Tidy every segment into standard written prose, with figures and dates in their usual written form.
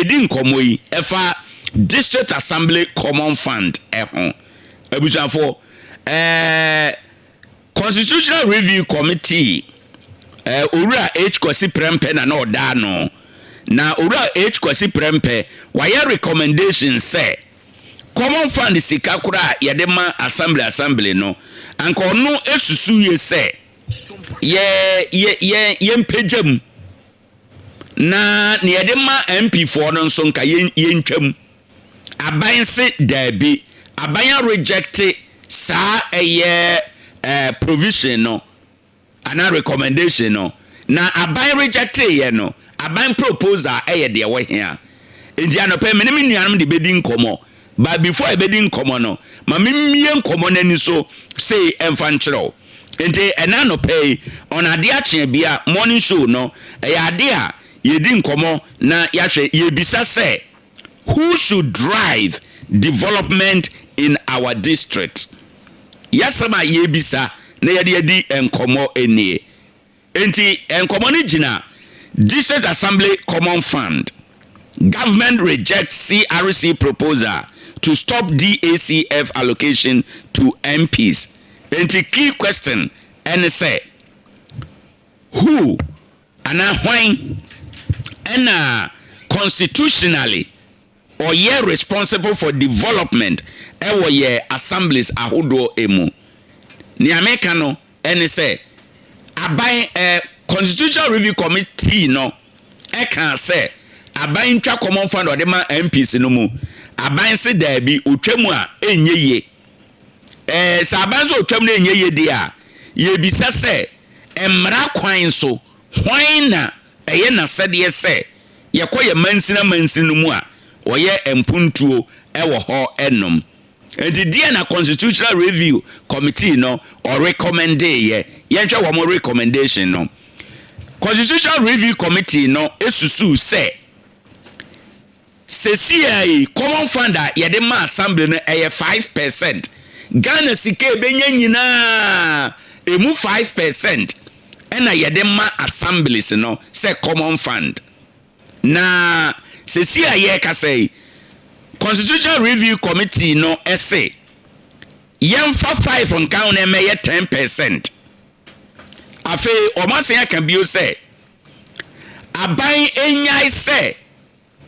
Yɛredi nkɔmmɔ yi ɛfa District Assembly Common Fund ɛho. Abusuafoɔ, Constitutional Review Committee, Owura H. Kwasi Prempeh na na ɔda ano. Na Owura H. Kwasi Prempeh wayɛ recommendation sɛ Common Fund sika koraa a yɛde ma Assembly no, anka ɔno esusu yie sɛ yɛ yɛ yɛ yɛmpagya mu na nea yɛde ma MP foɔ no nso nka yɛntwam. Aban se daabi, aban areject saa ɛyɛ provision no anaa recommendation no. Na aban reject yɛ no, aban proposal ɛyɛ deɛ wɔhia. Nti anɔpɛ me ne me nuanom de bɛdi nkɔmmɔ. But before ɛbɛdi nkɔmmɔ no, ma memmie nkɔmmɔ n'ani so sei ɛmfa nkyerɛw. Nti ɛna anɔpɛ yi, on Adeɛ Akye Bia morning show no, ɛyɛ ade a yɛdi nkɔmmɔ na yɛahwɛ, yɛbisa sɛ, who should drive development in our district? Yɛasɛm a yɛbisa na yɛde adi nkɔmmɔ nie. Nti nkɔmmɔ no gyina District Assembly Common Fund. Government rejects CRC proposal to stop DACF allocation to MPs. Nti key question ɛne sɛ, who anaa hwan ɛna constitutionally ɔyɛ responsible for development ɛwɔ yɛ assemblies ahodoɔ emu? Nea meka no ɛne sɛ aban Constitutional Review Committee no ɛka sɛ aban ntwa common fund ɔde ma MPs no mu. Aban se daabi, otwa mu a ɛnyɛ yie. Sɛ aban nso otwa mu no ɛnyɛ yie deɛ a, yɛbisa sɛ mmara kwan so hwan na ɛyɛ n'asɛdeɛ sɛ yɛkɔ yɛ mansini mansini no mu a wɔyɛ mpuntuo ɛwɔ hɔ ɛnom? Nti deɛ na Constitutional Review Committee no ɔrecommende yɛ, yɛnhwɛ wɔn recommendation no. Constitutional Review Committee no esusu sɛ sesia yi common fund a yɛde ma assembly no ɛyɛ 5%. Ghana sika ebenya nyinaa emu 5% ɛna yɛde ma assemblies no sɛ common fund. Na sesia yɛrekasa yi, Constitutional Review Committee no ɛse yɛmfa 5 nka ho na ɛmɛyɛ 10%. Afei wɔn asan aka bio sɛ aban enyae sɛ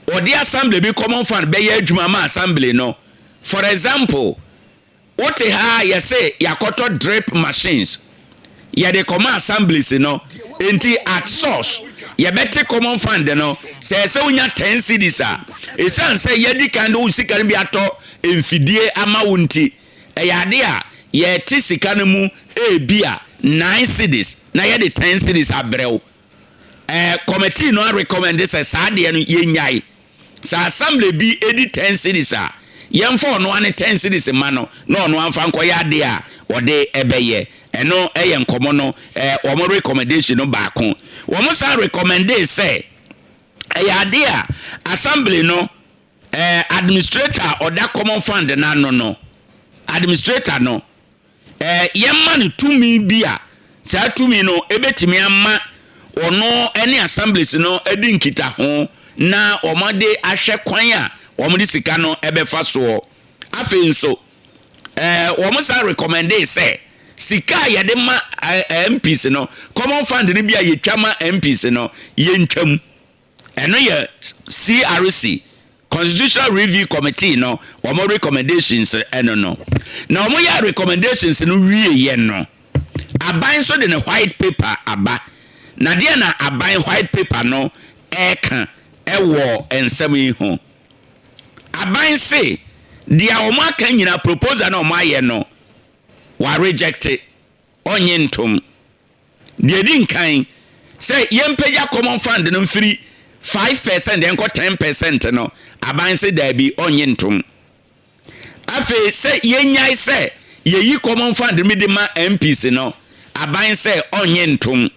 ɔde assembly bi common fund bɛyɛ adwuma ma assembly no. For example, wote ha, yɛsɛ yɛakɔtɔ drip machines yɛde kɔma assemblies no. Nti at source yɛbɛte common fund no sɛ ɛsɛ wonya 10 cedis a, ɛsiane sɛ yɛdi kan de wo sika no bi atɔ mfidie ama wo nti, ɛyɛ ade a yɛte sika no mu ebi a 9 cedis na yɛde 10 cedis abrɛ wo. Committee no arecommend sɛ saa adeɛ no yɛnyae. Sɛ assembly bi edi 10 cedis a, yɛmfa ɔno ane 10 cedis ma no na ɔno amfa nkɔyɛ adeɛ a ɔde ɛbɛyɛ. Ɛno ɛyɛ nkɔmɔ no wɔn recommendation no baako. Wɔn san recommend sɛ ɛyɛ adeɛ a assembly no administrator a ɔda common fund n'ano no, administrator no, yɛma no tumi bi a saa tumi no ebetumi ama ɔno ne assemblies no di nkitaho na wɔde ahwɛ kwan a wɔde sika no bɛfa soɔ. Afei nso wɔn san recommend sɛ sika a yɛde ma MPs no, common fund no bi a yɛtwa ma MPs no, yɛntwam. Ɛno yɛ CRC, Constitutional Review Committee no, wɔn recommendations. Ɛno no na wɔn yɛ recommendations no wie yɛ no, aban nso de ne white paper aba. Na deɛ na aban white paper no ɛɛka ɛwɔ nsɛm yi ho, aban se deɛ wɔn aka nyinaa, proposal na wɔn ayɛ no, wa reject, ɔnye ntom. Deɛ di nkan sɛ yɛmpagya common fund no mfiri 5% yɛnkɔ 10% no, aban se daabi, ɔnye ntom. Afei sɛ yɛnyae sɛ yɛyi common fund no bi de ma MPs no, aban sɛ ɔnye ntom.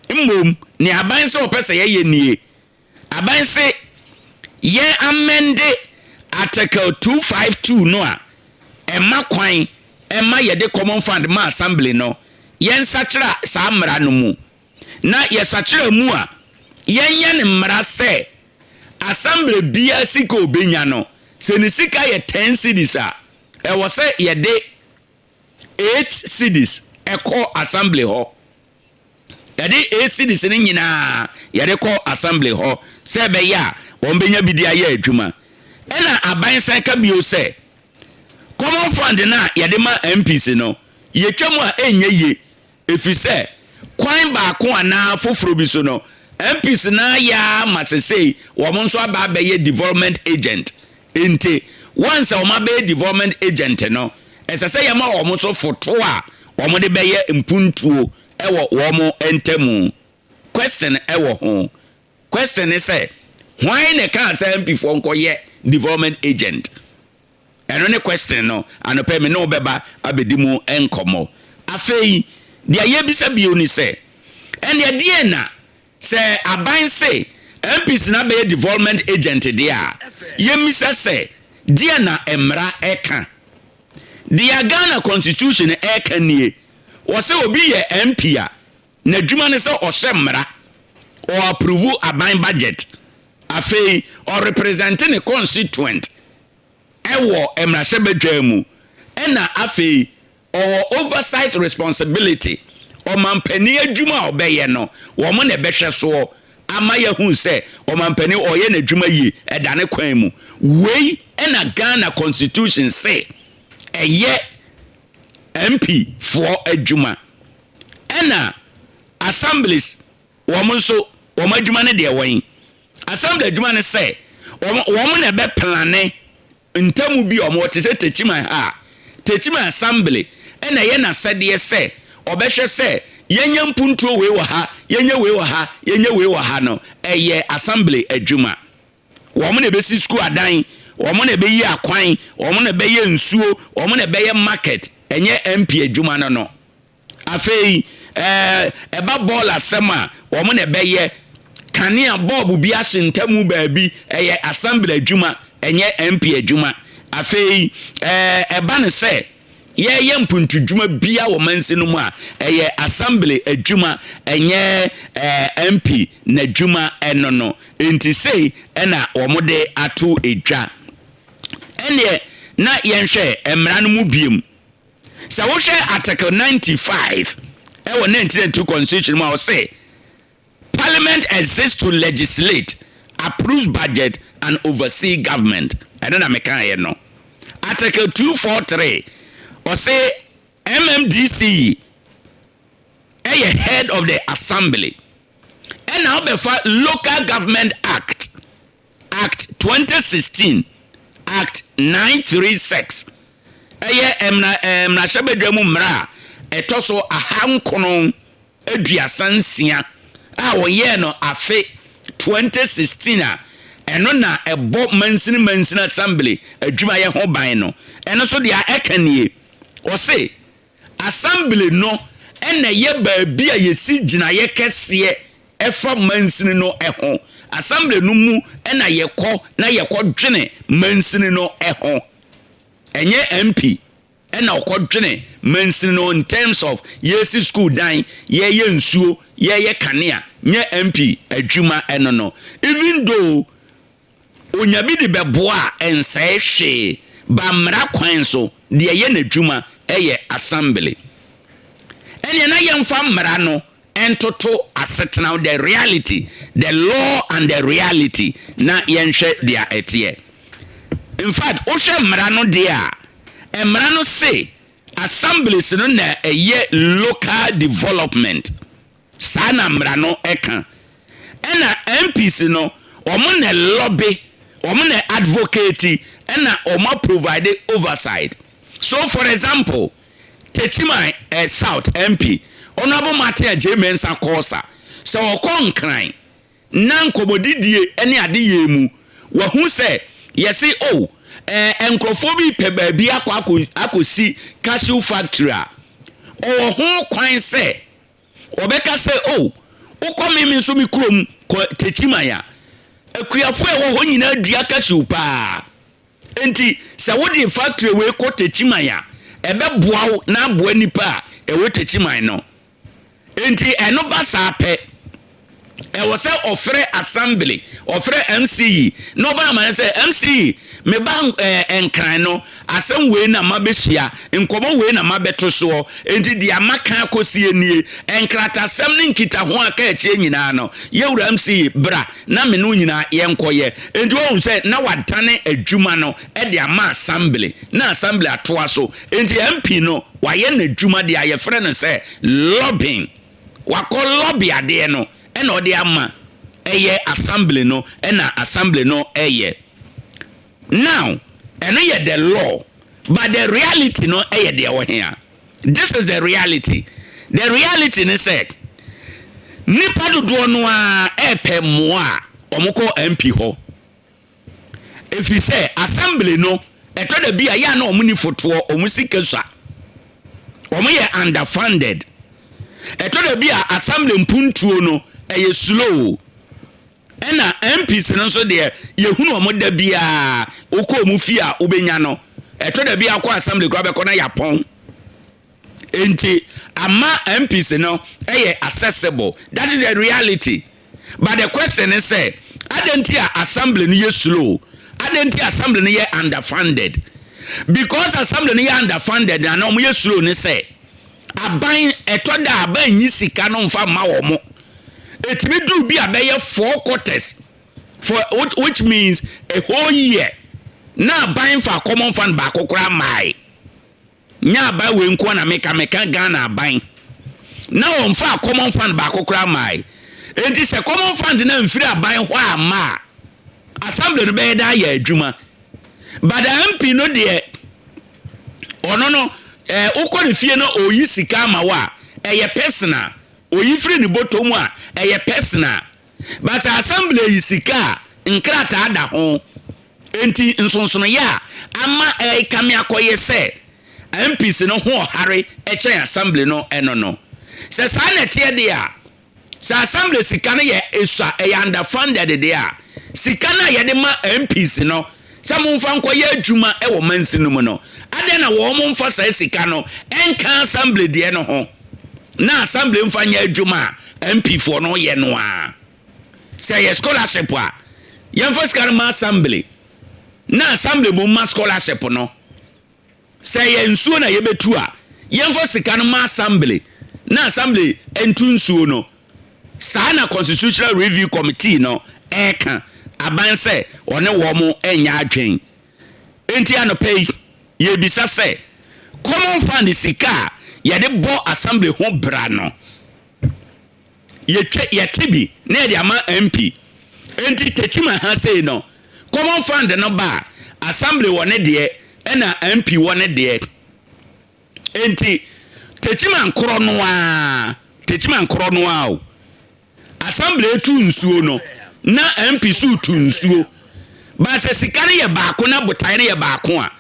Mmom nea aban sɛ ɔpɛ sɛ yɛyɛ nie: aban se yɛn amend Article 252 no a ɛma kwan ɛma yɛde common fund ma assembly no, yɛnsakyera saa mmara no mu. Na yɛsakyera mu a, yɛnyɛ ne mmara sɛ Assembly biara sika obenya no, sɛ ne sika yɛ 10 cedis a, ɛwɔ sɛ yɛde 8 cedis ɛkɔ assembly hɔ. Yɛde 8 cedis no nyinaa yɛde kɔ assembly hɔ sɛ ɛbɛyɛ a wɔn bɛnya bi de ayɛ adwuma. Ɛna aban san ka bio sɛ common fund no a yɛde ma MPs no, yɛtwa mu a ɛnyɛ yie, ɛfiri sɛ kwan baako anaa foforɔ bi so no, MPs naa yɛ ama sesei wɔn nso aba abɛyɛ development agent. Nti once a wɔn abɛyɛ development agent no, ɛsɛ sɛ yɛma wɔn nso foto a wɔn de bɛyɛ mpuntuo ɛwɔ wɔn ntamu. Question ɛwɔ ho. Question ne sɛ, hwan na ɛka sɛ MP foɔ nkɔyɛ development agent? Ɛno ne question no. Anɔpɛ mi ne wo bɛba abɛdi mu nkɔmmɔ. Afei deɛ yɛbisa bio ni sɛ, ɛnneɛ deɛ na sɛ aban se MPs na bɛyɛ development agent deɛ a, yɛmmisa sɛ deɛ na mmara ɛka? Deɛ Ghana Constitution ɛka nie: wɔsɛ obi yɛ MP a, n'adwuma ne sɛ ɔhyɛ mmara, ɔapprove aban budget, afei ɔrepresent ne constituent ɛwɔ mmarahyɛbadwa mu, ɛna afei ɔwɔ oversight responsibility. Ɔmampanin adwuma a ɔbɛyɛ no, wɔn na ɛbɛhwɛ soɔ ama yɛhu sɛ ɔmampanin ɔyɛ n'adwuma yie, ɛda ne kwan mu. Wei ɛna Ghana Constitution sɛ ɛyɛ MP foɔ adwuma. Ɛna assemblies, wɔn nso wɔn adwuma no deɛ wɔn assembly adwuma no sɛ wɔn na ɛbɛ plan ntamu bi a wɔn te sɛ Techiman ha. Techiman Assembly ɛna ɛyɛ n'asɛdeɛ sɛ ɔbɛhwɛ sɛ yɛnyɛ mpuntuo wei wɔ ha, yɛnyɛ wei wɔ ha, yɛnyɛ wei wɔ ha no, ɛyɛ assembly adwuma. Wɔn na ɛbɛsi sukuu adan, wɔn na ɛbɛyi akwan, wɔn na ɛbɛyɛ nsuo, wɔn na ɛbɛyɛ market. Ɛnyɛ MP adwuma no. Afei ɛba bɔɔl asɛm a, wɔn na ɛbɛyɛ kanea, bulb bi ahye ntamu baabi, ɛyɛ assembly adwuma, ɛnyɛ MP adwuma. Afei ɛba no sɛ yɛyɛ mpuntudwuma bia wɔ mansi no mu a, ɛyɛ assembly adwuma, ɛnyɛ MP n'adwuma. Ɛno no nti sei ɛna wɔn de ato edwa. Ɛneɛ na yɛnhwɛ mmara no mu biem. Sɛ wohwɛ Article 95 ɛwɔ 1992 Constitution mu a, ɔsɛ Parliament exists to legislate, approve budget and oversee government. Ɛno na mekaeɛ no. Article 243, ɔsɛ MMDC ɛyɛ head of the assembly. Ɛna wobɛfa Local Government Act 2016, Act 936, ɛyɛ mmarahyɛbadwa mu mmara a ɛtɔ so 936 a wɔyɛɛ no afe 2016 a, ɛno na ɛbɔ mansini mansini assembly adwumayɛ ho ban no. Ɛno nso deɛ ɛka nie: ɔse assembly no ɛna ɛyɛ baabi a yɛsi gyinaeɛ kɛseɛ ɛfa mansini no ɛho. Assembly no mu ɛna yɛkɔ na yɛkɔ dwene mansini no ɛho. Ɛnyɛ MP ɛna ɔkɔdwene mansini no in terms of yɛsi school dan, yɛyɛ nsuo, yɛyɛ kanea. Nyɛ MP adwuma ɛno no. Even though onya bi de bɛboa a, ɛnsɛe hwee ba mmara kwan so deɛ ɛyɛ n'adwuma ɛyɛ assembly. Ɛnea na yɛmfa mmara no ɛntoto asetena, the reality, the law and the reality, na yɛnhwɛ deɛ ɛteɛ. In fact, wohwɛ mmara no deɛ a, mmara no se assemblies no na ɛyɛ local development. Saa na mmara no ɛka. Ɛna MPs no, wɔn na lobby, wɔn na advocate, ɛna wɔn provide oversight. So for example, Techiman South MP, Honourable Martin Adjei Mensah Korsah, sɛ ɔkɔ Nkran na nkɔmɔdidie ne ade yɛ mu, wahu sɛ yɛsi o nkurɔfoɔ bi pɛ baabi akɔ akɔsi cashew factory a, ɔwɔ ho kwan sɛ ɔbɛka sɛ o, wokɔ mímí nso mi kurom kɔ Techiman a, akuafoɔ a ɛwɔ hɔ nyinaa dua cashew paa, nti sɛ wode factory wei kɔ Techiman a, ɛbɛboa wo na aboa nipa a ɛwɔ Techiman no. Nti ɛno ba saa pɛ. Ɛwɔ sɛ ɔfrɛ assembly, ɔfrɛ MCE na ɔba ama no sɛ, "MCE, meba Nkran no, asɛm wei na mabɛhyia, nkɔmmɔ wei na mabɛto soɔ, enti deɛ maka akɔsie nie, nkratasɛm ne nkitaho a ka akyire nyinaa no, yɛwura MCE, bra na me no nyinaa yɛnkɔyɛ." Enti wɔhu sɛ na wadane adwuma no de ama assembly na assembly atoa so. Enti MP no wayɛ n'adwuma deɛ a yɛfrɛ no sɛ lobbying. Wakɔ lobby adeɛ no ɛna ɔde ama ɛyɛ assembly no ɛna assembly no ɛyɛ. Now, ɛno yɛ the law, but the reality no ɛyɛ deɛ wɔ hea. This is the reality. The reality ne sɛ nipa dodoɔ no a ɛɛpɛ mmoa a, wɔn kɔ MP hɔ, ɛfiri sɛ assembly no, ɛtɔ da bi a yɛ a na wɔn ni fotoɔ, wɔn sika sua, wɔn yɛ underfunded. Ɛtɔ da bi a assembly mpuntuo no ɛyɛ slow, ɛna MPs no nso deɛ, yɛhunu wɔn da biara, wokɔ wɔn fie a wobɛnya no. Ɛtɔ da bi a akɔ assembly koraa bɛkɔ na yɛapɔn. Nti ama MPs no ɛyɛ accessible. That is the reality. But the question is sɛ, adɛn nti a assembly no yɛ slow? Adɛn nti assembly no yɛ underfunded? Because assembly no yɛ underfunded na wɔn yɛ slow ne sɛ aban, ɛtɔ da aban nyi sika no nfa mma wɔn. Etumi duru bi a bɛyɛ four quarters for which means a whole year na aban fa common fund baako koraa maae. Nya aban wei nko na meka Ghana aban na wɔmfa common fund baako koraa maae. Enti sɛ common fund na mfiri aban hɔ ama a, assembly no bɛyɛ da ayɛ adwuma? But the MP no deɛ, ɔno no wokɔ ne fie no, oyi sika ama wo a, ɛyɛ personal. Oyi firi ne bɔtɔ mu a, ɛyɛ personal. But assembly yi sika a, nkrataa da ho. Enti nsonsonoyɛ a ama ɛkame akɔyɛ sɛ MPs no ho ɔhare ɛkyɛn assembly no, ɛno no sɛ saa na ɛteɛ deɛ a, sɛ assembly sika no yɛ esua, ɛyɛ underfunded deɛ a, sika no a yɛde ma MPs no sɛ momfa nkɔyɛ adwuma ɛwɔ mansi no mu no, adɛn na wɔn mo mfa saa sika no ɛnka assembly deɛ no ho na assembly mfa nyɛ adwuma a MP foɔ no yɛ no? A sɛ yɛ scholarship a, yɛmfa sika no ma assembly na assembly mu ma scholarship no. Sɛ yɛ nsuo na yɛbɛtu a, yɛmfa sika no ma assembly na assembly ntu nsuo no. Saa na Constitutional Review Committee no ɛɛka. Aban sɛ ɔne wɔn mo nyɛ adwen. Nti anɔpɛ yi yɛbisa sɛ common fund sika a yɛde bɔ assembly ho bra no, yɛtwa yɛte bi na yɛde ama MP. Nti Techiman ha sei no, common fund no ba a, assembly wɔ ne deɛ ɛna MP wɔ ne deɛ. Nti Techiman korɔ no a, Techiman korɔ no a o, assembly etu nsuo no na MP so tu nsuo. Baasa sika no yɛ baako na botae no yɛ baako a,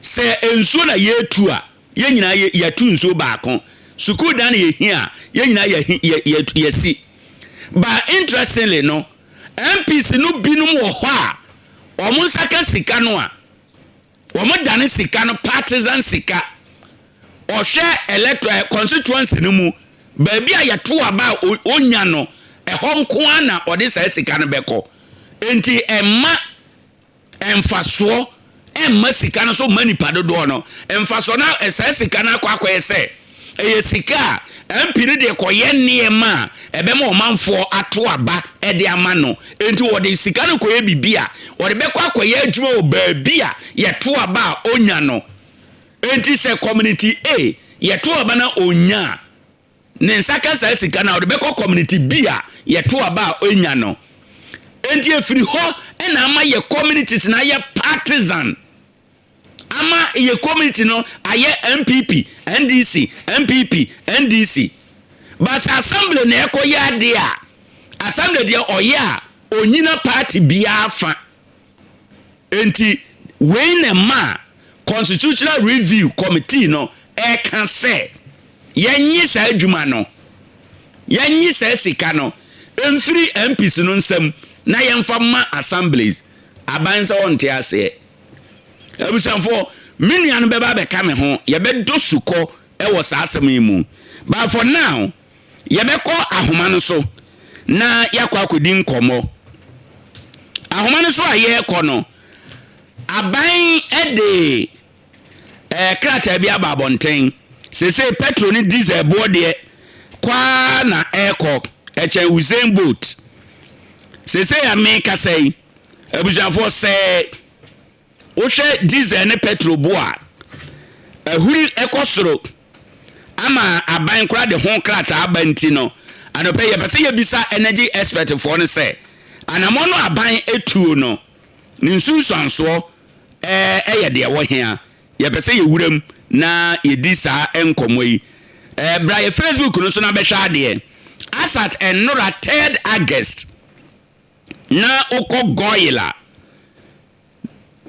sɛ nsuo na yɛretu a, yɛn nyinaa yɛtu nsuo baako. Sukuu dan na yɛhia a, yɛn nyinaa yɛ yɛ yɛ yɛsi. But interestingly no, MPs no binom wɔ hɔ a wɔn nsa ka sika no a, wɔn dane sika no partisan sika. Ɔhwɛ electoral constituency no mu baabi a yɛto aba a onya no, ɛhɔ nko ara na ɔde saa sika no bɛkɔ. Nti ɛma mfasoɔ ɛmma sika no so ma nipa dodoɔ no mfasoɔ na saa sika no akɔ akɔyɛ sɛ ɛyɛ sika a MP no deɛ kɔyɛ nneɛma a ɛbɛma ɔmanfoɔ ato aba ɛde ama no. Nti wɔde sika no kɔyɛ biribi a wɔde bɛkɔ akɔyɛ adwuma wɔ baabi a yɛto aba a onya no. Nti sɛ community A yɛto aba na onya a, ne nsa ka saa sika no a, wɔde bɛkɔ community B a yɛto aba a onya no. Nti efiri hɔ ɛna ama yɛ communities na ayɛ partisan, ama yɛ community no ayɛ NPP, NDC, NPP, NDC. Basa assembly na ɛkɔyɛ adeɛ a, assembly deɛ ɔyɛ a, onyina party biara fa. Nti wei na ma Constitutional Review Committee no ɛka sɛ yɛnye saa adwuma no, yɛnye saa sika no mfiri MPs no nsam na yɛmfa ma assemblies. Aban sɛ ɔnte aseɛ. Abusuafoɔ, me nua no bɛba abɛka me ho, yɛbɛdɔ sukɔ ɛwɔ saa asɛm yi mu. But for now, yɛbɛkɔ ahoma no so. Na yɛakɔ akɔdi nkɔmmɔ. Ahoma no so a yɛrekɔ no, aban de krataa bi aba abɔnten. Seesei petrol ne diesel boɔ deɛ kwaa na ɛrekɔ ɛkyɛn Usain Bolt. Seesei a mekasa yi, abusuafoɔ, sɛ wohwɛ diesel ne petrol bo a ahuri ɛkɔ soro ama aban koraa de ho krataa aba nti no, anɔpɛ yɛpɛ sɛ yɛbisa energy expert foɔ no sɛ anammɔ no aban etuo no ne nsunsuansoɔ ɛyɛ deɛ wɔ hea. Yɛpɛ sɛ yɛwura na yɛdi saa nkɔmmɔ yi. Bra yɛ Facebook no so na bɛhwɛ adeɛ. As at ɛnora 3rd August na wokɔ Goil a,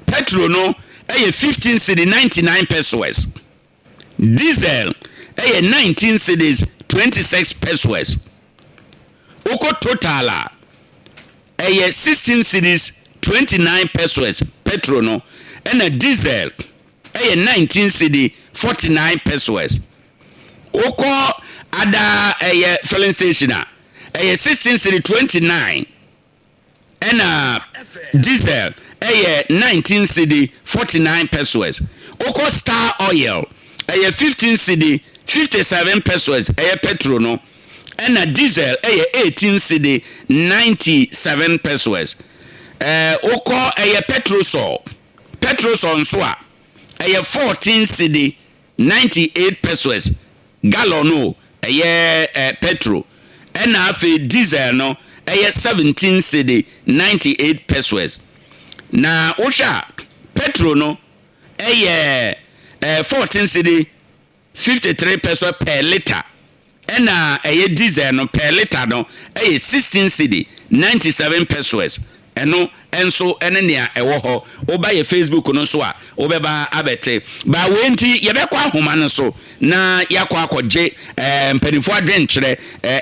petrol no ɛyɛ 15 cedi 99 pesewas, diesel ɛyɛ 19 cedis 26 pesewas. Wokɔ Total a, ɛyɛ 16 cedis 29 pesewas petrol no, ɛna diesel ɛyɛ 19 cedi 49 pesewas. Wokɔ ada ɛyɛ filling station a, ɛyɛ 16 cedi 29, ɛna diesel ɛyɛ 19 cedi 49 pesewas. Wokɔ Star Oil, ɛyɛ 15 cedi 57 pesewas ɛyɛ petrol no, ɛna diesel ɛyɛ 18 cedi 97 pesewas. Wokɔ ɛyɛ Petrosol, Petrosol nso a, ɛyɛ 14 cedi 98 pesewas gallon o, ɛyɛ petrol, ɛna afei diesel no ɛyɛ 17 cedi 98 pesewas. Na wohwɛ a, petrol no ɛyɛ 14 cedi 53 pesewas per litre, ɛna ɛyɛ diesel no per litre no ɛyɛ 16 cedi 97 pesewas. Ɛno nso ɛne nea ɛwɔ hɔ. Woba yɛ Facebook no nso a, wobɛba abɛte baa wei. Nti yɛbɛkɔ ahoma no so na yɛakɔ akɔgye mpanimfoɔ adwenkyerɛ,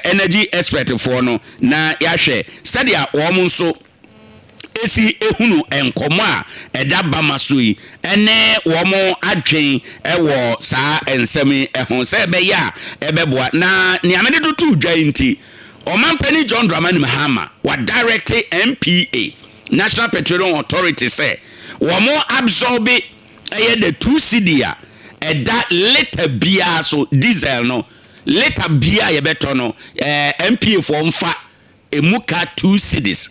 energy expert foɔ no, na yɛahwɛ sɛdeɛ wɔn nso esi ehunu nkɔmɔ a ɛda bama so yi, ɛne wɔn adwen ɛwɔ saa nsɛm yi ɛho, sɛ ɛbɛyɛ a ɛbɛboa. Na nea mede toto dwa yi nti, Ɔmampanin John Dramani Mahama wa direct NPA, National Petroleum Authority, sɛ wɔn absorb ɛyɛ the 2 cedi a ɛda litre biara so. Diesel no, litre biara yɛbɛtɔ no, NPA foɔ mfa emu ka 2 cedis.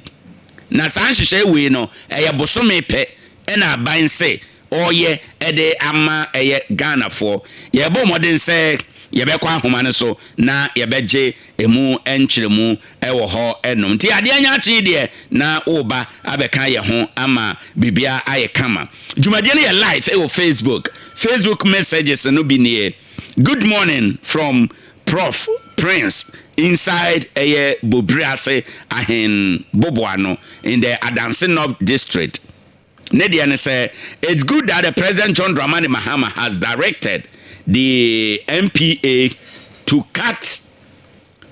Na saa nhyehyɛ wei no, ɛyɛ bosome pɛ ɛna aban se ɔyɛ ɛde ama ɛyɛ Ghanafoɔ. Yɛbɔ mmɔden sɛ yɛbɛkɔ ahoma no so na yɛbɛgye emu nkyerɛmu ɛwɔ hɔ ɛnom. Nti adeɛ nya akye deɛ na woba abɛka yɛ ho ama biribia ayɛ kama. Dwumadie no yɛ live ɛwɔ Facebook. Facebook messages no bi nie: "Good morning from Prof Prince inside ɛyɛ Bobriase Ahen Boboano in the Adansi North District." Ne deɛ ne sɛ, "It's good that the President John Dramani Mahama has directed the NPA to cut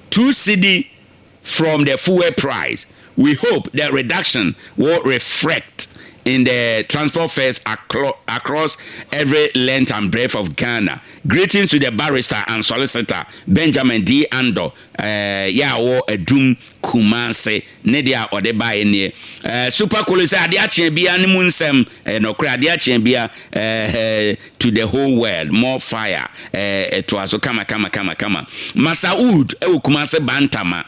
2 cedi from the fuel price. We hope the reduction will reflect in the transport fares across every length and breadth of Ghana. Greetings to the barrister and solicitor Benjamin D. Ando, yɛ a wɔ Adum Kumase." Ne deɛ a ɔde baeɛ nie. Super Kolo sɛ adeɛ akyeɛ bia ne mu nsɛm nɔkorɛ adeɛ akyeɛ bia to the whole world, more fire. Ɛtoa so kama kama kama kama. Masaud ɛwɔ Kumase Bantama,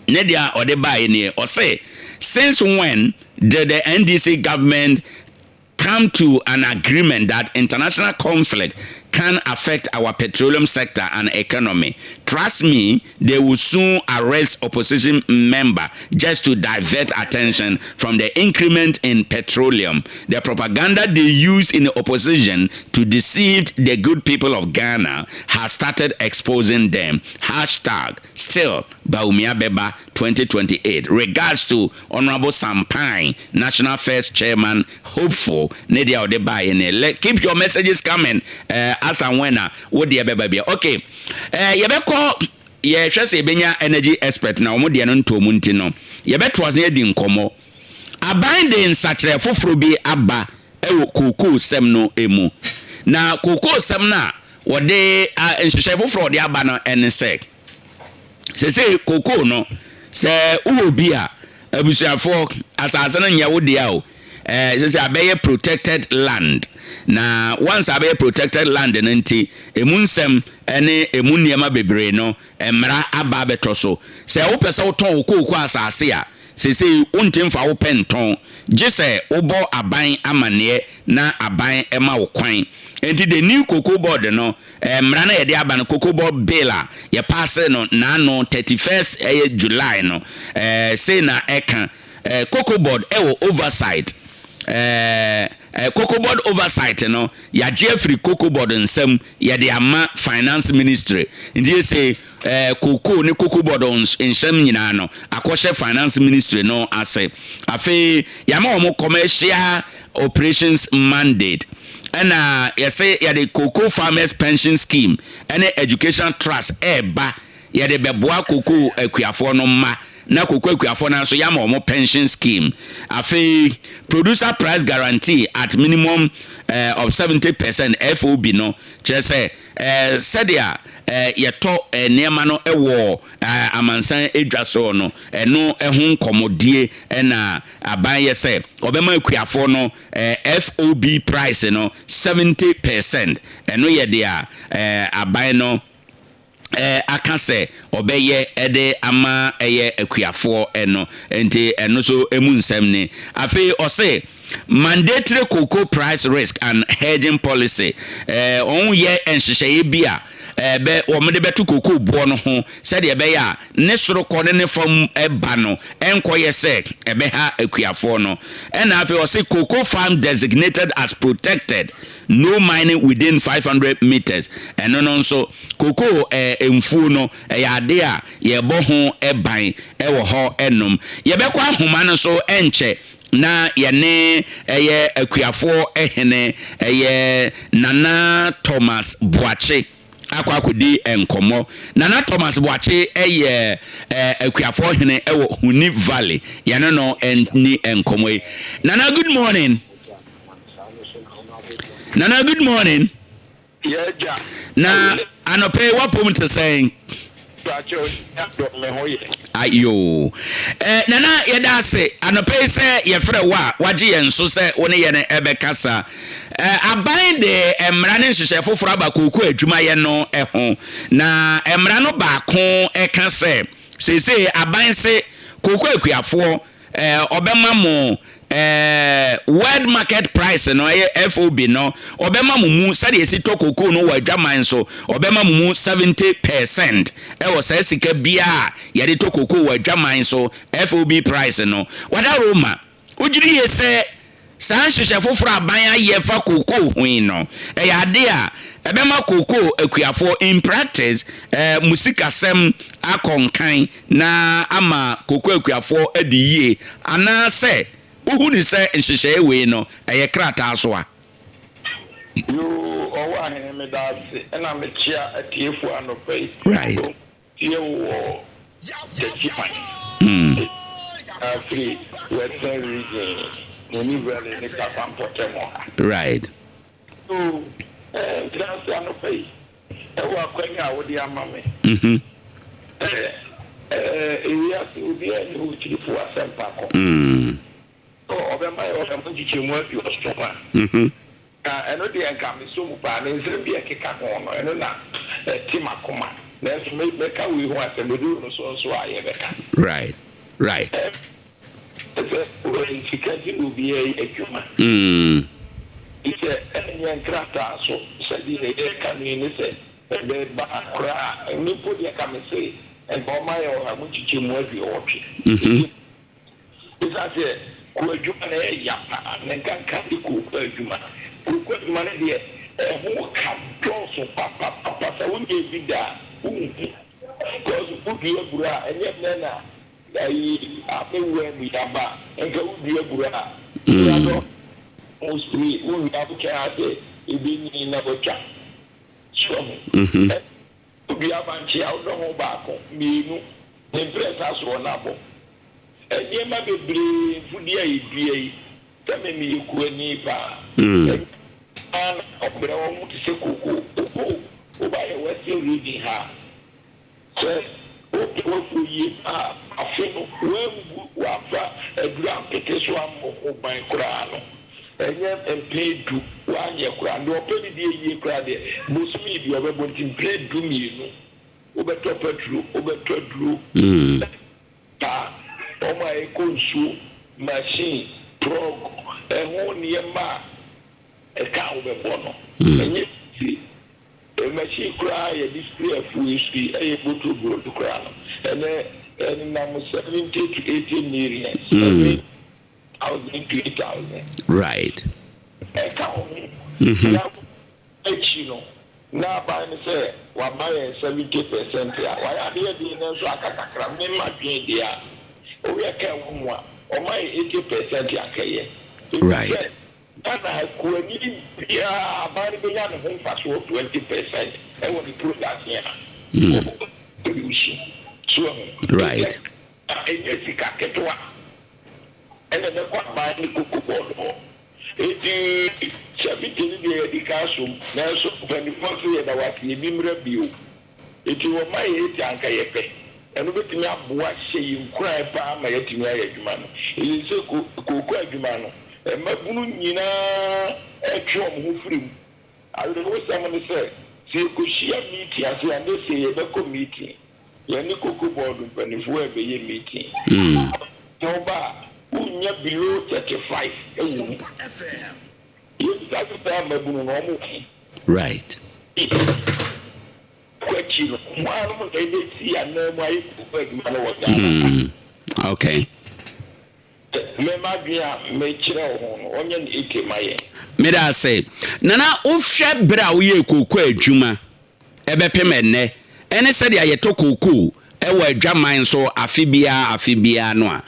ne deɛ a ɔde baeɛ nie. Ɔse, "Since when did the NDC government come to an agreement that international conflict can affect our petroleum sector and economy? Trust me, they will soon arrest opposition member just to divert attention from the increment in petroleum. The propaganda they used in the opposition to deceive the good people of Ghana has started exposing them. #still Bawumia Beba 2028. Regards to Honorable Sampine, National First Chairman hopeful." Ne deɛ ɔde baeɛ ne. Keep your messages coming as and when a wo deɛ bɛba bia. Okay, yɛbɛkɔ yɛhwɛ sɛ yɛbɛnya energy expert na wɔn deɛ no ntɔ mu nti no, yɛbɛtoa so yɛdi nkɔmmɔ. Aban de nsakyerɛ foforɔ bi aba ɛwɔ kookoo sɛm no mu, na kookoo sɛm no a wɔde nhyehyɛ foforɔ wɔde aba no, ɛne sɛ sese kookoo no Sɛ wowɔ bi a, abusuafoɔ, asase no nyɛ wo dea o. Ɛɛ sɛ sɛ abɛyɛ protected land. Na once abɛyɛ protected land no nti, emu nsɛm ne emu nneɛma bebree no, mmara aba abɛtɔ so. Sɛ wopɛ sɛ wotɔn wo kooko asase a, seesei wonte mfa wo pɛ ntɔn, gye sɛ wobɔ aban amanneɛ na aban ma wo kwan. Enti the new Cocoa Board no, mmara no a yɛde aba no, Cocoa Board Bill a yɛpaase no n'ano 31st ɛyɛ July no, sei na ɛka, Cocoa Board ɛwɔ oversight, Cocoa Board oversight no, yɛagye afiri Cocoa Board nsam, yɛde ama Finance Ministry. Nti yɛsei cocoa ne Cocoa Board nsɛm nyinaa no akɔhyɛ Finance Ministry no ase. Afei yɛama wɔn commercial operations mandate. Ɛna yɛsɛ yɛde Cocoa Farmers Pension Scheme ɛne Education Trust ɛɛba, yɛde bɛboa cocoa akuafoɔ no mma, na cocoa akuafoɔ no nso yɛama wɔn pension scheme. Afei producer price guarantee at minimum of 70% FOB no, kyerɛ sɛ sɛdeɛ yɛtɔ nneɛma no wɔ amansan edwa soɔ no, ɛno ho nkɔmmɔdie ɛna aban yɛ sɛ ɔbɛma akuafoɔ no FOB price no 70%. Ɛno yɛ deɛ aban no aka sɛ ɔbɛyɛ ɛde ama ɛyɛ akuafoɔ ɛno. Nti ɛno nso emu nsɛm ni. Afei ɔse mandatory cocoa price risk and hedging policy, wɔn yɛ nhyehyɛeɛ bi a ɛbɛ wɔn de bɛto cocoa boɔ no ho sɛdeɛ ɛbɛyɛ a ne soro kɔ ne ne fam ɛba no ɛnkɔyɛ sɛ ɛbɛha akuafoɔ no. Ɛna afei ɔse cocoa farm designated as protected, no mining within 500 meters. Ɛno no nso cocoa mfuo no ɛyɛ ade a yɛbɔ ho ɛban ɛwɔ hɔ. Ɛnom yɛbɛkɔ ahoma no so ɛnkyɛ na yɛne ɛyɛ akuafoɔ ɛhene, ɛyɛ Nana Thomas Boakye, akɔ akɔdi nkɔmmɔ. Nana Thomas Boakye ɛyɛ akuafoɔ hene ɛwɔ Huni Valley. Yɛne no ɛni nkɔmmɔ yi. Nana, good morning. Nana, good morning. Yɛgya. Na anɔpɛ yi wapom te sɛn? Me ho yɛ. Ayo, Nana, yɛda ase anɔpɛ yi sɛ yɛfrɛ wo a wagye yɛn so sɛ wo ne yɛn ɛbɛkasa. Aban de mmara ne nhyehyɛ foforɔ aba kooko adwumayɛ no ho, na mmara no baako ɛka sɛ seesei aban se kooko akuafoɔ ɔbɛma mo world market price no, ɛyɛ FOB no, ɔbɛma mo mu sɛdeɛ esi tɔ kooko no wɔ adwaman so, ɔbɛma mo mu 70% ɛwɔ saa sika biara a yɛde tɔ kooko wɔ adwaman so, FOB price no. Wada Roma wogyiri yie sɛ saa nhyehyɛ foforɔ aban ayɛ fa kooko ho yi no, ɛyɛ ade a ɛbɛma kooko akuafoɔ in practice mo sikasɛm akɔ nkan na ama kooko akuafoɔ adi yie, anaasɛ wohu ne sɛ nhyehyɛeɛ wei no ɛyɛ krataa so a? Yoo, ɔwɔ ahene, meda ase ɛna mekyea atiefo anɔpa yi. Tie wo wɔ Takyiman afiri Western Region, Huni Valley ne Kasa mpɔtam ha. Yoo, meda ase anɔpa yi ɛwɔ akwanya a wode ama me. Ewiase obiara nni hɔ kyirifo asɛmpa kɔ. Ɔbɛma yɛ ɔbɛma nkyekyɛmu 70 a. Na ɛno deɛ nka mesɔ mu paa. Ne nsɛm bi a ɛkeka ho no, ɛno na ɛte m'akoma. Nanso mɛka wei ho asɛm, ɛduru no so nso a yɛbɛka. Sɛ sika nti na obiara yɛ adwuma. Sɛ ɛnyɛ nkrataa so sɛdeɛ yɛreka no yi ne sɛ ɛbɛba koraa, me mpo deɛ ka me se nka ɔma yɛ 80%. Ɛsiane sɛ kɔ adwuma no ɛyɛ ya paa, ne nkanka de kooko adwuma. Kooko adwuma no deɛ, ɛho ka dɔɔso papapapa. Sɛ wonyɛ bi da a, wonhu. Because wodua aburo a, ɛnyɛ nnɛ na ayi armyworm yi aba. Nka wodua aburo a, wodɔ ho spray, wowia wotwɛn a sɛ ɛbɛnyini na watwa. So ho. Wodua bankye a, wodɔ ho baako, mmienu, ne mprɛnsa soɔ na abɔ. Nneɛma bebree, mfudeɛ a yɛdua yi, sɛ me meyɛ kuani paa. Ɛnyɛ na ɔbrɛ wɔn ho te sɛ kooko. Kooko, woba yɛ Western Region ha, sɛ wo Wopɛ w'afuo yie paa a, afe no woangu, woamfa aduro ampete so ammɔ ho ban koraa no, ɛnyɛ mpɛn du, woanyɛ koraa. Deɛ ɔpɛ ne deɛ yie koraa deɛ, bosome bi ɔbɛbɔ nti mpɛn 12 wobɛtɔ paturo, wobɛtɔ aduro, paa, wɔn a ɛkɔ nsuo, machine, prɔg, ɛho nneɛma a ɛka a wobɛbɔ no, ɛnyɛ easy. Machine koraa a yɛde spray afuo yi so yi ɛyɛ motor boat koraa no ɛnɛ ɛnenam 70 to 80 millions, 7,000 to 8,000. Ɛka wo ho. Na akyi no na aban no sɛ wama yɛn 70% a wayɛ adeɛ deɛ, nanso aka kakra. Mema dwen deɛ a woyɛ ka ɛwɔ mu a, ɔma yɛ 80% akɛyɛ. Sɛ Ghana ha kuani biara, aban no bɛnya ne ho mfasoɔ 20% ɛwɔ ne production a ɔproduce so ahu. Ɛnyɛ sika ketewa ɛna ɛbɛkɔ aban ne Cocoa Board hɔ. Eti 70 no deɛ, yɛdi ka som, nanso mpanimfoɔ nso yɛda wase, ebi mmerɛ bio. Eti wɔma yɛ 80, anka yɛpɛ ɛno bɛtumi aboa hyɛ yɛn nkuran paa ma yɛatumi ayɛ adwuma no. Ɛyɛ sɛ kooko adwuma no, mmabunu nyinaa ɛtwe wɔn ho firi mu. Awerɛhosɛm ne sɛ yɛkɔhyia meeting ase a, ne sɛ yɛbɛkɔ meeting, yɛne Cocoa Board mpanimfoɔ a ɛbɛyɛ meeting, sɛ woba a, wonya below 35 ɛwɔ mu. Yɛbisa sɛ saa mmabunu no, ɔmo wɔ kɔ akyi no, mo anom na ɛbɛsi anan mu ayɛ kooko adwuma no wɔ Ghana. Mɛma adwene a mekyerɛ wo ho no, ɔnyɛ no 80 ma yɛn. Meda ase, Nana. Wohwɛ berɛ a woyɛ kooko adwuma ɛbɛpem ɛnnɛ, ɛne sɛdeɛ yɛtɔ kooko ɛwɔ adwaman so afe biara afe biara no a,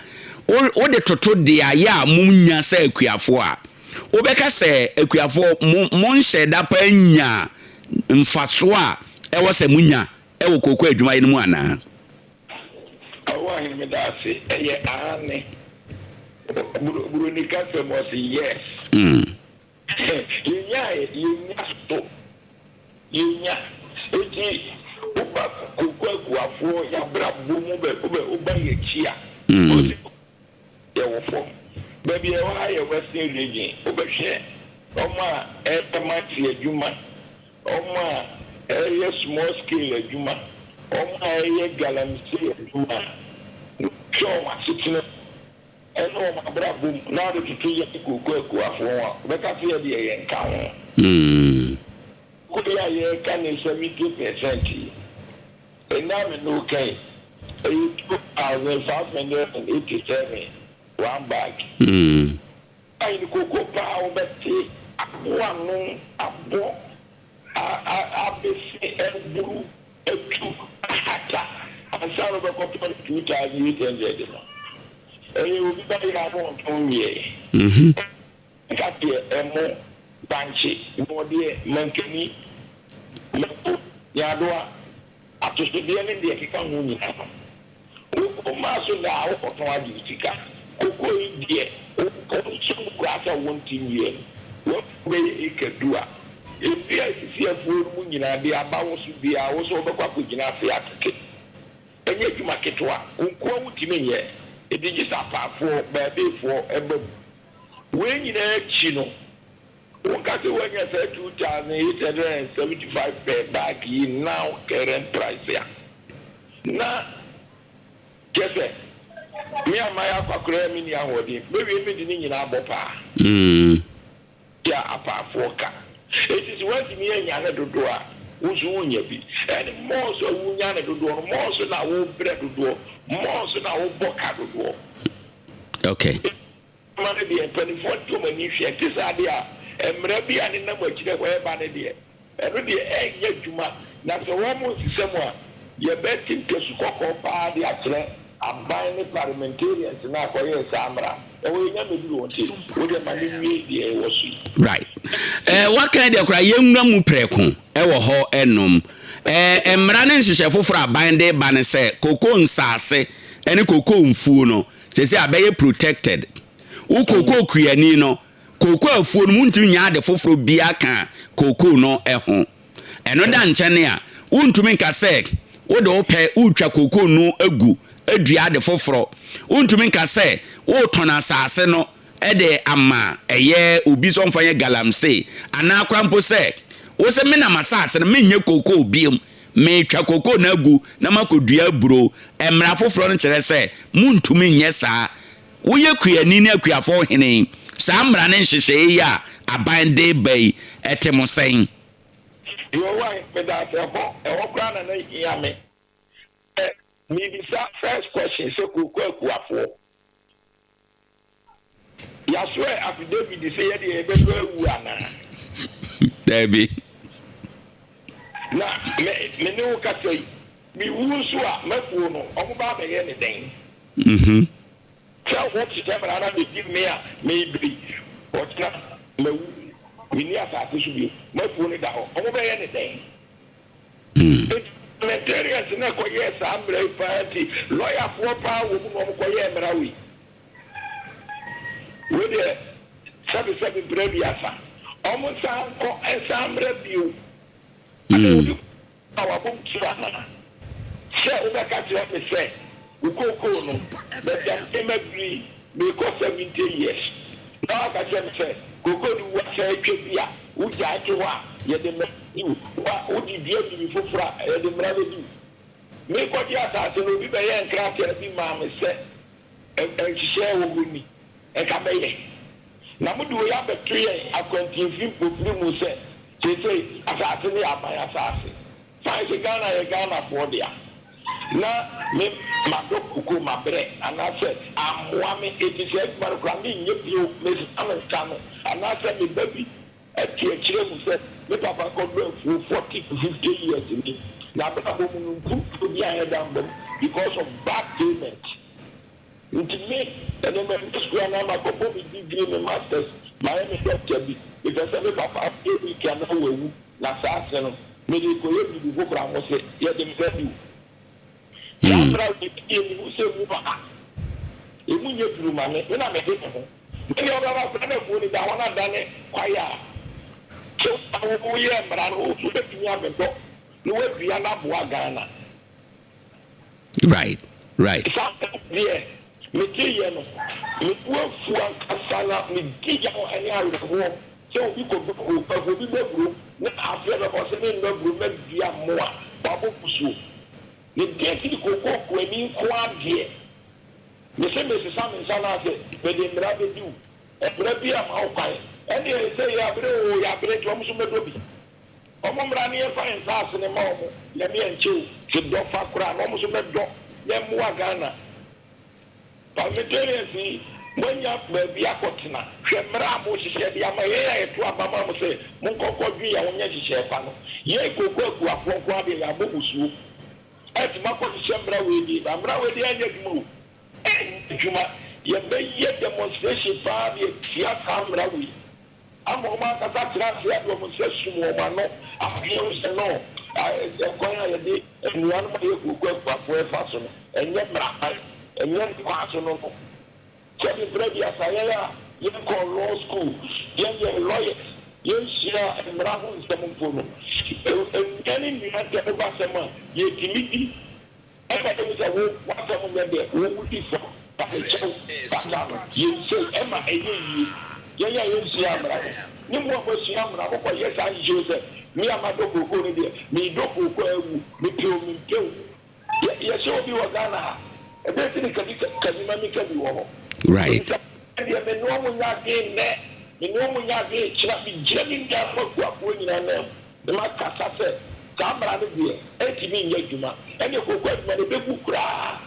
wode toto deɛ ayɛ a monya sɛ akuafoɔ a, wobɛka sɛ akuafoɔ mo monhyɛ da pa nya mfasoɔ a ɛwɔ sɛ monya ɛwɔ kooko adwuma yi no mu anaa? Ɔwɔ ahene, meda ase. Ɛyɛ aane. Buroni kasa mu, ɔse yes. Yɛnya, yɛnya so, yɛnya. Eti woba kooko akuafoɔ yɛabrabɔ mu bɛ wobɛ woba yɛkyi a, ɔse yɛwɔ fam. Baabi a ɛwɔ ha yɛ Western Region. Wobɛhwɛ ɔmo a ɛyɛ mate adwuma, ɔmo a ɛyɛ small scale adwuma, ɔmo a ɛyɛ galamsey adwuma, hwɛ ɔmo asetena ɛne ɔmo abrabɔ mu na ɔde toto yɛ kooko akuafoɔ ho a, wobɛka sɛ yɛdeɛ yɛnka ho. Koyi a yɛreka ne 70% yi, ɛnna me no kan ɛyɛ 2,587 one bag. Ayi ne koko paa, wobɛte aboa no abɔ abɛsi ɛburu atu ahata ansa na wobɛkɔtɔ no 2,800 no, ɛyɛ obi ba yɛ a na ɔntɔn wie. Nkateɛ, ɛmo, bankye, bɔɔdeɛ, mankani, mako, nyaadoa, atosodeɛ ne deɛ ɛkeka ho nyinaa no, wokɔ so daa wokɔtɔn agye wo sika. Koko yi deɛ, wonso no koraa sɛ wonte wie no, wafu bɛyɛ eka 10 a, ebi a esisi afuo no mu nyinaa de aba wo so biara, wo so wobɛkɔ akɔgyina ase atete. Ɛnyɛ adwuma ketewa, wo nkoa wontumi nyɛ. Ɛdi gye sɛ apaafoɔ, baabeefoɔ ɛba mu. Wei nyinaa akyi no, wonka sɛ woanya saa 2,875 per bag yi now current price a, na kyɛ sɛ me a mayɛ akwakoraa, me ni ahoɔden bɛwie, mede ne nyinaa bɔ paa tia apaafoɔ ka. Eti sɛ woantumi anya ne dodoɔ a, wo nso wonya bi. Ɛne mmɔɔ so a wonya ne dodoɔ no, mmɔɔ so na wobrɛ dodoɔ, mmɔɔ so na wobɔ ka dodoɔ. Ma no deɛ, mpanimfoɔ nte wɔn ani hwɛ nte saa deɛ a, mmara bi a nenam akyirɛ hɔ ɛba no deɛ, ɛno deɛ ɛnyɛ adwuma. Na sɛ wɔn mo nsesa mu a, yɛbɛte ntasu kɔkɔɔ paa de akyerɛ aban ne parliamentarians na akɔyɛ saa mmara ɛwɔ yɛnya mmɛduru wɔn nti wo deɛ ma ne nwie deɛ ɛwɔ so yi. Right, waka deɛ koraa, yɛnwura mu prɛko ɛwɔ hɔ. Ɛnom mmara ne nhyehyɛ foforɔ aban de ba ne sɛ koko nsaase ɛne koko mfuo no sɛsɛ abɛyɛ protected. Wo koko kuani no, koko afuo no muntumi nya ade foforɔ biara ka koko no ɛho. Ɛno da nkyɛn a, wontumi nka sɛ Wode wo pɛ woretwa kookoo no agu adua ade foforɔ. Wontumi nka sɛ woretɔn asase no de ama ɛyɛ obi sɛ ɔmfa nyɛ galamsey anaa koraa mpo sɛ wose menam asase no menyɛ kookoo biom, meretwa kookoo no agu na makɔdua aburow. Mmara foforɔ no kyerɛ sɛ montumi nyɛ saa. Woyɛ kuani ne akuafoɔ hene yi, saa mmara ne nhyehyɛeɛ yi a aban de reba yi, ɛte mo sɛn? Yehowa, meda ase ɛhɔ, ɛhɔ koraa na na ehia me sɛ mebisa first question sɛ kooko akuafoɔ. Yɛasoɛ affidavit sɛ yɛdeɛ yɛbɛdɔ awu anaa? Daabi. Na me, me ne wo kasa yi, mewu nso a, m'afuo no, wɔba abɛyɛ ne dɛn? Sɛ wo hyehyɛ mmara na bedi me a merebiri, ɔkyena mawu, menni asase so bio, m'afuo no da hɔ, wɔbɛyɛ no dɛn? Enti parliamentarians no kɔyɛɛ saa mmara yi paa nti, lɔyafoɔ paa wɔ mu na wɔkɔyɛɛ mmara wei. Wei deɛ sɛbesɛbe mprɛ 30, wɔnsan nkɔ nsan mmra bio. Adɛn obi Na wabom tiri anaa? Sɛ wobɛka kyerɛ me sɛ wo kookoo no, baabi a me maduru yi, merekɔ 70 years, na woaka kyerɛ me sɛ kookoo no wu asan atwa bi a, wogyae to hɔ a, yɛde mmara bɛdi wo. Wo a wode dua biribi foforɔ a, yɛde mmara bɛdi wo. Merekɔgye asase no, obi bɛyɛɛ nkrataa bi maa me sɛ nhyehyɛe a ɛwɔ hɔ ni, nka mɛyɛ. Na mode wei abɛto yɛn akwantinfi mpofirim mu sɛ seesei asase no yɛ aban asase. Fine sɛ Ghana yɛ Ghanafoɔ dea. Na me madɔ koko mabrɛ anaasɛ ammoa me enti saa adwuma no koraa menyɛ bio, mesesa me nsa ano anaasɛ me ba bi atu akyire ahu sɛ me papa kɔdɔ afuo 40 to 50 years ni, n'abrabɔ mu no mpuntuo bi anyɛ da amma mu because of bad payment. Nti me, ɛnɛ mawie sukuu anaa makɔbɔ me degree, me masters, mayɛ me doctor bi, mepɛ sɛ me papa afei week anaa wawu, n'asaase no, mede rekɔyɛ biribi foforɔ a, mose yɛde mmara bi o. Saa mmara wei deɛ mehu sɛ emu wɔ ha, emu nyɛ duru ma me, me na mede me ho. Me deɛ wobɛba koraa na afuo no da hɔ na adane kwaeɛ a, sɛ wo na woyɛɛ mmara no, wo nso wobɛtumi abɛdɔ na woadua no aboa Ghana. Right. Saa deɛ meteeɛ no, me bo afu ankasa na medi yaw ne awerɛhoɔ sɛ obi kɔdɔ kuro, obi dɔ aburo na afe a ɛbɛba ɔsɛ mennɔ aburo mɛdua mmoa, wabɔ musuo. Ne deɛ nti ne kookoo kuani nko ara deɛ, mese mesesa me nsa anaasɛ mede mmara bɛdi wo, mmara bi amma wo kwan, ɛnneɛ sɛ yɛabrɛ oo yɛabrɛ nti wɔn nso mmɛdɔ bi. Ɔmo mmra ne yɛnfa yɛn nsaase no mma ɔmo, Nyame ɛnkyɛ o, se dɔ fa koraa na ɔmo nso bɛdɔ na ɛmmoa Ghana. Parliamentarians yi moanya baabi akɔ tena, hwɛ mmra a mo hyehyɛ de ama yɛn a yɛto aba maa mo sɛ monkɔ nkɔ dwen yɛn ho nyɛ nhyehyɛɛ pa no. Yɛn kooko akuafoɔ nko ara deɛ yɛabɔ musuo. Ɛnti moakɔ hyehyɛ mmra wei de ba, mmra wei deɛ ɛnyɛ adwuma o, ɛnyɛ adwuma, yɛbɛyɛ demonstration paa de atia saa mmra wei. Ama wɔn ankasa atena ase de wɔn nsa asum wɔn ano adwene ho sɛ, No, ɛkwan a yɛde anuanom a yɛyɛ kooko akuafoɔ refa so no, ɛnyɛ mmara kwan, ɛnyɛ ne kwan so no no. Sɛbe mprɛ aduasa, yɛn a yɛnkɔɔ law school, yɛnyɛ lawyers, yɛnsuaa mmara ho nsɛm mpo no, nnua ne nnua ntam ba asɛm a, yɛtumi di. Ɛna ɛhu sɛ wo w'asɛm nyɛ dɛ, wo wodi fɔ, pa me kyɛw, bata no, yɛ sei, ɛma ɛyɛ yie. Yɛn a yɛnsuaa mmara no, ne mo a moasua mmara, mokɔ yɛ saa nhyehyɛe yi sɛ, me a madɔ kookoo no deɛ, meredɔ kookoo a awu, mepɛ o, mempɛ o. Yɛ, yɛhyɛ obi wɔ Ghana ha, ɛdɛn nti ne kabi kabi ma meka bi wɔ hɔ? Right. Efisɛ me deɛ, me ne wɔn nyɛ adwene nnɛ, me ne wɔn nyɛ adwene kyena, megyina me nuanom akuafoɔ nyinaa nan mu. Na makasa sɛ, Saa mmara no deɛ, ɛntumi nyɛ adwuma. Ɛnneɛ kooko adwuma no, ɛbɛgu koraa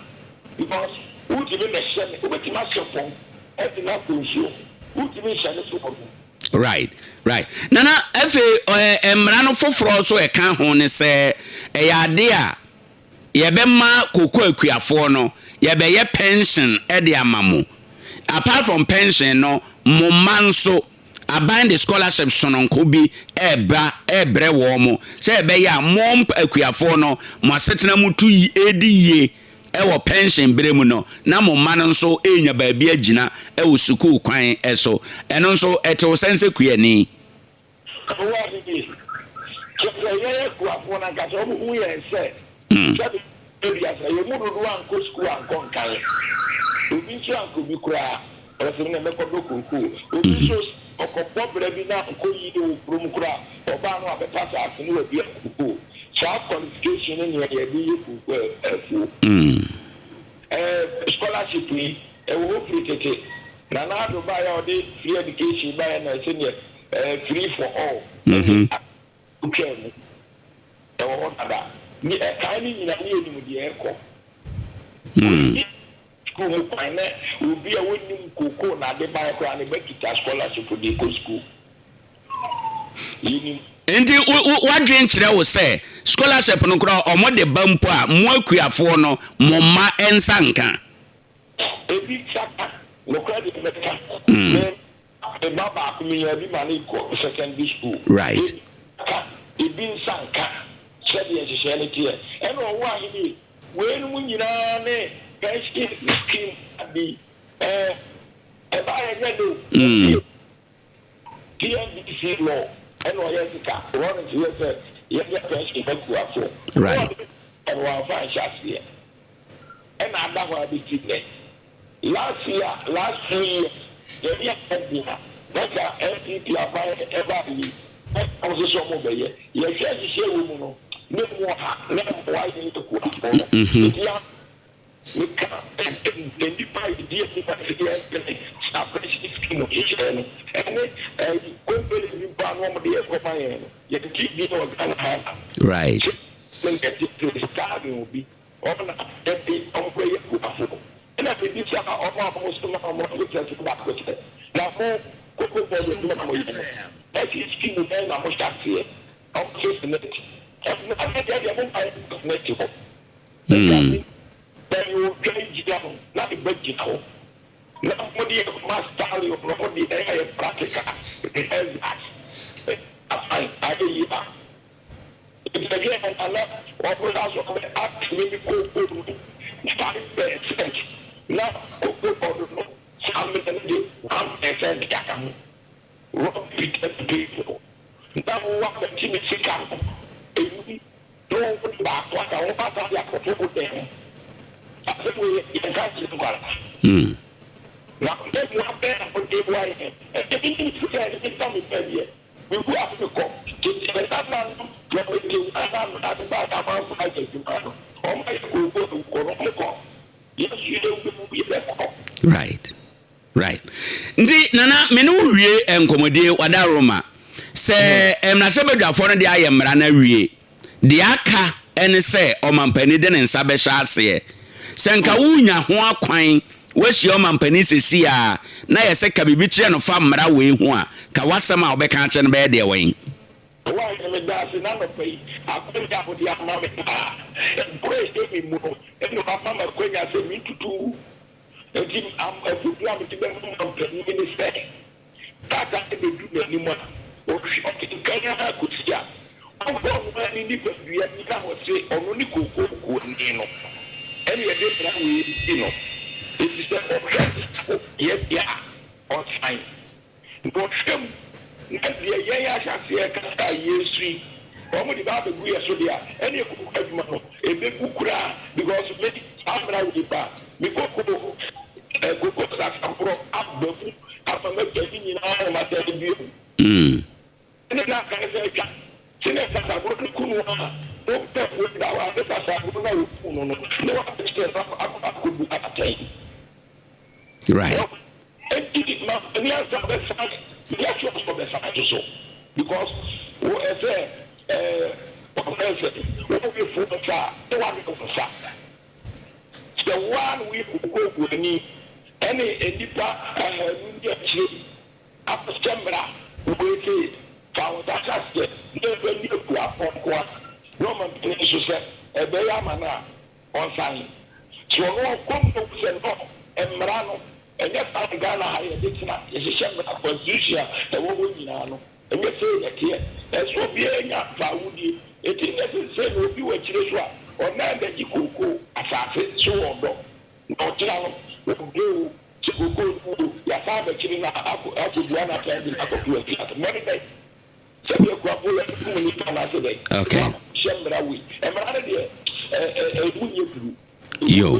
because wontumi mmɛhyɛ me. Wobɛtumi ahyɛ pɔnkɔ de no akɔ nsuo ho, wontumi nhyɛ ne so wɔ no. Right. Nana, afei ɛ mmara no foforɔ nso a ɛka ho ne sɛ, ɛyɛ adeɛ a yɛbɛma kooko akuafoɔ no, yɛbɛyɛ pension de ama mo. Apart from pension no, mo mma nso, Aban de scholarship sononko bi reba rebrɛ wɔn sɛ ɛbɛyɛ a mo akuafoɔ no mo asetena mu tu redi yie wɔ pension berɛ mu no na mo mma no nso renya baabi agyina wɔ sukuu kwan so. Ɛno nso ɛte wo sɛn sɛ kuani? Owura Adede, Kyerɛ sɛ yɛn akuafoɔ no ankasa wɔn hu yɛn sɛ. Sɛbe aduasa, yɛn mu dodoɔ ankɔ sukuu ankɔ nkan. Obi nso ankɔ bi koraa. Ɔse me na mɛkɔdɔ kookoo. Obi nso ɔkɔbɔ bra bi na ankɔ yie wɔ kurom koraa a, ɔbaa no wabɛpa asaase no wadua kookoo. Saa qualification ne nea yɛde yɛ kookoo afuo. Ɛɛ scholarship yi, ɛwɔ hɔ firi tete. Nana Addo baeɛ a ɔde free education baeɛ na ɛsɛ neɛ ɛɛ free for all ɛne wotwaa mu. Ɛwɔ hɔ dada. Ne ɛkan no nyinaa ne yɛnim deɛ ɛrekɔ. Wɔnni sukuu mu kwan na obi a wɔnnim kookoo na ade ban koraa ne ba kita scholarship de kɔ sukuu. Yɛnim. Nti wo wo w'adwene kyerɛ wo sɛ scholarship no koraa wɔn de ba mpo a mo akuafoɔ no mo mma nsa nka? Ebi nsa ka, nokorɛ deɛ mɛka. Me Me ba baako menyaa bi ma no kɔ secondary school. Ebi ka, ebi nsa nka sɛdeɛ nhyehyɛɛ no teɛ. Ɛna ɔwɔ ahenie. Weinom nyinaa ne pension scheme ade yi. Ɛɛ ɛbaeɛ nyɛ nnɛ o. Yɛte PNDC law ɛna ɔyɛ sika. Lawrence yɛ sɛ yɛnyɛ pension ma kuafoɔ. Na ɔde ɛna wamfa anhyɛ aseɛ. Ɛna ada hɔ ara bɛsi nnɛ. Last year, last 2 years, yɛne ayɛ den a, na nka NPP aban ɛbaa yi, na nka wɔn nso sɛ wɔn rebɛyɛ. Yɛhwɛ nhyehyɛɛ ɛwɔ mu no, na emu wɔ ha, na ɛmmoa yɛn akuafoɔ no. Nti yɛn, meka nnipa a yɛdi anim a sɛ yɛmpene saa pension scheme nhyehyɛɛ no, ɛne ɛyi company bi mpo a na wɔn de rekɔma yɛn no, yɛntee bi wɔ Ghana ha da. Sɛ ne yɛte sɛ starving obi. Wɔn na ɛde wɔn bɛyɛ akuafo. Ɛnna mibisaa wɔn a wɔsoma wɔn officers no baako sɛ, Na mo, Cocoa Board adwuma a moyɛ no, SEC mu bɛn na mohyɛ aseɛ? Wɔse Senate. Ɛnna afei deɛ deɛ momma yɛnkɔ Senate hɔ. Nka me baabi otwa yi gyina no, na me ba gyina hɔ. Na mode yɛ kɔma stallion no, mode yɛn ayɛ practical rehearsals. Fine, ayɛ yie a. Ntɛdeɛ na na wɔn da so bɛ atumi ne kookoo no 5% na cocoa board no saa mmerɛ no de 1% aka ho. Rob Peter to pay for na wo abɛgye me sika no ɛnum na wo de baako aka ho asan de akɔto wo dan mu. Asɛm wei yɛnka nkyerɛ nkwadaa. Na mmoa bɛn na mode boa yɛn? Ɛnde menim sika a ɛde fa me baabi ɛ. Migu ase mekɔ. Tete nananom na tete nananom ade baeɛ a amanfoɔ ayɛ adwuma no, wɔayɛ kooko awu kɔ no, wɔkɔ. Yɛn nso yɛbɛwu, yɛbɛkɔ. Right right nti nana me ne wo wie nkɔmmɔdie wadaroma sɛ mmarahyɛbadwafoɔ no de ayɛ mmara no awie Deɛ aka ne sɛ ɔmampanin de ne nsa bɛhyɛ aseɛ. Sɛ nka worenya ho akwan woahyia ɔmampanin seesei ara na yɛ sɛ ka biribi kyerɛ no fa mmara wei ho a, ka w'asɛm a wobɛka akyerɛ no bɛyɛ deɛ wɛn? Ɔwɔ Hene, meda ase na anɔpa yi akwanya a wode ama me paa. Ɛberɛ a ɛhyɛ me mu no na wama me akwanya sɛ mentutu wo. Enti afotuo a mede bɛma ɔmampanin ne sɛ, Krataa no bedu n'anim a, ɔhwɛ, ɔkenkan ara kosi a ɔmfa ɔno ara ne nipadua nnyina hɔ se ɔno ne kookookuani no. Ɛnna yɛde mmara wei di no, efisɛ ɔhwɛ nsa yɛ deɛ a, ɔnsan. Na ɔhwɛ mu na deɛ yɛn ahyɛaseɛ rekasa a yɛresu yi, wɔde ba abɛgu yɛn so deɛ a, ɛnneɛ kooko adwuma no, ɛbɛgu koraa because me, saa mmara wei ba a, me kookoo, eh, kookoo sasaborɔ aba mu ama matwa ne nyinaa na masan adua mu. Ɛne na aka ne sɛ atwa. Sɛnea sasaborɔ no ku no a, wopɛ wei da hɔ a, ne sasaborɔ no a wɔkuu no no, na wɔabɛkyerɛ no akɔ akɔbu atɛn. Enti ma m'ani ansa bɛsan, meyɛ sure sɛ ɔbɛsan nso so because wo ɛsɛ ɛɛ wɔfrɛ sɛ wowe foɔ nsa a na woawe wo nsa. Sɛ wo ara na woyɛ kokokuani ɛne nnipa ahanu ne akyire akɔhyɛ mmara wei se fa wo nsa hyɛ aseɛ na ɛmfa nni akuafoɔ nko ara na ɔmampanin nso sɛ ɛbɛyɛ ama no a ɔnsan. Sɛ ɔno ɔkɔ mu na ohu sɛ no mmara no ɛnyɛ saa na Ghana ha yɛde tena, yɛhyehyɛ mmara, constitution a ɛwɔ hɔ nyinaa no ɛnyɛ sei na ɛteɛ. Ɛsɛ sɛ obiara nya faawodie. Enti nyɛ sɛ sei na obi wɔ akyire so a ɔnan bɛgye kookoo asase so wɔ ɔdɔ na ɔkyena no wɔbrɛ o, sɛ kookoo no wu o, yɛasan abɛkyere no akɔ akɔdua no asan de no akɔto afiase. Mmɔne bɛn? Sɛdeɛ akuafoɔ yɛ no kum nnipa anaasɛ dɛn? Okay. Hyɛ mmara wei. Mmara no deɛ, Ɛmu nyɛ duru. Yo.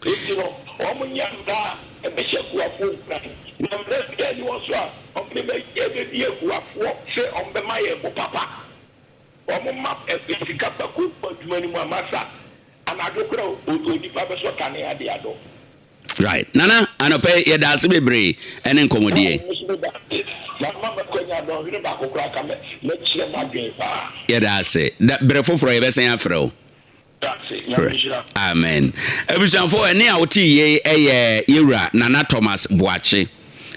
Enti no, wɔnyɛ mmara a ɛbɛhyɛ akuafoɔ nkuran, na mmara biara nni hɔ nso a wɔde bɛdi akuafoɔ sɛ wɔbɛma yɛn bo papa. Wɔma sika ba kooko adwuma no mu a, masa, anadwo koraa onipa bɛsɔ kanea de adɔ. Right. Nana, anɔpa yi yɛda ase bebree ɛne nkɔmmɔdie. Me nso meda ase. Na ama m'akwanya dɔnhwere baako koraa ka mɛkyerɛ m'adwene paa. Yɛda ase. Da, berɛ foforɔ yɛbɛsan afrɛ wo. Amen. Abusuafo, ɛne a wote yei ɛyɛ yɛwura Nana Thomas Boakye.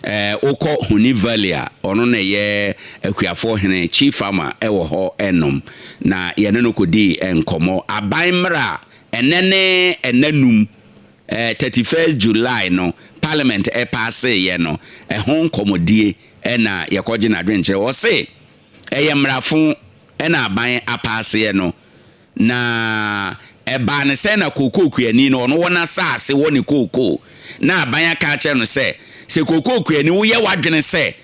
Ɛɛ wokɔ Huni Valley a, ɔno na ɛyɛ akuafoɔ hene, chief farmer, ɛwɔ hɔ ɛnom. Na yɛne no kɔdii nkɔmmɔ. Aban mmara a ɛnɛ ne ɛnna num, ɛɛ 31st July no, Parliament ɛpaaseeɛ no, ɛho nkɔmmɔdie ɛna yɛkɔgye n'adwenkyerɛ. Ɔse ɛyɛ mmarafo ɛna aban apaaseɛ no. Na ɛbaa no sɛ na kookoo kuani no, ɔno wɔ n'asaase wɔ ne kookoo, na aban aka akyerɛ no sɛ, Sɛ kookoo kuani, woyɛ w'adwene sɛ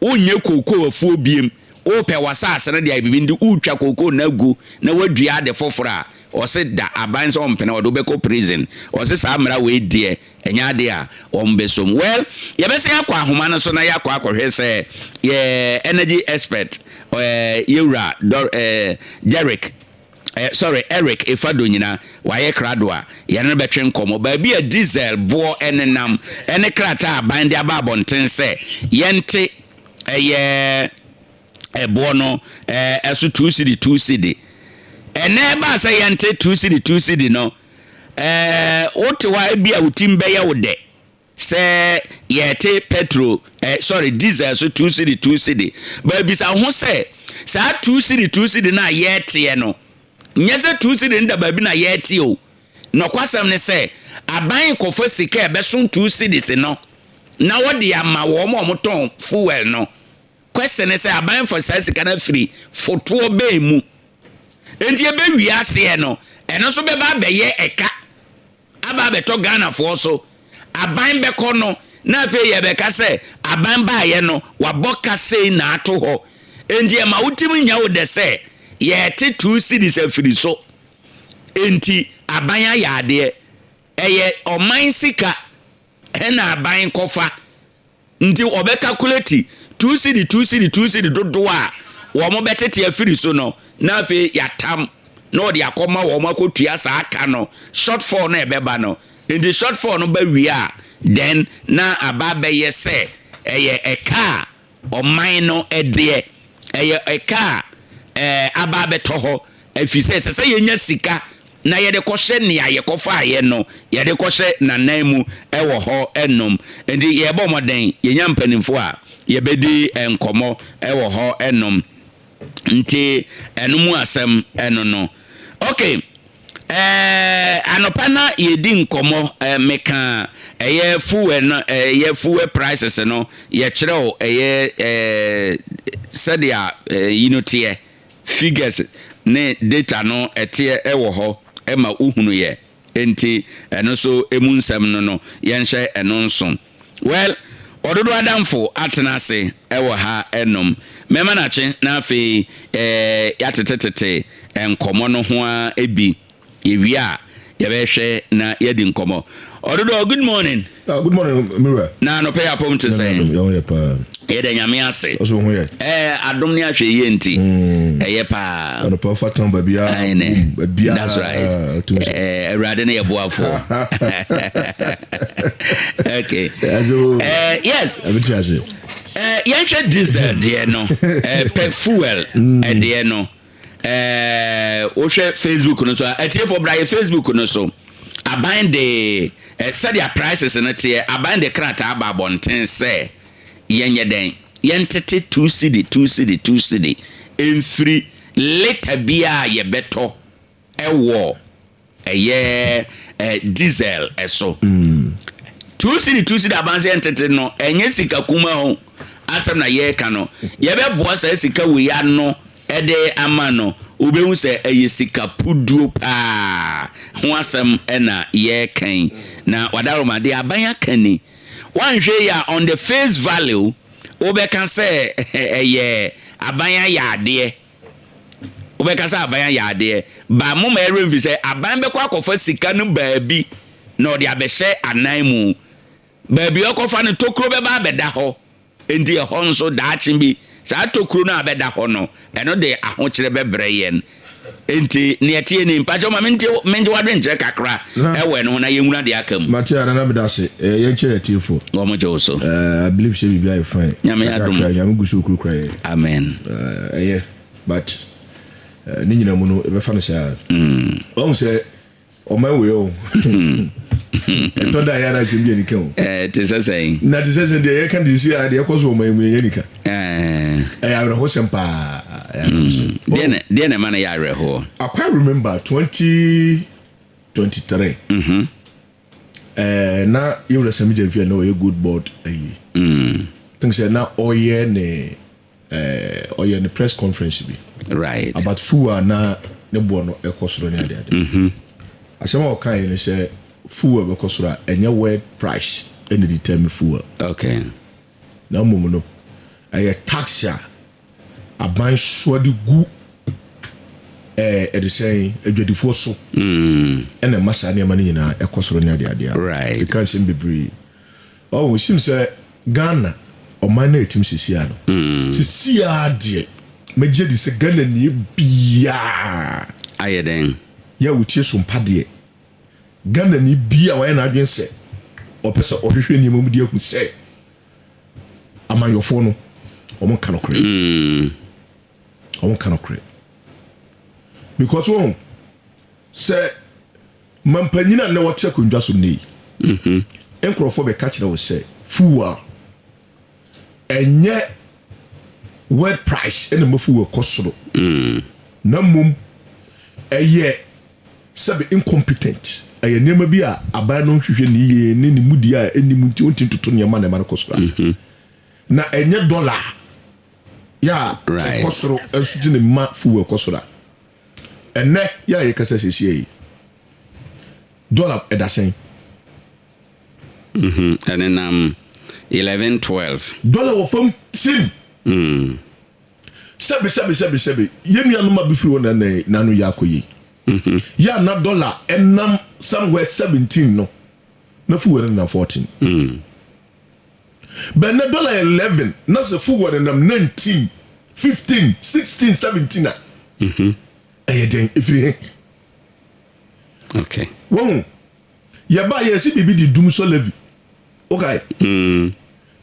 wonyɛ kookoo afuo biem, worepɛ w'asaase no de ayɛ biribi nti woretwa kookoo no agu na woadua ade foforɔ a, ɔse da, aban sɛ ɔmpene, ɔde wo bɛkɔ prison. Ɔse saa mmara wei deɛ, ɛnyɛ adeɛ a wɔbɛsɔ mu. Well, yɛbɛsan akɔ ahoma no so na yɛakɔ akɔhwɛ sɛ yɛ energy expert, eh, yɛwura Dor, eh, Derrick, eh, sorry, Eric Efadonyina, wayɛ krado a yɛne no bɛtwe nkɔmmɔ. Baabi a diesel boɔ nenam ne krataa a aban de aba abɔnten sɛ yɛnte ɛyɛ ɛboɔ no ɛso 2 cedi 2 cedi. Ɛnɛ ɛbaa sɛ yɛnte 2 cedi 2 cedi no, wote hɔ a ebi a wo tim bɛyɛ wo dɛ sɛ yɛte petrol, sorry, diesel so 2 cedi 2 cedi. Baabisa ho sɛ saa 2 cedi 2 cedi no a yɛteɛ no, nyɛ sɛ 2 cedi no da baabi na yɛte o. Nɔkwasɛm ne sɛ aban kɔfa sika a ɛbɛso 2 cedis no na wɔde ama wɔn a wɔtɔn fuel no. Question ne sɛ aban fa saa sika no afiri fotoɔ bɛn mu? Enti ɛbɛwie aseɛ no, ɛno nso bɛba abɛyɛ ɛka aba abɛtɔ Ghanafoɔ so. Aban bɛkɔ no na afei yɛbɛka sɛ aban baayɛ no wabɔ ka sei na ato hɔ. Enti ɛma wotumi nya wo dɛ sɛ yɛte 2 cedis afiri so. Enti aban ayɛ adeɛ. Ɛyɛ ɔman sika ɛna aban kɔfa. Nti wɔbɛ calculate 2 cedi 2 cedi 2 cedi dodoɔ a wɔn bɛtete afiri so no, na afei yɛatam na wɔde akɔma wɔn akɔtua saa aka no, shortfall no ɛbɛba no. Nti shortfall no ba wie a, then na aba abɛyɛ sɛ ɛyɛ ɛka a ɔman no ɛdeɛ, ɛyɛ ɛka a aba abɛtɔ hɔ, ɛfiri sɛ ɛsɛ sɛ yɛnya sika na yɛde kɔhyɛ nea yɛkɔfaeɛ no, yɛde kɔhyɛ n'anan mu ɛwɔ hɔ ɛnom. Nti yɛbɔ mmɔden yɛnya mpanimfoɔ a yɛbɛdi nkɔmmɔ ɛwɔ hɔ ɛnom. Nti ɛno mu asɛm ɛno no. Okay, anɔpa na yɛdi nkɔmmɔ, meka ɛyɛ fuel no, ɛyɛ fuel prices no, yɛkyerɛw ɛyɛ sɛdeɛ yi no teɛ, figures ne data no ɛteɛ ɛwɔ hɔ ɛma wohunu yɛ. Nti ɛno nso emu nsɛm no, yɛnhyɛ ɛno nso. Well, ɔdodo adamfo atena ase ɛwɔ ha ɛnom mɛma n'akye na afei yɛatetetete nkɔmmɔ no ho a ebi yɛwie a yɛbɛhwɛ na yɛadi nkɔmmɔ. Ɔdodo, good morning. Ah, good morning, Mira. Na anɔpɛ yɛ apɔm te sɛn? Yɛn yɛ paa. Yɛda Nyame ase. Ɔsɔ ho yɛ. Adom ne ahwɛ yie nti ɛyɛ paa. Anɔpa fa tɔn baabiara. Aine. Baabiara. That's right. Awurade ne yɛ boafoɔ. Okay. Yes. Ɛbi ase. Yɛnhwɛ diesel deɛ no, pɛ fuel deɛ no. Wohwɛ Facebook no so a, atiefoɔ bra yɛ Facebook no so. Aban de sɛdeɛ prices no teɛ, aban de krataa ba abɔnten sɛ yɛnyɛ dɛn, yɛntete 2 cedi 2 cedi 2 cedi mfiri litre biara a yɛbɛtɔ ɛwɔ ɛyɛ diesel ɛso. 2 cedi 2 cedi aban sɛ yɛntete no, ɛnyɛ sika kuma ho asɛm na yɛreka no. Yɛbɛboa saa sika wei ano ɛde ama no, wobɛhu sɛ ɛyɛ sika puduo paa ho asɛm ɛna yɛreka yi. Na wadaroma deɛ aban aka ni, wanhwɛ yi a, on the face value wobɛka sɛ ɛyɛ aban ayɛ adeɛ. Wobɛka sɛ aban ayɛ adeɛ, but moma yɛwerɛ mfi sɛ aban bɛkɔ akɔfa sika no baabi na ɔde abɛhyɛ anan mu. Baabi a ɔkɔfa no, tokuro bɛba abɛda hɔ. Enti ɛhɔ nso, daakye bi, saa tokuro no a abɛda hɔ no, ɛno de ahokyerɛ bɛbrɛ yɛn. Enti, nea ɛteɛ ni. Mpakyɛw ma mente mengye w'adwenkyerɛ kakra wɔ ɛno ho na yɛnwura deɛ aka mu. Mate a, Nana meda ase. Yɛnkyɛ yɛn atiefoɔ. Wɔn gye wo so. I believe sɛ biribi ayɛ fine. Nyame adom. Kakrakra, Nyame gu so okurakura yɛn. Amen. Ɛyɛ, but ne nyina mu no, yɛbɛfa no saa. Wahu sɛ Ɔman wei o. Ɛtɔ da a yɛ anaasɛm bi anika o. Ɛɛ te sɛ sɛn? Na te sɛ sɛ deɛ yɛka te sɛ a deɛ ɛkɔ so ɔman mu yɛnyɛ nika. Ɛyɛ awerɛhosɛm paa. Ɛyɛ awerɛhosɛm. Deɛ na deɛ na ɛma no yɛ awerɛhoɔ? I quite remember 2023. Mm-hmm. Ɛɛ na yɛwura Sami Gyamfi a na ɔyɛ gold board ayi. Mm. Think sɛ na ɔyɛ ne Eh, ɔyɛ ne press conference bi. Right. About fuel a na ne boɔ no ɛkɔ soro ne adeade. Mm -hmm. Asɛm a ɔka yɛ ne sɛ fuel bɛkɔ soro a ɛnyɛ world price ɛna determine fuel. Okay. Na mmom no ɛyɛ tax a aban soa de gu ɛɛ ɛde sɛn adwadifoɔ so. Ɛna ɛma saa nneɛma no nyinaa ɛkɔ soro ne adeade a. Right. Ɛka nsɛm bebree. Ɔho it seems sɛ Ghana ɔman no a yɛtim sesia no, sesia deɛ mɛgye adi sɛ Ghanani biaa Ayɛ dɛn? Yɛ a ɔtie sompa deɛ, Ghanani biaa wayɛ n'adwene sɛ ɔpɛ sɛ ɔhwehwɛ nneɛma mu de ahu sɛ amanyɔfoɔ no wɔn nka nokorɛ. Wɔn nka nokorɛ. Because wɔn sɛ Mampanyin a nnɛ wɔte akonnwa so nnɛ yi, nkurɔfoɔ bɛka kyerɛ wo sɛ fuel, ɛnyɛ world price na ɛma fuel kɔ soro, na mmom ɛyɛ sɛbe incompetent, ɛyɛ nneɛma bi a aban no nhwehwɛ ne yie ne ne mudi a ɛnni mu nti ɔntumi ntoto nneɛma na ɛma no kɔ soro a. Na ɛnyɛ dɔla yɛ a ɛkɔ soro nso nti na ɛma fuel kɔ soro a. Ɛnnɛ yi a yɛkasa seesei yi, dɔla ɛda sɛn? Ɛnenam 11, 12. Dɔla wɔ fam tim. Sɛbe, sɛbe, sɛbe, sɛbe, yɛn nuanom a bɛfiri hɔ na na n'ano yɛ akɔ yie. Yɛ a na dɔla ɛnam somewhere 17 no, na fuel no nenam 14. Bɛ nnɛ dɔla yɛ 11 na sɛ fuel nenam 19, 15, 16, 17 a, ɛyɛ dɛn? Ɛfiri he? Okay. Wahu? Yɛbaa yɛsi biribi de dumsɔ levy. Wokae?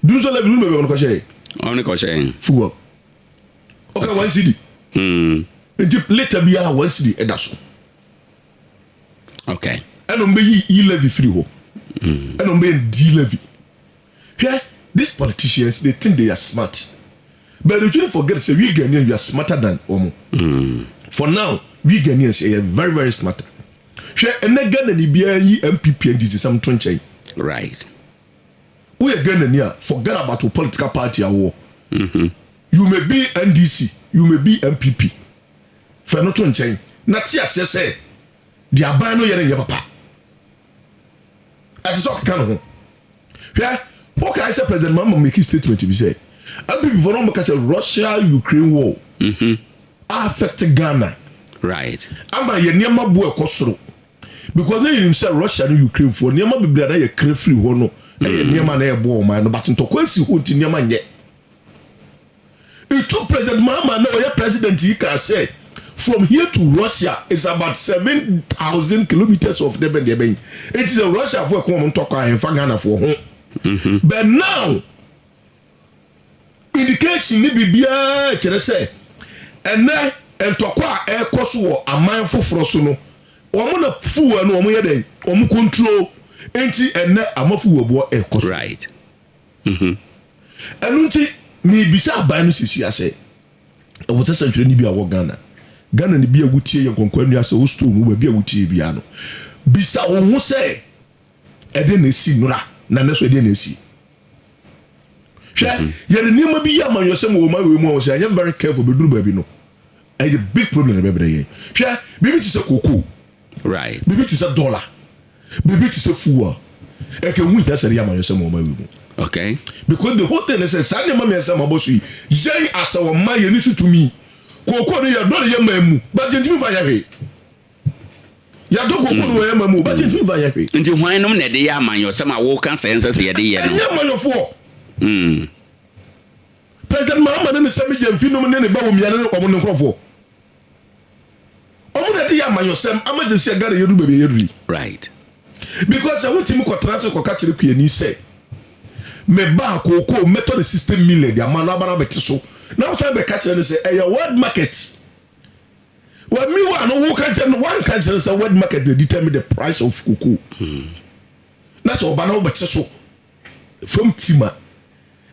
Dumsɔ levy, wonu baabi a wɔde kɔhyɛɛ? Wɔde kɔhyɛɛ. Fuel. Ɔka one cedi. Nti lita biara one cedi ɛda so. Okay. Ɛna wɔn bɛyi e levy firi hɔ. Ɛna wɔn bɛyɛ d levy. Hwɛ, these politicians they think they are smart but they shouldn't forget sɛ we Ghanaians we are smarter than wɔn. For now we Ghanaians yɛyɛ very very smarter. Hwɛ ɛnɛ Ghanani biara yi NPP NDC sɛm to nkyɛn. Right. Woyɛ Ghanani a forget about wo political party a wowɔ. You may be NDC, you may be NPP. Fa ɛno to nkyɛn na te aseɛ sɛ deɛ aban no yɛ no nyɛ papa. Ɛsɛ sɛ ɔkeka ne ho. Hwɛ, wokae sɛ President Mahama make statement bi sɛ NPP foɔ no wɔka sɛ Russia Ukraine war affect Ghana. Right. Ama yɛ nneɛma bo ɛkɔ soro. Because na yɛnim sɛ Russia ne Ukraine foɔ nneɛma bebree a na yɛkra firi hɔ no ɛyɛ nneɛma na ɛboa ɔman no but ntɔkwa asi hɔ nti nneɛma nyɛ. It took President Mahama na ɔyɛ president yi kaa sɛ from here to Russia is about 7,000 kilometers of dɛbɛn deɛbɛn. Enti sɛ Russia foɔ ɛko wɔn ntɔkwa a ɛmfa Ghana foɔ ho. But now indication ne biribiara kyerɛ sɛ ɛnɛ ntɔkwa a ɛrekɔ so wɔ aman foforɔ so no wɔn na fuel no wɔn yɛ dɛn wɔn control enti ɛnɛ ama fuel boɔ ɛrekɔ so. Right. Ɛno nti, merebisa aban no seesei ara sɛ, ɛwɔ sɛ sɛnkyerɛnne bi a wɔ Ghana, Ghanani bi a wotie yɛn nkwankwa ase, wo store mu, baabi a wotie biara no, bisa wo ho sɛ, ɛdeɛn na ɛsi nnora, na nnɛ nso ɛdeɛn na ɛsi? Hwɛ, yɛde nneɛma bi yɛ amanyɔsɛm wɔ ɔman wei mu a, sɛ anyɛ very careful, bɛduru baabi no, ɛyɛ big problem na ɛbɛbrɛ yɛn. Hwɛ, biribi te sɛ cocoa, Right. Biribi te sɛ dɔla, biribi te sɛ fuel. Ɛka ɛho hia sɛ yɛde yɛ amanyɔsɛm wɔ ɔman wei mu. Okay. Because the whole thing ne sɛ saa nneɛma mmiɛnsa ma bɔ so yi, yɛn asɛ ɔman yɛn ni so tumi. Kookoo no yɛdɔ no yɛ man mu, but yɛntumi mfa nyɛ hwee. Yɛadɔ kookoo no wɔ yɛn man mu, but yɛntumi mfa nyɛ hwee. Nti hwan nom na ɛde yɛ amanyɔsɛm a woka sɛ ɛnsɛ sɛ yɛde yɛ no? Ɛnyɛ amanyɔfoɔ. President Mahama ne ne Sammy Gyamfi nom ne ne Bawumia ne wɔn ne nkorɔfoɔ. Wɔn na ɛde yɛ amanyɔsɛm ama sɛsi a Ghana yɛduru baabi a yɛduru yi. Right. Because sɛ wotumi kɔtena ase kɔka kyerɛ kuani sɛ me ba kookoo mɛtɔ ne 60 million de ama no aba no abɛte so na wosan bɛka kyerɛ no sɛ ɛyɛ world market. Well, meanwhile no woka kyerɛ no wanka kyerɛ no sɛ world market na determine the price of cocoa. Na sɛ ɔba na wobɛte so fam tim a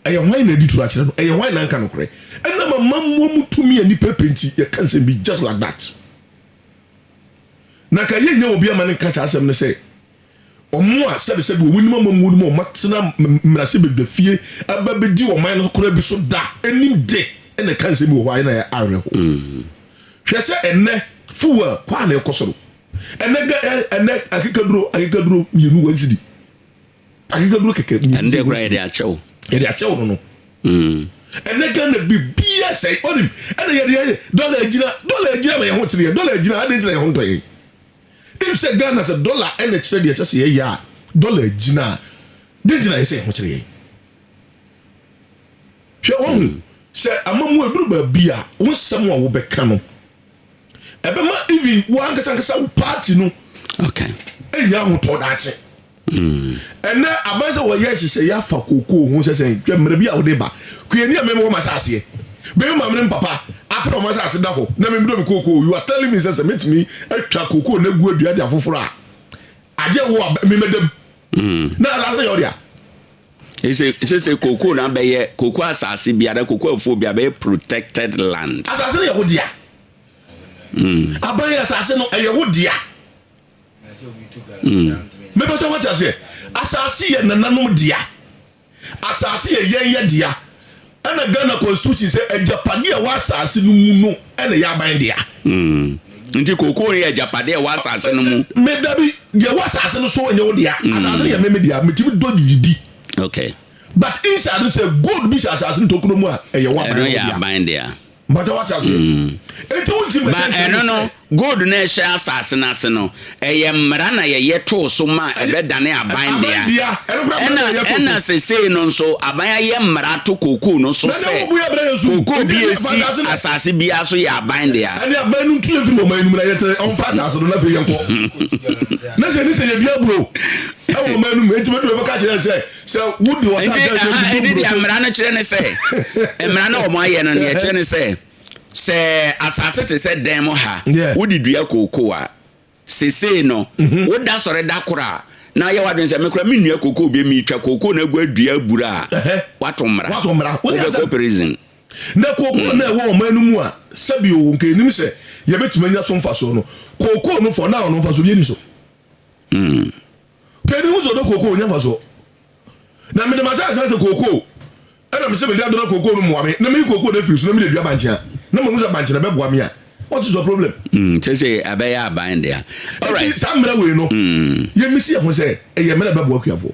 Ɛyɛ hwan na adi turo akyerɛ no? Ɛyɛ hwan na anka nokorɛ? Ɛnam amammuo mu tumi a nnipa pɛ nti, yɛka nsɛm bi just like that. Na anka yɛnnya obi ama no nka saa asɛm no sɛ, wɔn a sɛbesɛbe wɔn nim amammuo no mu a wɔatena mmarahyɛbadwafie aba bɛdi ɔman no koraa bi so da anim de na ɛka nsɛm bi wɔ hɔ a ɛna awerɛho. Hwɛ sɛ ɛnnɛ fuel kɔ a na ɛkɔ soro. Ɛnnɛ ɛnnɛ akekaduro akekaduro mmienu one cedi. Akekaduro kɛkɛ. Ɛno deɛ koraa yɛde akyɛ wo. Yɛde akyɛ wo no no. Ɛnɛ Ghana biribiara sɛe. Onim ɛna yɛde yɛ dɔla agyina dɔla agyina ma yɛn ho kyere yɛn dɔla agyina adɛn nti na yɛn ho ntɔ yɛn. If sɛ Ghana sɛ dɔla ɛna kyerɛ deɛ ɛsɛ sɛ yɛyɛ a dɔla agyina a dɛn nti na yɛ sɛ yɛn ho kyere yɛn. Hwɛ wahu sɛ amamu aduru baabi a wo nsɛm a wobɛka no ɛbɛma even wo ankasa ankasa wo party no okay ɛnya ahotɔ daakye ɛnɛ aban sɛ wɔyɛ nhyehyɛeɛ afa kookoo ho sɛ sɛ hwɛ mmerɛ bi a wode ba kuani a mɛmɛ wɔ m'asaaseɛ bɛyɛ maame ne papa apere wɔn asaase da hɔ na mɛmɛ dɔ me kookoo you are telling me sɛ sɛ mɛtumi atwa kookoo na agu adua de afoforɔ a adeɛ wo a memɛdam na asaase no yɛ ɔdea. Sese kookoo no abɛyɛ kookoo asase biara kookoo afuo bi abɛyɛ protected land. Asase no yɛ wo dea. Aban yɛ asase no ɛyɛ wo dea. Mepɛ sɛ wɔte aseɛ. Asase yɛ nananom dea. Asase yɛ yɛn yɛ dea. Ɛna Ghana constitution sɛ agyapadeɛ a ɛwɔ asase no mu no ɛna ɛyɛ aban dea. Nti kookoo no yɛ agyapadeɛ a ɛwɔ asase no mu. Me dabi deɛ ɛwɔ asase no so nyɛ wo dea. Asase no yɛ me me dea. Metumi dɔ didi. Okay. But inside no sɛ gold bi hyɛ asase no tokuro mu a ɛyɛ wo aban Ɛno yɛ aban dea. Mpakyɛ wate aseɛ? Enti wonti Ba mmɛka nkyerɛ me ɛno no, sɛ. gold no a ɛhyɛ asase no ase no, ɛyɛ mmara na yɛyɛ too so ma ɛbɛdane aban Aban dea. dea, ɛno koraa mmara Ɛna na yɛyɛ too ɛna so. sesei no nso, aban ayɛ mmara ato kookoo no so Na nea sɛ wobu yɛ brɛ yɛn so gu. kookoo Enti bi a ɛne fa ɛsi asase no. asase biara so yɛ aban dea. Ɛne aban no ntu yɛn mfiri ɔman no mu na yɛntena, ɔmfa asase no na afei yɛnkɔ. Na sɛ ɛne sɛ yɛdua aburo ɛwɔ ɔman no mu, enti bɛdu bɛka kyerɛ yɛn sɛ, sɛ wode Nti, ɔsase a aha, yɛdudu nti aburo deɛ so. mmara no kyerɛ ne sɛ, mmara no a wɔayɛ no, deɛ ɛkyerɛ ne sɛ, sɛ asase te sɛ dan mu ha, Yeah. wode dua kookoo a, sesei no, woda sɔre da koro a, na ayɛ w'adwene sɛ mekora mennua kookoo bio, meretwa kookoo no agu adua aburo a, Ɛhɛ. woato mmara. Woato mmara. Wode Wobɛkɔ asɛm. prison. Na kookoo no a ɛwɔ ɔman no mu a sɛbi o, nka yɛnim sɛ yɛbɛtumi anya so mfasoɔ no, kookoo no for now no mfasoɔ biara nni so. Kani hu sɛ ɔdɔ kookoo ɔnya mfasoɔ. Na mede m'asase no sɛ kookoo ɛna mese mede adɔ na kookoo no mmoa me na meyi kookoo no afiri so na mede adua bankye a na mahu sɛ bankye no ɛbɛboa me a, what is your problem? Mm, sese ɛbɛyɛ aban dea. Alright. Nti saa mmara wei no, yɛmmisi yɛn ho sɛ ɛyɛ mmara a ɛbɛboa akuafoɔ.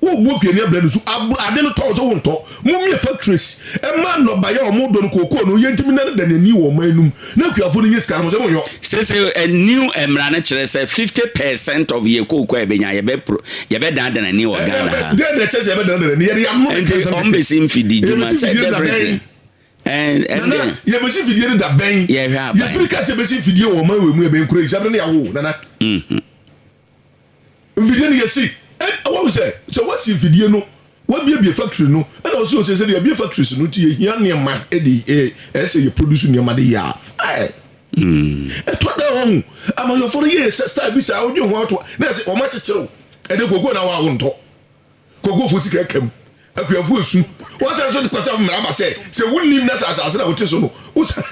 Wobu okuani abrɛ no su, ade no tɔ wo sɛ wontɔ. Mommue factories mma nnɔbaeɛ a wɔdɔ no, kookoo no, yɛntumi nnanedane ani wɔ ɔman no mu na akuafoɔ no nya sika no, mo sɛ monyɔ. Seesei new mmara no kyerɛ sɛ 50 percent of yɛ kookoo a yɛbɛnya yɛbɛ pro yɛbɛdanedane ani wɔ Ghana ha. Dɛn na ɛkyerɛ sɛ yɛbɛdanedane ani? Yɛde yɛn ano na Nti ɛka nsɛm wɔn kɛkɛ. bɛsi mfidi dwuma Yɛbɛsi sɛ mfidie no da definitely. bɛn? Ɛn Nana, ɛnde. yɛbɛsi mfidie no da bɛn? Yɛhwɛ aban. Yɛfiri ka sɛ yɛbɛsi mfidie wɔ ɔman wei mu yɛbɛn kura yi, saa berɛ no yɛawo wo, Nana. Mfidie no yɛsi ɛ wahu sɛ sɛ wasi mfidie no wabiebie factory no ɛna ɔsi ɔsɛ sɛ deɛ yɛabie factories no nti yɛhia nneɛma ɛde ɛ ɛsɛ yɛ produce nneɛma de yɛ a fine ɛtɔ da wahu amanyɔfoɔ no yɛ sɛ style bi saa wodwen ho ato na ɛsɛ wɔn akyekyere ɛde koko na wa wontɔ. Kokoofo sika ka mu, akuafo esu. Wɔsan nso de kwasafo mmara ba sɛ, sɛ wunnim na sɛ asase na wote so no, wosan.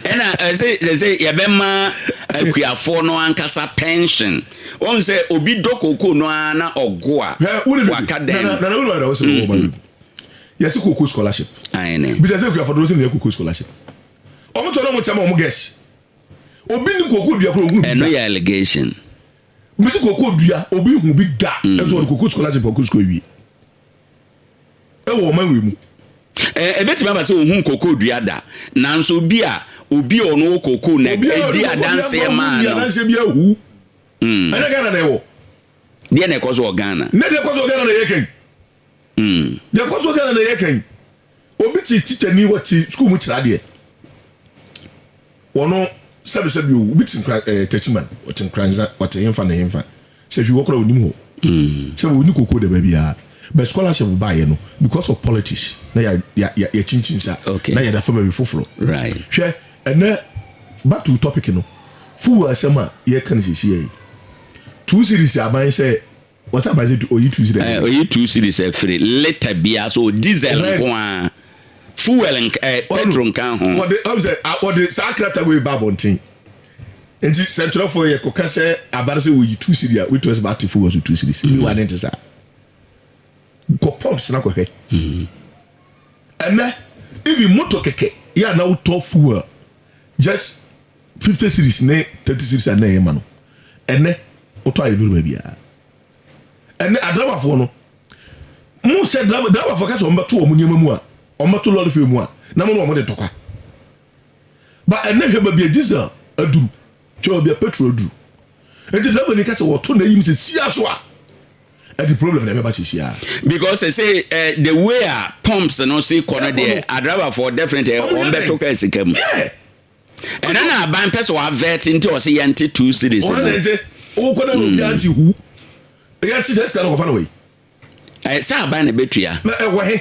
Ɛna ɛsɛ sɛ sɛ yɛbɛma akuafoɔ no ankasa pension. Wɔn sɛ obi dɔ kookoo no ara na ɔgo a, waka dɛn. Nana wúni wàdà wọ́n sɛ wọ́n ma yɛsi kookoo scholarship. Bisa sɛ akuafo dodo sɛ na yɛ kookoo scholarship. Wɔn tɔ na wɔn kyɛ ma wɔn gɛs. Obi ni kookoo dua koro ohun bi da. Ɛno yɛ allegation. Mesi kookoo dua obi hu bi da nso ɔde kookoo scholarship akɔ sukuu awie ɛwɔ ɔman wei mu. Ɛbɛtumi aba sɛ ohun koko dua da, nanso obi a obi a ɔno wɔ koko na ɛdi adanseɛ maa no. Adanseɛ bi ahu. Ɛnyɛ Ghana na ɛwɔ. Deɛ na ɛkɔ so wɔ Ghana. Ne deɛ ɛkɔ so wɔ Ghana na ɛyɛ kɛn. Deɛ ɛkɔ so wɔ Ghana na ɛyɛ kɛn. Obi te tikyani hɔ te sukuu mu kyerɛ adeɛ. Wɔno sɛbisɛbi o, obi te nkran ɛɛ Techiman, ɔte Nkoranza, ɔte hemfa ne hemfa. Sɛ hwi hɔ koraa onim hɔ. Sɛ wɔnni koko da baabiara. But scholarship baeɛ no, because of politics, na yɛ yɛ yɛ yɛkyinkyin sa. Na yɛde afa baabi foforɔ. Hwɛ, ɛnɛ back to topic no, fuel asɛm a yɛka no seesei yi, 2 cedis aban sɛ wɔsɛ aban sɛ oyi 2 cedis. Eh, oyi 2 cedis afiri litre bia so diesel nko a, fuel nka petrol nka ho. Wɔde ɔm sɛ wɔde saa krataa wei ba abɔnten, nti sɛntwerɛfoɔ yɛ kɔka sɛ aban sɛ wɔyi 2 cedis a, wetu sɛ baate fuel so 2 cedis mi wa ne nte saa. Kɔ pumps na kɔhwɛ. Ɛnɛ even motor kɛkɛ yɛ a na wotɔ fuel just 50 cedis ne 30 cedis a na ɛyɛ ma no, ɛnɛ wotɔ ayɛ duru baabiara. Ɛnɛ adrabafoɔ no mo sɛ driverfoɔ ka sɛ wɔn bɛto wɔn nneɛma mu a, wɔn bɛto lɔre fɛ mu a, na mo na wɔn de ntɔkwa ba. Ɛnɛ hwɛ baabi a diesel aduru, hwɛ baabi a petrol aduru. Nti driver ni ka sɛ wɔto na eyim sɛ sia so a, ɛde problem na ɛbɛba sisia. Because sɛ the way a pumps no si kɔ no deɛ, adrabafoɔ definitely wɔn bɛto kaa sika mu. Ɛno na aban pɛ sɛ wɔavert, nti ɔsɛ yɛnte 2 cedis no. Ɔno na ɛnte wokɔ na obi ante hu yɛnte sɛ sika no kɔfa no wɔ yi. Sɛ aban na ɛbɛtua. Na ɛwɔ he?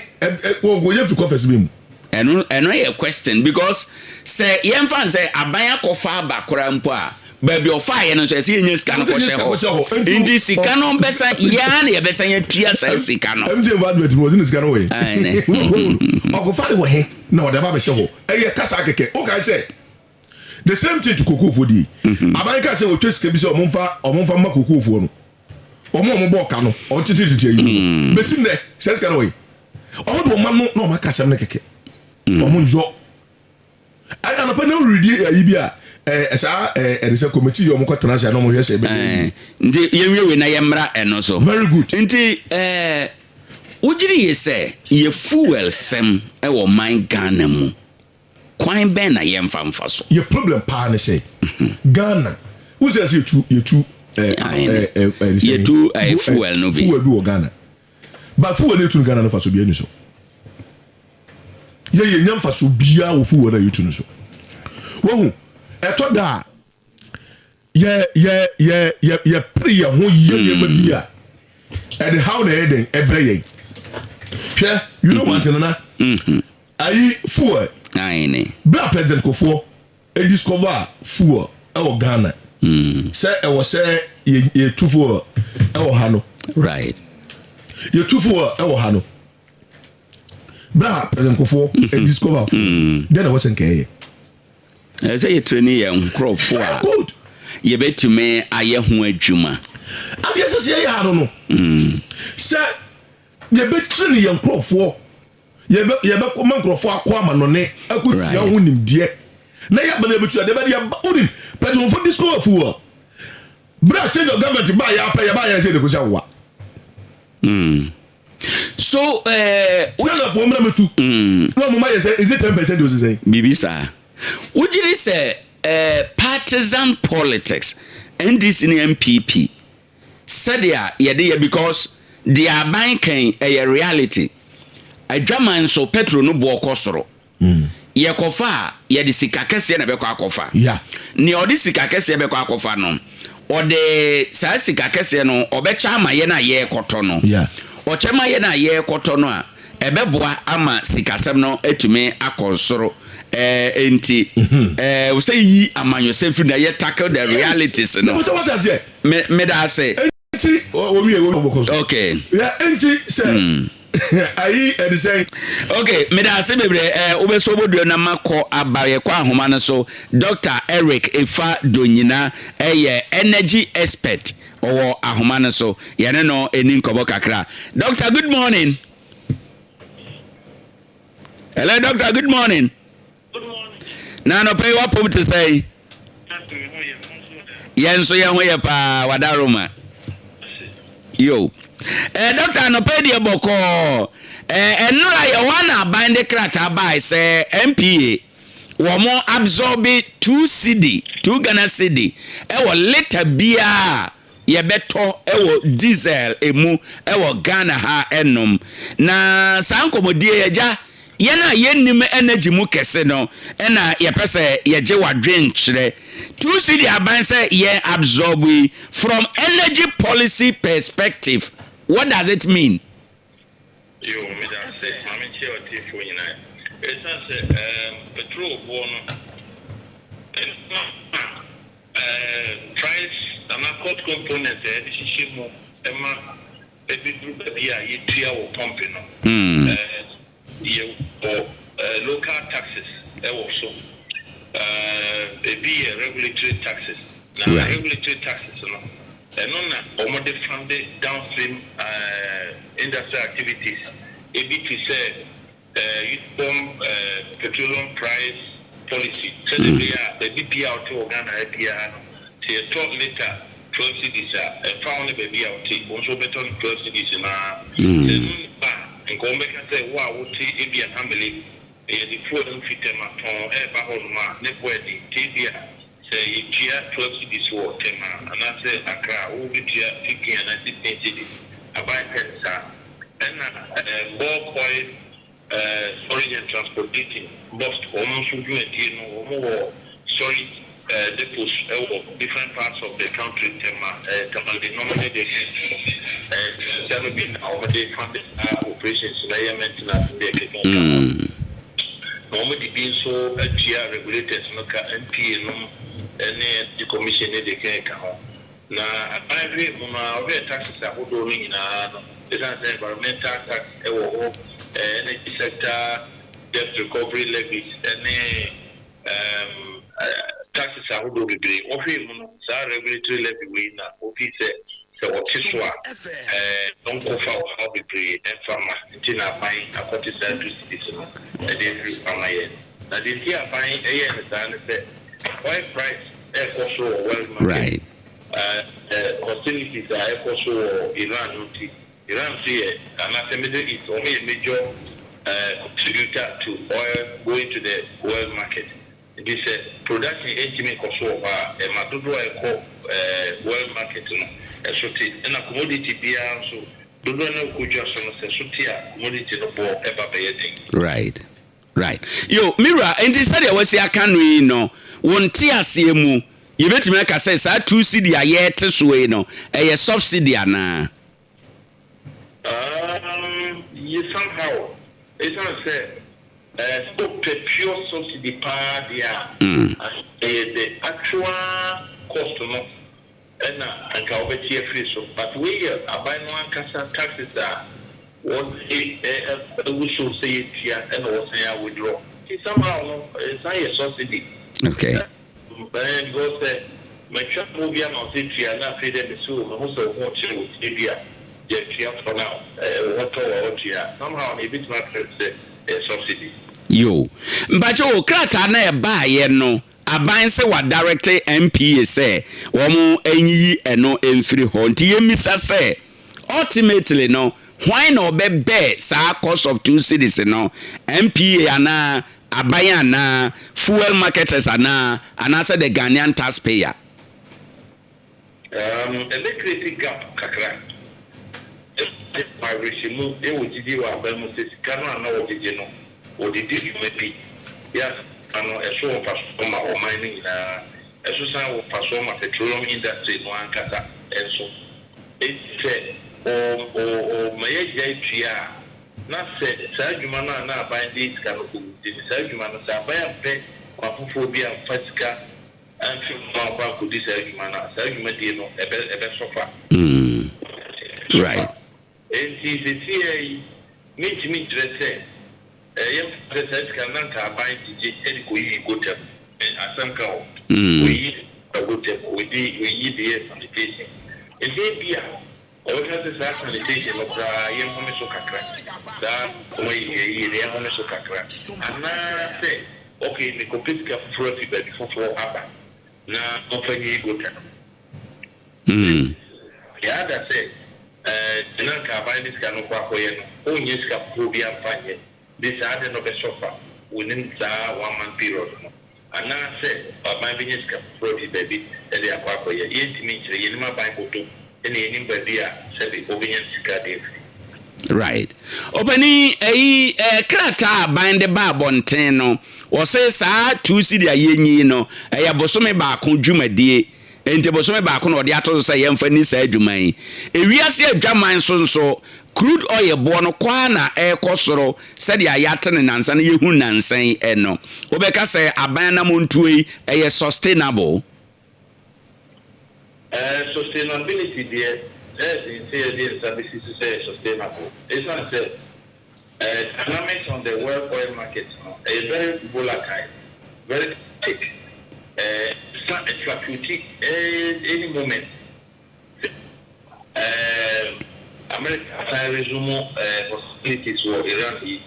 Wɔyɛ fi coffers bi mu. Ɛno yɛ question, because sɛ yɛmfa n sɛ aban akɔfa aba koraa mpo a, baabi ɔfaeɛ no nso ɛsɛ yɛnya sika no kɔhyɛ hɔ, nti sika no bɛsa yɛa na yɛbɛsan atua saa sika no. MTN advert mu ɔsɛ ne sika no wɔ he, ɔkɔfa de wɔ he na ɔde aba bɛhyɛ hɔ? Ɛyɛ kasa kɛkɛ. Wokae sɛ the same thing to kokofoɔ die. Aban ka sɛ wɔtwa sika bi sɛ ɔmo mfa ma kokofoɔ no, ɔmo a ɔmo bɔ ɔka no, ɔmo tete tete ayi so no, bɛsi nnɛ sɛ sika no wɔ he? Ɔmo de ɔma no na ɔmo aka asɛm no kɛkɛ, ɔmo nyɔ. Anɔpɛ na ɔredi ayi bi a saa ɛde sɛ committee yi ɔmo kɔ tena ase a na ɔmo hwɛ sɛ ɛbɛyɛ yi. Nti yɛnwie wei na yɛmmra ɛno so. Very good. Nti wogyere yie sɛ yɛ fuel sɛm ɛwɔ man Ghana mu, kwan bɛn na yɛmfa mfa so? Yɛ problem paa ne sɛ Ghana wosɛ sɛ yɛtu ɛɛ ɛɛ ɛɛ yɛtu fuel no bi. Fuel bi wɔ Ghana, but fuel no yɛtu no Ghana no fa so bi ani so yɛ nya nfaso biara wɔ fuel no a yɛtu no so. Wɔhu ɛtɔ da a yɛ yɛ yɛ yɛ yɛpere yɛn ho yɛ nneɛma bi a ɛde haw na ɛyɛ den ɛbrɛ yɛn. Hwɛ, you know one thing, nana, ayi fuel bere a President Kufuor discover fuel ɛwɔ Ghana sɛ ɛwɔ sɛ yɛtu fuel ɛwɔ ha no, yɛtu fuel ɛwɔ ha no, bere a President Kufuor discover fuel, then na ɛwɔ sɛ nkɛyɛ. Ɛsɛ sɛ yɛtire yɛ nkurɔfoɔ a yɛbɛtumi ayɛ ho adwuma. Adeɛ sɛ yɛyɛ ha no, sɛ yɛbɛtire ne yɛn nkurɔfoɔ, yɛbɛ ma nkurɔfoɔ akɔ amanɔne akɔsua ho nimdeɛ na yɛaba no yɛbɛtua deɛ bɛde yɛba. Wonim President Kufuor discover fuel, bere a change of government baa, yɛ apɛ yɛbaa yɛn sɛ yɛde kɔsi awowa. So Ghanafoɔ mmra mɛtu na ɔmo ma yɛ sɛ, is it 10% o sisɛn? Biribi saa. Wogyere sɛ partisan politics, NDC ne NPP, sɛdeɛ yɛde yɛ, because deɛ aban kan ɛyɛ reality. Adwaman nso petrol no boɔ kɔ soro. Yɛkɔfa a, yɛde sika kɛseɛ na ɛbɛkɔ akɔfa. Nea ɔde sika kɛseɛ bɛkɔ akɔfa no, ɔde saa sika kɛseɛ no ɔbɛkyɛ ama yɛn a yɛrekɔtɔ no. Ɔkyɛ ma yɛn a yɛrekɔtɔ no a, ɛbɛboa ama sikasɛm no atumi akɔ soro. Nti sɛ yi amanyɔsɛm firi na yɛ tackle the realities no. Sɛ wate aseɛ. Me meda ase. Nti owie owie ɔbɛkɔ so. Yeah, nti sɛ ayi ɛde sɛn. Okay, meda ase bebree. Wobɛsɔ wobɔdua na makɔ aba. Yɛkɔ ahoma no so. Dr Eric Efa Donyina ɛyɛ energy expert, ɔwɔ ahoma no so, yɛne no ɛni nkɔmmɔ kakra. Doctor, good morning. Hello doctor, good morning. Na anɔpɛ yi wapom te sɛn? Yɛn nso yɛn ho yɛ paa, wadaroma yo. Doctor, anɔpɛ yi deɛ bɔkɔɔ. Ɛnora yɛwɔ a na aban de krataa bae sɛ NPA wɔn absorb 2 cedi, 2 Ghana cedi ɛwɔ litre biara yɛbɛtɔ ɛwɔ diesel emu ɛwɔ Ghana ha ɛnom. Na saa nkɔmmɔdie, yɛgya yɛn a yɛnnim energy mu kɛse no, ɛna yɛpɛ sɛ yɛgye wadwenkyerɛ. 2 cedi aban sɛ yɛn absorb yi, from energy policy perspective, what does it mean? Yo, meda ase. Maame, nkyerɛ ɔtiefoɔ nyinaa. Ɛsiane sɛ petrol boɔ no ɛma price anaa cost component a yɛde hyehyɛ mu ɛma ɛbɛduru baabi a yɛtua wɔ pump no, yɛwɔ local taxes ɛwɔ so. Ebi yɛ regulatory taxes na regulatory taxes no, ɛno na wɔde fund downstream industrial activities, ebi te sɛ uniform petroleum price policy, sɛdeɛ ɛbɛyɛ a baabi bia a ɔte wɔ Ghana ha biara no, sɛ yɛtɔ litre 12 cedis a, ɛmfa ho ne baabi a ɔte, wɔn nso wɔbɛtɔ no 12 cedis naa. Sɛ ɛno nipa a nka wɔn bɛka sɛ wo a wote ebi a Hamile, yɛde fuel no fi Tema tɔn ɛɛba hɔnom a, ne boɛ de nti ebi a sɛ yɛtua 12 cedis wɔ Tema anaasɛ Accra a, wobɛtua 15 anaa 16 cedis. Aban pɛ no saa. Ɛna Bulk Oil Storage and Transportation, BOST, wɔn nso dwumadie no, wɔn wɔ storage depots ɛwɔ different parts of the country, Tema, Tamale nom ne deɛ sika no bi na wɔde fund saa operations na ɛyɛ maintenance ne deɛ keka ka ho, na wɔn de bi nso atua regulators no ka, NPA nom ne Energy Commission ne deɛ keka ka ho. Na aban hwɛ mu no a, ɔhwɛ taxes ahodoɔ no nyinaa no, ɛsiane sɛ environmental tax ɛwɔ hɔ, energy sector debt recovery levies ɛne taxes ahodoɔ bebree, wɔhwɛ mu no, saa regulatory levy wei na ofi sɛ sɛ wɔte so a, nkɔfa ɔhaw bebree ɛmfa ma. Nti na aban akɔte saa 2 cedis no ɛde afiri ama yɛn. Na deɛ nti aban ɛyɛ no saa ne sɛ oil price ɛkɔ so wɔ world market, hostilities a ɛkɔ so wɔ Iran no nti, Iran nso yɛ anaasɛ Middle East, wɔn yɛ major contributor to oil going to the world market. Nti sɛ production ntumi nkɔ so wɔ hɔ a, ɛma dodoɔ a ɛkɔ world market no ɛso te. Ɛna commodity biara nso, dodoɔ no ɛkɔ dwa so no, sɛ so te a, commodity no boɔ ɛba bɛyɛ den. Right, yo, mira, nti sɛdeɛ wasi aka no yi no, wo nte aseɛ mu, yɛbɛtumi aka sɛ saa 2 cedi a yɛrete so yi no, ɛyɛ subsidy anaa? Yi somehow, ɛsiane sɛ sɛ wopɛ pure subsidy paa deɛ a, ɛyɛ the actual cost no ɛna anka wobɛte afiri so, but wei yɛ aban no ankasa taxes a wɔde agu so sɛ yɛtua, ɛna wɔsan a withdraw. Nti somehow no, ɛsan yɛ subsidy. Because sɛ matwa mo bi ama wo sɛ tua, na afei dɛ mesi wo meho sɛ wo ho kyerɛ wo tiri bi a yɛatua for now, wo ho tɔ wɔ a wotua, somehow no yɛbɛtumi afrɛ sɛ ɛyɛ subsidy. Yo, mpakyɛ o, krataa na ɛbaayɛ no, aban sɛ wadirect NPA sɛ wɔn anyiyi ɛno mfiri hɔ, nti yɛmmisa sɛ ultimately no, hwan na ɔbɛbɛɛ saa cost of 2 cedis no? NPA anaa aban anaa fuel marketers anaa anaasɛ the Ghanaian taxpayer? Ɛbɛ create gap kakra. Awerɛhyɛmu ɛwɔ gyidie wɔ aban mu sɛ sika no a na wɔgyegye no, wɔde di dwuma bi yɛ asema no, ɛso wɔ mfasoɔ ma ɔman no nyinaa, ɛso san wɔ mfasoɔ ma petroleum industry no ankasa nso. Enti sɛ ɔma yɛgyae tua a, na sɛ saa adwuma no a na aban de sika no kɔgu nti no, saa adwuma no, sɛ aban ampɛ kwan foforɔ bi amfa sika amfi mu ankɔ ankɔdi saa adwuma no a, saa dwumadie no ɛbɛsɔfa. Enti seesei yi, mentumi nkyerɛ sɛ yɛmfa sɛ saa sika no na nka aban gyegye de kɔyiyi gutter mu. Asɛm ka o. Oyiyi gutter mu, ɔdi oyiyi de yɛ sanitation. Nti ebi a ɔbɛka sɛ saa sanitation no koraa yɛnhome so kakra. Saa ɔma yiyi yie no, yɛnhome so kakra. Anaasɛ okay, mekɔpɛ sika foforɔ afi baabi foforɔ aba na ɔmfa nyiyi gutter no. Yɛada sɛ Deɛ na anka aban de sika no kɔ akɔyɛ no, ɔnnya sika foforɔ biara mfa nyɛ. De saa ade no bɛsɔfa within saa one month period no. Anaasɛ aban bɛnya sika foforɔ afiri baabi de akɔ akɔyɛ. Yɛntumi nkyerɛ, yɛnnim aban bɔtɔm ɛna yɛnnim baabi a sɛbe ɔbɛnya ne sika de afiri. Right. Ɔpanin, ɛyi eh, krataa a aban de ba abɔnten no, wɔse saa 2 cedi a yɛnyi no, ɛyɛ bosome baako dwumadie. Enti bosome baako na wɔde ato so sɛ yɛmfa nni saa dwuma yi. Ewiase adwaman so nso, crude oil boɔ no kɔ ara na ɛrekɔ soro sɛdeɛ yɛate no nnansa na yɛhu nnansa yi no. Wobɛka sɛ aban anammɔntuo yi, ɛyɛ sustainable? Ɛɛ, sustainability deɛ, ɛyɛ den sɛ yɛde yɛn nsa bɛsi so sɛ ɛyɛ sustainable. Ɛsiane sɛ ɛɛ dynamics on the world oil market no, ɛyɛ very volatile, very quick. Ɛɛ sa ɛfluctuate any moment. Ɛɛ America asan resume ɛɛ hostilities wɔ Iran yi,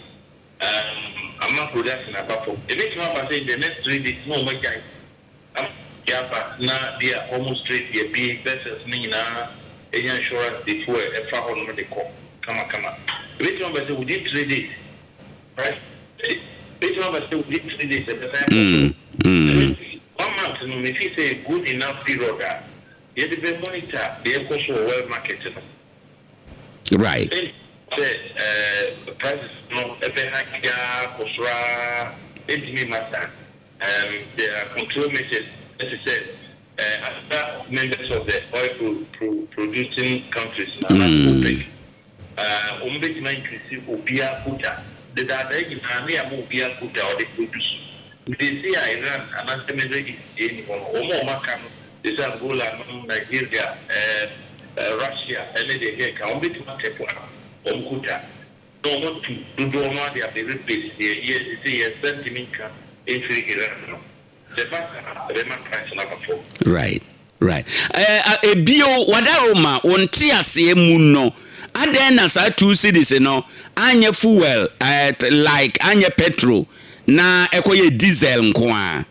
ama production aba fam. Ɛbɛtumi aba sɛ in the next 3 days na wɔn agyae ama aba na bi a Hormuz Strait yɛabue, vessels no nyinaa anya insurance de fuel ɛfa hɔnom de kɔ kamakama. Ɛbɛtumi aba sɛ within 3 days price ɛbɛtumi aba sɛ within 3 days ɛbɛsan akɔ soro. Ɛno nti one month no me feel sɛ ɛyɛ good enough period a yɛde bɛ monitor deɛ ɛkɔ so wɔ world market no. Ɛnti sɛ ɛɛ prices no ɛbɛ hike ara kɔ soro ara, ɛntumi mma saa. There are control measures ɛte sɛ other members of the oil pro pro producing countries no anaa OPEC wɔn bɛtumi a increase obiara quota. Dedaada nyinaa ne yɛama obiara quota a ɔde produce. Nti seesei a Iran anaasɛ Middle East deɛ nni hɔ no, wɔn a wɔaka no te sɛ Angola nom, Nigeria, Russia ne deɛ ɛkeka ho, wɔn bɛtumi atɛpo up wɔn quota na wɔatu dodoɔ no ara de abɛ replace deɛ yɛ seesei yɛn nsa ntumi nka mfiri Iran no. Sɛ ɛba saa a, ɛbɛma price no aba fam. Right. Ebio, Wadaroma, wo nteaseɛ mu no, adɛn na saa 2 cedis no anyɛ fuel, like anyɛ petrol na ɛkɔyɛ diesel nko ara?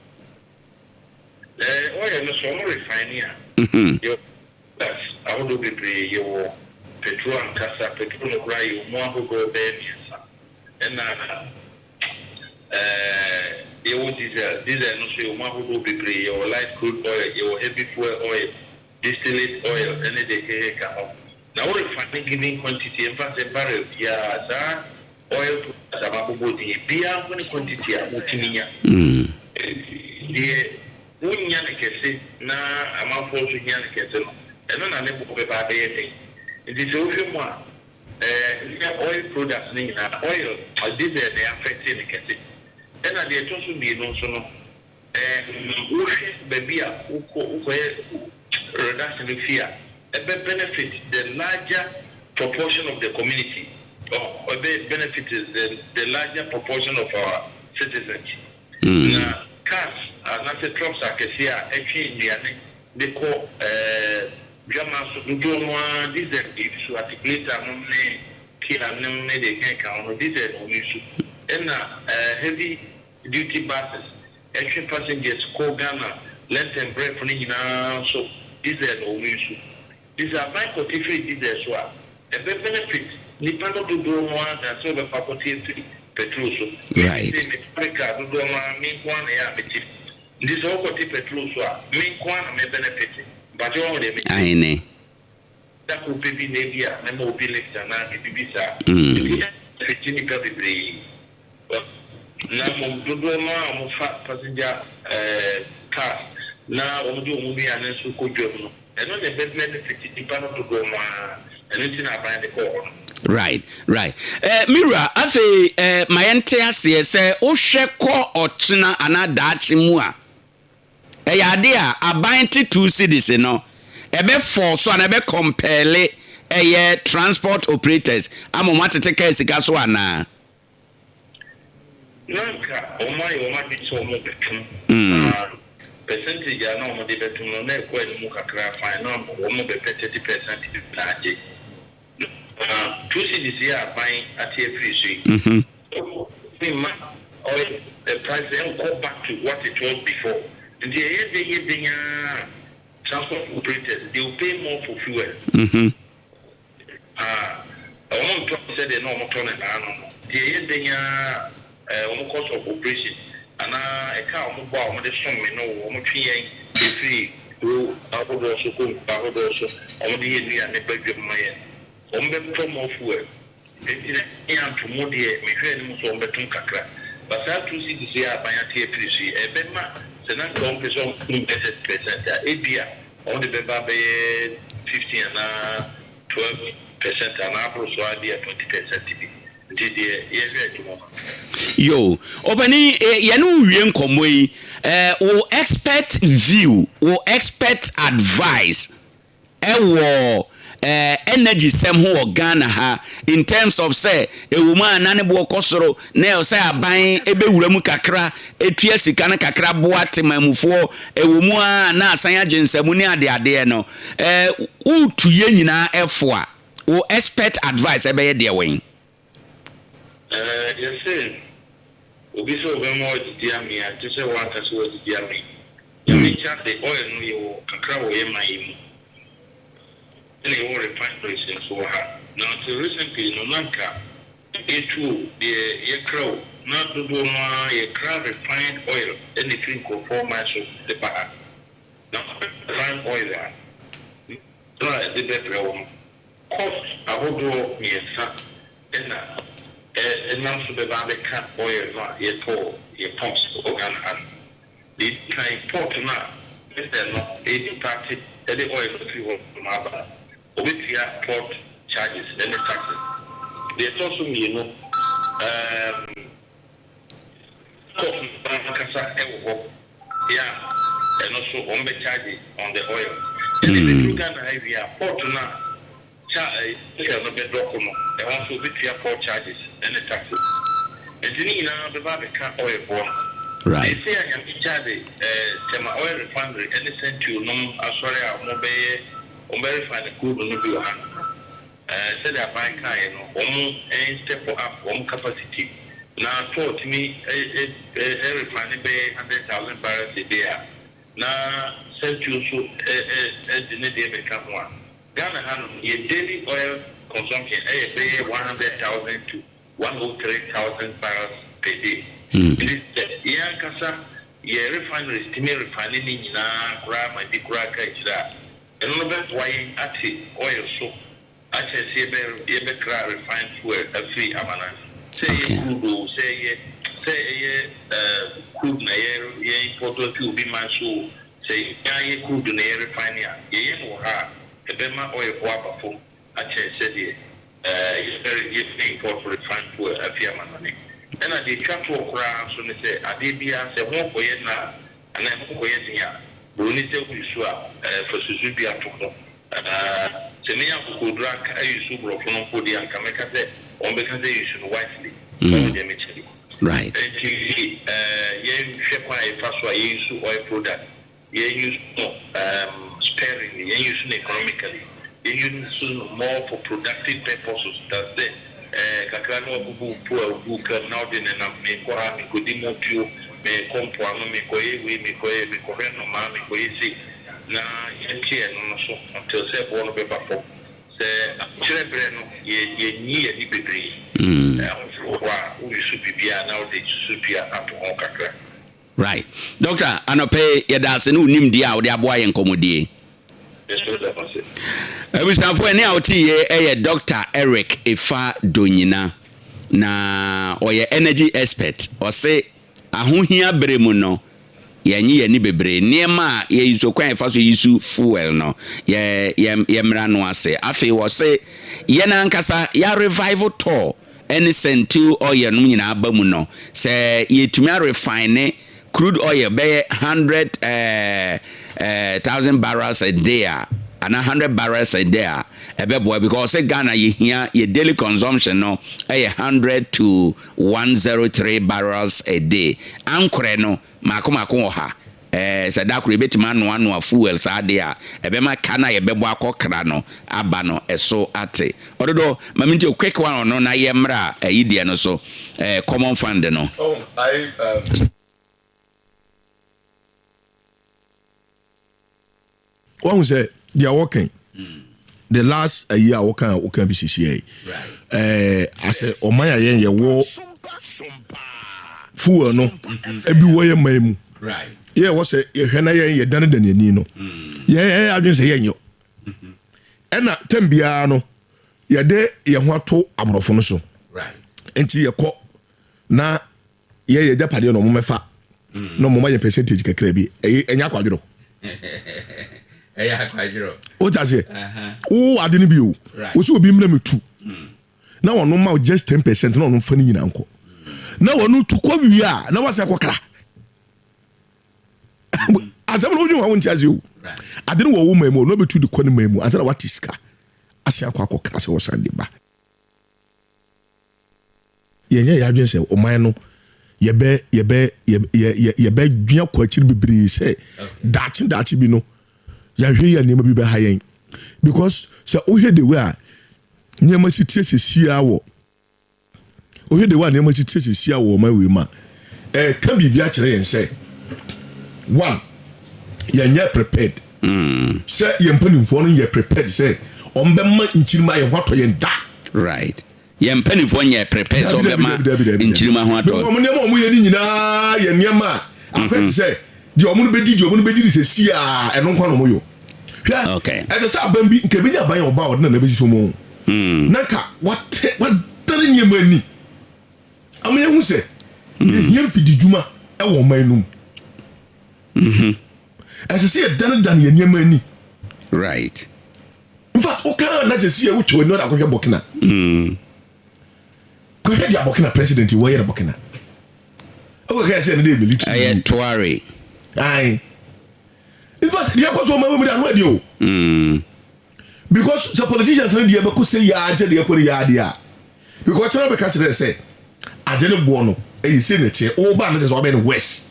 Oil no sɛ wɔn refine a, yɛwɔ products ahodoɔ bebree. Yɛwɔ petrol ankasa, petrol no koraa yɛwɔ mu ahodoɔ bɛyɛ mmiɛnsa. Ɛna yɛwɔ diesel, diesel no nso yɛwɔ mu ahodoɔ bebree. Yɛwɔ light crude oil, yɛwɔ heavy fuel oil, distillate oil ɛne deɛ ɛkeka ho. Na wo refine given quantity, ɛmfa sɛ barrel biara, saa oil products a mabobɔ din yi, biara nko ne quantity a wotumi nya. Deɛ wonnya no kɛse na amanfoɔ nso hia no kɛse no, ɛno na ne boɔ bɛba abɛyɛ den. Nti sɛ wohwɛ mu a, ɛɛ oil products no nyinaa, oil, diesel na ɛaffect no kɛse. Ɛna deɛ ɛtɔ so mmienu nso no, wohwɛ baabi a wokɔ wokɔyɛ reduction no fi a, ɛbɛ benefit the larger proportion of the community, or ɛbɛ benefit the larger proportion of our citizens. Na cars anaasɛ trucks akɛseɛ a ɛtwe nnuane de kɔ dwama so dodoɔ no ara diesel na ɛuse, articulator nom ne Kia nom ne deɛ ɛkeka ho no, diesel na wɔn use. Ɛna heavy duty buses ɛtwe passengers kɔ Ghana length and breadth no nyinaa nso diesel na wɔn use. Nti sɛ aban kɔte firi diesel so a, ɛbɛ benefit nnipa no dodoɔ no ara than sɛ wobɛkɔ akɔte afiri petrol so. Me seesei me private car dodoɔ no ara me nko ara na ɛyɛ a mete mu. Nti sɛ wokɔte petrol so a, me nko ara na me benefit. Mpakyɛ woahu deɛ mekyerɛ? Aane. Da koro pɛ bi na ebi a mɛma obi lift anaa biribi bi saa. Nti ɛbenefit nnipa bebree. Na mmom dodoɔ no ara a wɔfa passenger cars na wɔde wɔn nnuane nso kɔ dwam no, ɛno na ɛbɛ benefit nnipa no dodoɔ no ara. Ɛno nti na aban de kɔɔ hɔ no. Right. Me wura, afei ma yɛnte aseɛ sɛ wohwɛ kɔ ɔkyena anaa daakye mu a, ɛyɛ ade a aban te 2 cedis no, ɛbɛ force anaa ɛbɛ compel ɛyɛ transport operators ama wɔn atete kaa sika so anaa? Na nka wɔn ayɛ wɔn adwene sɛ wɔn bɛtom, na percentage a na wɔn de bɛtom no na ɛkɔ anim kakra, fine, na wɔn bɛpɛ 30% bi na agye. Na 2 cedis yi a aban ate afiri so yi, wɔntumi mma oil price nkɔ back to what it was before. Nti ɛyɛ den yɛ den ara, transport operators, they will pay more for fuel. Ahaa. Wɔntɔ no sɛdeɛ na wɔtɔ no naano no. Nti ɛyɛ den ara a, wɔn cost of operation anaa ɛka a wɔbɔ a wɔde som me no, wɔtwe yɛn firi kuro ahodoɔ so kɔ nkuro ahodoɔ so, wɔde yɛn nnuane ba dwam ma yɛn. Wɔbɛtɔ more fuel. Enti na me anto mo deɛ mehwɛɛ no mu sɛ wɔbɛtom kakra. But saa 2 cedis yi a aban ate afiri so yi, ɛbɛma sɛ na nka wɔpɛ sɛ wɔtom bɛyɛ 30% a, ebia wɔde bɛba bɛyɛ 15 anaa 12% anaa aboro so ara ebia 20% bi. Nti deɛ yɛhwɛ adwuma no. Yo, ɔpanin, yɛne wo wie nkɔmmɔ yi, wo expert view, wo expert advice ɛwɔ energy sɛm ho wɔ Ghana ha in terms of sɛ ɛwɔ mu a na ne boɔ kɔ soro na ɛwɔ sɛ aban ɛbɛwura mu kakra, ɛtua sika no kakra boa temamufoɔ, ɛwɔ mu a na asan agye nsamu ne adeadeɛ no, wotu yɛ nyinaa ɛfo a, wo expert advice ɛbɛyɛ deɛ wɛn? Yɛse obi sɛ ɔbɛma wadidi amee a, gye sɛ woankasa wadidi amee. Nyame nkyɛ ade, oil no yɛwɔ kakra wɔ yɛn man yi mu. Ɛna yɛwɔ refineries nso wɔ ha. Na until recently no na nka yɛtu o, deɛ yɛkra o, na dodoɔ no ara yɛkra refined oil ɛna ɛfiri nkurɔfoɔ man so de ba ha. Na refined oil a, no a ɛde bɛbrɛ wo no, cost ahodoɔ mmiɛnsa ɛna ɛnam so bɛba abɛka oil no a yɛtɔ wɔ yɛ pumps wɔ Ghana ha no. Deɛ ɛdi kan, port no a vessel no ɛredeparte de oil no firi hɔ nom aba no, wɔbɛtua port charges ne taxes. Deɛ ɛtɔ so mmienu, port no ankasa wɔ hɔ yɛ a, ɛno nso wɔbɛ charge on the oil. Ɛna ɛbɛduru Ghana ha wie a, port no a cha vessel no bɛdɔko no, ɛhɔ nso wɔbɛtua port charges ne taxes. Nti ne nyinaa bɛba abɛka oil boɔ no. Seesei a Nyame charge Tema Oil Refinery ne Sentuo nom asɔre a wɔbɛyɛ wɔbɛ refine crude no bi wɔ ha no, sɛdeɛ aban kaeɛ no, wɔn step up wɔn capacity na TOR tumi refine bɛyɛ 100,000 barrels a day a, na Sentuo nso de ne deɛ bɛka ho a, Ghana ha no, yɛ daily oil consumption ɛyɛ bɛyɛ 100,000 to 103,000 barrels per day. Nti sɛ yɛn ankasa yɛ refineries tumi refine ne nyinaa koraa ma bi koraa ka akyire a, ɛno no bɛboa yɛn ate oil so akyerɛ sɛ yɛbɛ yɛbɛkra refined fuel afiri amana. Sɛ ɛyɛ crude o, sɛ ɛyɛ crude na yɛ yɛ import afi obi man so o, sɛ yɛn yɛ crude na yɛ refine a, yɛyɛ no wɔ ha a, ɛbɛma oil bo aba fam akyerɛ sɛdeɛ yɛbɛ yɛbɛ import refined fuel afi amanɔne. Ɛna deɛ etwa toɔ koraa nso ne sɛ adeɛ biara sɛ ho kɔyɛ na anaa ɛho kɔyɛ den a, buroni sɛ woyi so a, fa susu dua to ho. Sɛ menya akokoduro anka ayi so borɔfo no mpo deɛ, anka mɛka sɛ wɔn bɛka sɛ use no wisely. Ɔno deɛ mekyerɛ. Nti yɛnhwɛ kwan a yɛfa so a yɛn use oil product, yɛn use no sparingly, yɛn use no economically, yɛn use no more for productive purposes than sɛ kakra na wabubu mpo a ogu kam na ɔde nenam, mekɔ ha, mekɔdi motuo, mekɔ mpoano, mekɔyɛ wei, mekɔyɛ, mekɔhwɛ nnomaa, mekɔyɛ sei, na yɛnte ɛno no so until sɛ ɛboɔ no bɛba fam. Sɛ akyerɛ berɛ no yɛ yɛnyi yɛni bebree ahosuo wɔ hɔ a woyi so biribiara na wode susu dua ato ho kakra. Right. Doctor, anɔpɛ yi, yɛda ase ne wo nimdeɛ a wode aboa yɛn nkɔmmɔdie. Yɛsrɛ da mo ase. Abusuafoɔ, ɛne a wote yie yɛ Dr. Eric Efa Donyina, na ɔyɛ energy expert. Ɔse ahohia berɛ mu no, yɛnye yɛn ani bebree. Nneɛma a yɛyi so, kwan a yɛfa so yi so fuel no, yɛ yɛ yɛmmra no ase. Afei wɔse yɛn ankasa yɛ revive TOR ne Sentuo oil nom nyinaa ba mu no, sɛ yɛtumi arefine crude oil bɛyɛ 100 thousand barrels a day a, anaa 100 barrels a day a, ɛbɛboa because sɛ Ghana yɛhia yɛ daily consumption no ɛyɛ 100 to 103 barrels a day. Ankorɛ no maako maako wɔ ha. Sɛ da koro yɛbɛtumi anoanoa fuel saa deɛ a, ɛbɛma ka no a yɛbɛbɔ akɔkra no aba no ɛso ate. Ɔdodo ma mi nti quick one ɔno na yɛmmra ɛyi deɛ no so, common fund no. Oh, I wahu sɛ deɛ wɔkɛn. The last ayi a woka bi sisi yi, asɛ ɔman a yɛn yɛwɔ fuel no ebi wɔ yɛ man mu, yɛ wɔ sɛ yɛhwɛ na yɛn yɛdane dane ani no, yɛn adwene sɛ yɛnyɛ ɛna tɛm biara no, yɛde yɛn ho ato aborɔfo no so. Nti yɛkɔ na yɛyɛ agyapadeɛ na ɔmo mɛfa na ɔmo ma yɛ percentage kakra bi. Ɛyɛ, ɛnyɛ akwadworɔ? Ɛyɛ akwadworɔ. O ta seɛ wo ade no bi o, o sɛ obi mmerɛ mi tu na wɔn ma just 10% na wɔn fa ne nyinaa nkɔ, na wɔn tu kɔ wie a, na wɔasɛ kɔ kra asɛm na wodwen wɔn nti ase o. Ade no wɔ wo man mu o, na obetu de kɔ ne man mu ansa na wate sika ase akɔ kra sɛ wɔsan de ba. Yɛnyɛ yɛ adwene sɛ ɔman no yɛbɛ dwen akɔ akyiri bebree sɛ daakye daakye bi no, yɛahwɛ yi a, nneɛma bi bɛha yɛn, because sɛ wohwɛ the way a nneɛma si tie sisi a wɔ, wohwɛ the way a nneɛma si tie sisi a wɔ ɔman wei mu a, ɛɛka biribi akyerɛ yɛn sɛ one, yɛnyɛ prepared, sɛ yɛn mpanimfoɔ no yɛ prepared sɛ ɔmbɛma nkyirima yɛn ho atɔ yɛn da. Right, yɛn mpanimfoɔ nyɛ prepared sɛ ɔbɛma nkyirima ho atɔ. Ɔmo nneɛma a ɔmo yɛ ne nyinaa yɛ nneɛma a akɔyɛ te sɛ deɛ ɔmo no bɛdi, deɛ ɔmo no bɛdi de sɛ si a, ɛno nkwa na ɔmo yɔ. Hwɛ, ɛsɛ sɛ aban bi nka ebi nye aban a ɔba a ɔde nana bɛsi fam o, na nka wate wadane nneɛma ani ama yɛhu sɛ yɛhia mfididwuma ɛwɔ ɔman no mu. Ɛsɛ sɛ yɛdanedane yɛn nneɛma ani. In fact, wokaa na sɛ si yɛ wotwa w'ani ɔde akɔhwɛ Burkina, kɔhwɛ deɛ Burkina president wɔyɛ no. Burkina wokɔka sɛ ɛno de yɛ military. Ɛyɛ Traore. Aye. In fact, deɛ ɛkɔ so ɔman mu de ano ɛdeɛ o, because sɛ politicians no deɛ bɛkɔ sɛ yaa nkyɛ deɛ ɛkɔ no yaa deɛ a, because kyerɛ bɛka kyerɛ sɛ agye ne boɔ no ɛyɛ sɛ ne teɛ, woba no sɛ wabɛyɛ no worse,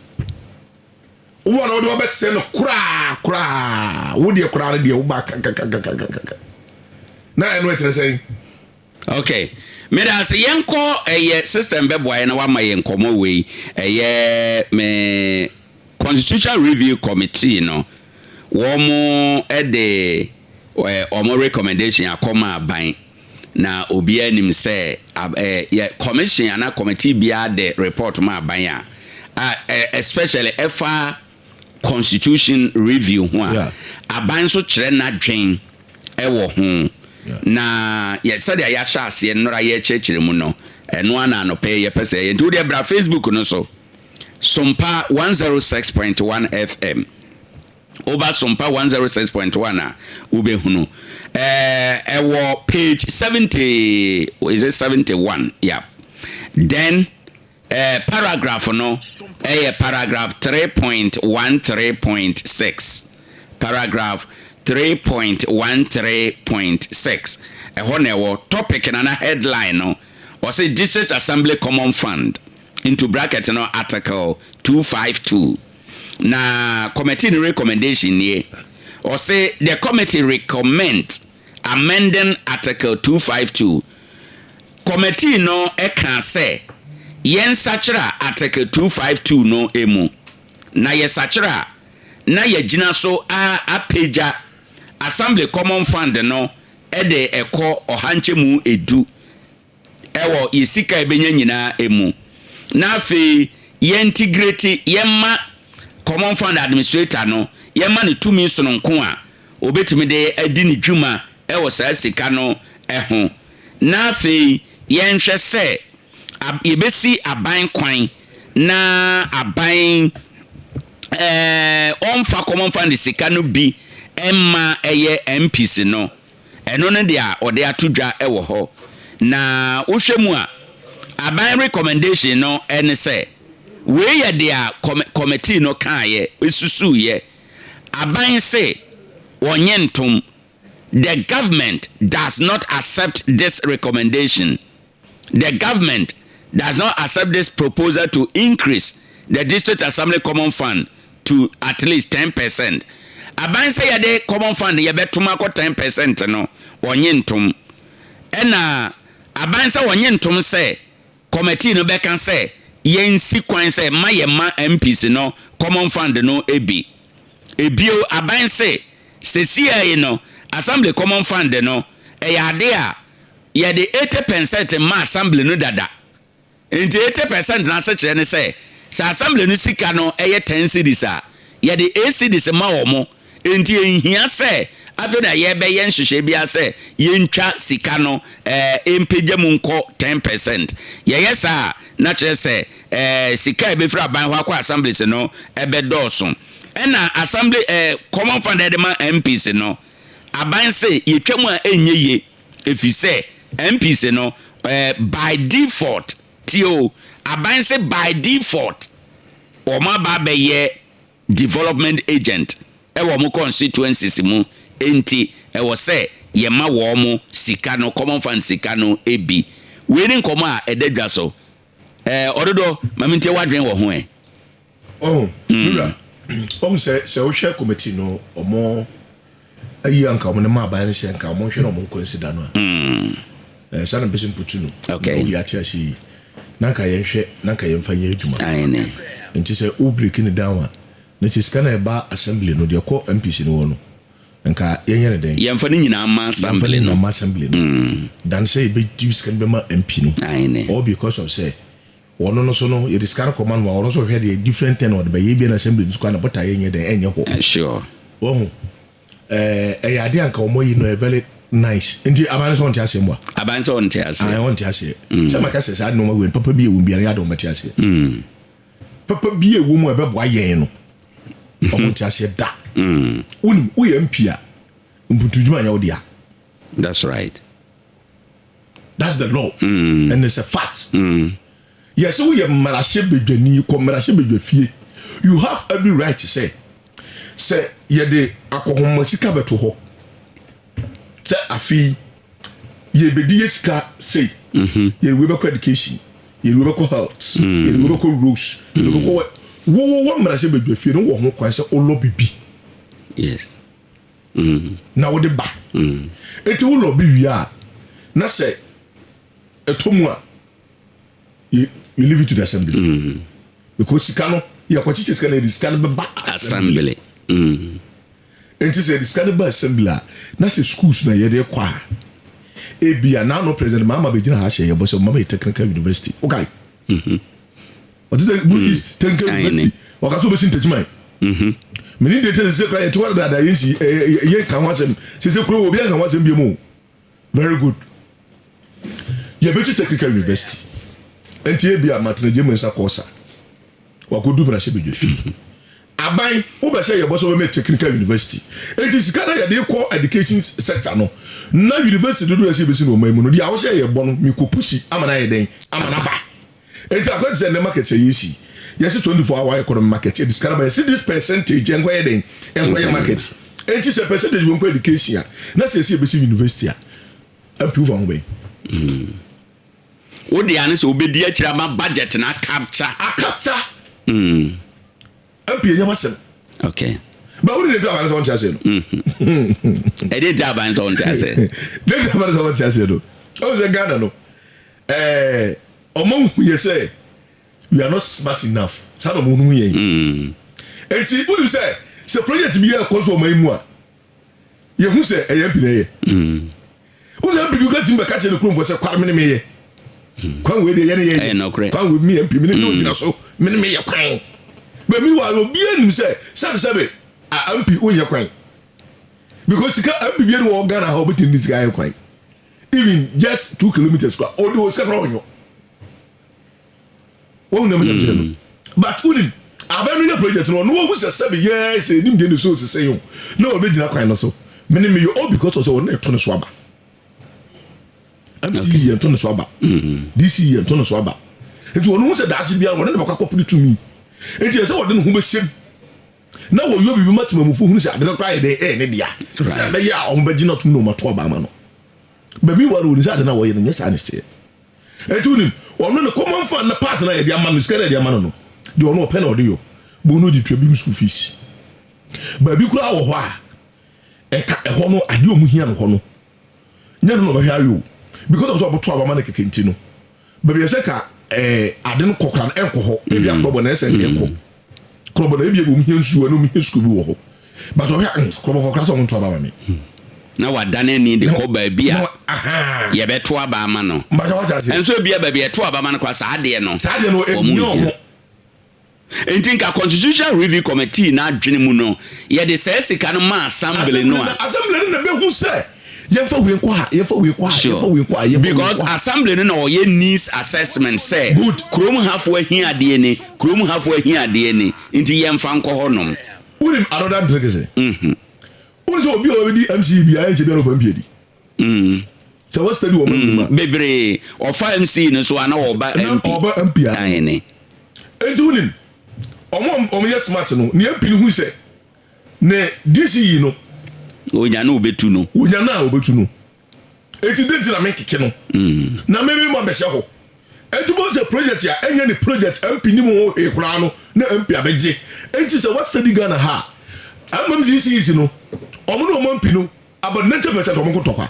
woba no wode wabɛsɛ no koraa koraa, wo deɛ koraa no deɛ woba kakakakakaka na ɛno ɛkyerɛ sɛn? Okay, meda ase. Yɛnkɔ ɛyɛ system bɛboa yɛ na wama yɛ nkɔmmɔ wei. Ɛyɛ me Constitutional Review Committee no, wɔn de wɔn recommendation akɔma aban, na obiara nim sɛ yɛ commission anaa committee biara de report ma aban a, especially ɛfa constitution review ho a, aban nso kyerɛ n'adwen ɛwɔ ho. Na yɛ sɛdeɛ yɛahyɛ aseɛ nnora yɛkyerɛkyerɛ mu no, ɛno ana anɔpɛ yi yɛpɛ sɛ yɛ. Nti wodeɛ bra Facebook no so, Sompa 106.1 FM. Woba Sompa 106.1 a, wobɛhunu ɛwɔ page 70, is it 71? Yeah. Then paragraph no ɛyɛ paragraph 3.13.6, paragraph 3.13.6. Ɛhɔ na ɛwɔ topic na headline no, ɔsɛ "District Assembly Common Fund", into bracket no, Article 252. Na committee no recommendation nie. Ɔsɛ the committee recommend amending Article 252. Committee no ɛka sɛ yɛnsakyera Article 252 no emu, na yɛsakyera a, na yɛgyina so a apagya Assembly Common Fund no ɛde ɛkɔ 10% ɛwɔ yɛ sika a ɛbɛnya nyinaa emu, na afei yɛntegrate, yɛma Common Fund administrator no, yɛma no tumi sononko a obetumi de adi ne dwuma ɛwɔ saa sika no ɛho, na afei yɛnhwɛ sɛ yɛbɛsi aban kwan na aban ɔmfa Common Fund sika no bi ɛma ɛyɛ MPs no. Ɛno no deɛ a ɔde ato dwa ɛwɔ hɔ. Na wohwɛ mu a, aban recommendation no ɛne sɛ wei yɛ deɛ a committee no kaayɛ esusuuyɛ. Aban se wɔnyɛ ntom. The government does not accept this recommendation. The government does not accept this proposal to increase the District Assembly Common Fund to at least 10%. Aban sɛ yɛde Common Fund yɛbɛtom akɔ 10% no, wɔnye ntom. Ɛna aban sɛ wɔnye ntom sɛ committee no bɛka sɛ yɛnsi kwan sɛ ma yɛ ma MPs no Common Fund no ebi. Ebio, aban sɛ sesia yi no, Assembly Common Fund no, ɛyɛ ade a yɛde 80% ma Assembly no dada. Nti 80% no asekyerɛ ne sɛ, sɛ Assembly no sika no yɛ 10 cedis a, yɛde 8 cedis ma wɔn. Enti enhia sɛ afei na yɛbɛyɛ nhyehyɛe biara sɛ yentwa sika no mpagya mu nkɔ 10%. Yɛyɛ saa a, na kyerɛ sɛ sika a ebefiri aban hɔ akɔ Assemblies no bɛdɔɔso. Ɛna Assembly Common Fund a yɛde ma MPs no, aban se yetwa mu a ɛnyɛ yie efisɛ MPs no by default, tie o, aban se by default wɔn aba abɛyɛ development agent wɔ wɔn constituencies mu enti ɛwɔ sɛ yɛma wɔn sika no, common fund sika no bi. Wei ne nkɔmmɔ a ɛda dwa so. Ɛɛ Ɔdodɔ, ma mentie w'adwene wɔ ho ɛ. Oh, me wura, woahu sɛ, sɛ wohwɛ committee no, wɔn ayi a nka wɔn de ma aban no sɛ nka wɔn nhwɛ na wɔn nkɔ nsi da no a, ɛɛ saa na mpɛ sɛ mputu no, na obi ate ase yi, na nka yɛnhwɛ na nka yɛmfa nyɛ adwuma. Nti sɛ wo break no down a, na sɛ sika no a ɛba assembly no, deɛ ɛkɔ MPs no hɔ no, nka yɛnyɛ no dɛn? Yɛmfa ne nyinaa mma assembly no. Yɛmfa ne nyinaa mma assembly no. Than sɛ yɛbɛdi sika no bɛma MP no. All because of sɛ Ɔno no so no yɛde sika no kɔma no a ɔno nso hwɛ deɛ different thing na ɔde bɛyɛ ebia na assembly no so koraa ne botaeɛ nyɛ dɛn ɛnyɛ hɔ. Sure. Wahu? Ɛɛ ɛyɛ adeɛ a nka wɔn ayi no ɛyɛ very nice nti aban no sɛ ɔnte aseɛ mmoa. Aban sɛ ɔnte aseɛ. Ae ɔnte aseɛ. Sɛ maka sɛ saa nneɛma wei no papa bi a ɛwɔ mu biara yɛ ade wɔn bɛte aseɛ. Papa bi a ɛwɔ mu a ɛbɛboa yɛn no wɔn nte aseɛ da. Wonim woyɛ MP a mpuntudwuma nyɛ wo dea. That's right. That's the law mm. and it's a fact. Mm. Yɛsɛ woyɛ mmarahyɛ badwani kɔ mmarahyɛ badwa fie. You have every right to say sɛ yɛde akɔhoma sika bɛto hɔ sɛ afei yɛbɛdi yɛ sika sei mm-hmm. yɛde wei bɛkɔ education yɛde wei bɛkɔ health mm. yɛde wei bɛkɔ roads yɛde wei bɛkɔ wowɔ wɔ mmarahyɛ badwa fie no wɔ ho kwan sɛ wolɔ bibi. Yes. na wode ba. Enti wo lɔbi wie a, na sɛ ɛtɔ mu a, you leave it to the assembly. Mm. Because sika no, yɛkɔkyekyɛ sika no, yɛde sika no bɛba assembly. Enti sɛ yɛde sika no ba assembly a, na sɛ schools na yɛde kɔ a, ebia n'ano President Mahama bɛgyina ha ahyɛ yɛbɔ sɛ ɔma yɛ technical university. Okay. Mm -hmm. Ɔte sɛ Blue mm. East Technical University. Ɔka sɛ ɔbɛsi Ntachiman. Mm-hmm. Mene deɛ sɛ sɛ kora yɛte hɔ dadaada yɛnsi yɛnka ho asɛm sɛ sɛ kuro wɔ obi anka ho asɛm biom o. Very good. Yɛbɛsi Technical University. Nti ebi a Martin Agye Mensah kɔɔsa. Wakɔdu mmarahyɛbadwa fie. Mm-hmm. Aban wobɛhyɛ yɛbɔ sɛ wobɛmɛ Technical University. Nti sika na yɛde kɔ education sector no na university dodoɔ yɛsɛ yɛbɛsi no ɔman mu no deɛ awohyɛ yɛbɔ no mekɔpusi ama no ayɛ dɛn ama no aba. Enti akɔyɛ te sɛ nnɛ market a yɛsi. Yɛse 24 hour economy market, yɛde sika no ba, yɛse this percentage ɛnkɔyɛ dɛn? Ɛnkɔyɛ market. Enti sɛ percentage wei nkɔ education a, na sɛ yɛse yɛbɛsi university a, MP wofa ho bɛn? Wo dea ne sɛ wobɛdi akyire ama budget no acapture. Acapture! MP ɛnyɛ w'asɛm. Okay. Ba wo ne de aban sɛ wɔnte aseɛ no. Ɛde nti aban sɛ wɔnte aseɛ. De nti aban sɛ wɔnte aseɛ no. Ɔwɔ sɛ Ghana no, ɛɛ ɔmo hu yɛ sɛ we are not smart enough. Saa na ɔmo hu yɛn. Mm. Eti wonim sɛ sɛ project bi yɛ ɛkɔ so ɔman mu a, yɛhu sɛ ɛyɛ mpi na ɛyɛ. Mm. Wo sɛ mpi bi kura tumi bɛka kyerɛ ne kuromfoɔ sɛ kware me ne meyɛ. Mm. Kwan wei deɛ yɛ ne yɛ yɛ. Kwan wei mi yɛ mpi me ne ne ogyina so me ne meyɛ kwan. But meanwhile obiara nim sɛ sɛbe sɛbe a mpi wonyɛ kwan. Because sika mpi bi ne wɔ Ghana ha obetumi de sika ayɛ kwan. Even just 2 kilometers kora ɔde wɔ sika kora ɔnyɔ. Wɔn na mɛsɛm kyerɛ no. But wonim abɛn no yɛ project no ɔno wɔhu sɛ sɛbe yɛ sɛ enim deɛ ne so sese yi o na ɔbɛgyina kwan no so me ne meyɛ all because of sɛ ɔno na ɛto ne so aba. MC yɛ nto ne so aba. DC yɛ nto ne so aba. Nti ɔno hu sɛ daakye biara ɔno ne bɛkɔ akɔpere tumi. Nti ɛsɛ wɔde ne ho bɛhyɛm na wɔyɛ biribi ma temamufo hunu sɛ ade no koraa yɛ dɛn ɛyɛ ne dea. Sɛ ɛbɛyɛ a wɔn bɛgye no atom na wɔn ato aba ama no. Baabi wɔ no wɔnim sɛ ade no a wɔyɛ no nyɛ saa ne teɛ. Nti wonim ɔno ne common fund na part na yɛde ama no sika na yɛde ama no no deɛ ɔno ɔpɛ na ɔde yɔ. Bo no de tua bi school fees. Baabi koraa wɔ hɔ a ɛka ɛhɔ no adeɛ ɔmo hia no hɔ no nyɛ no na ɔbɛhwɛ ayɛ o because of sɛ ɔbɛto aba ma no kɛkɛ nti no baabi ɛsɛ ka ɛɛ ade no kɔ koraa no ɛnkɔ hɔ ebi akorɔbɔ na ɛsɛ nka ɛkɔ korɔbɔ na ebi ɔmo hia nsuo ɛna ɔmo hia sukuu bi wɔ hɔ but ɔhwɛ a korɔbɔfo koraa sɛ ɔmo nto aba ma me. Na wadane ani de kɔ baabi a yɛbɛto aba ama no. Nso ebia baabi a yɛto aba ama no koraa, saa adeɛ no, saa adeɛ no wɔn ɛnyɛ nhia. Ɔmo. Nti nka Constitutional Review Committee n'adwene mu no, yɛde saa sika no ma assembly no a. Assembly no na bɛhu sɛ yɛmfa wei nkɔ ha, yɛmfa wei nkɔ ha, yɛmfa wei nkɔ ha, yɛmfa wei Because nkɔ ha. assembly no na ɔyɛ needs assessment sɛ kurom hafoɔ ahia adeɛ ni, kurom hafoɔ ahia adeɛ ni, nti yɛmfa nkɔ hɔnom. Wonim another trick sɛ wonim sɛ obi a ɔbɛdi MCE bi a, ɛnkyɛ biara ɔpɛ MP adi. Sɛ wɔ study wɔ mu a, Bebree ɔfa MCE no so a, na ɔba na MP. Ɔba MP a. Ahene. Enti wonim, ɔmo a ɔmo yɛ smart no, ne MP no hu sɛ ne DCE no, onya no obetu no. Onya no a obetu no. Enti de nti na menkeke no na meme ma bɛhyɛ hɔ. Enti bɔ sɛ project a ɛnyɛ ne project, MP nim ho hwee koraa no, na MP abɛgye. Enti sɛ wa study Ghana ha a, MMDCEs no, ɔmo ne ɔmo MP no, about 90% ɔmo ko tɔkwa.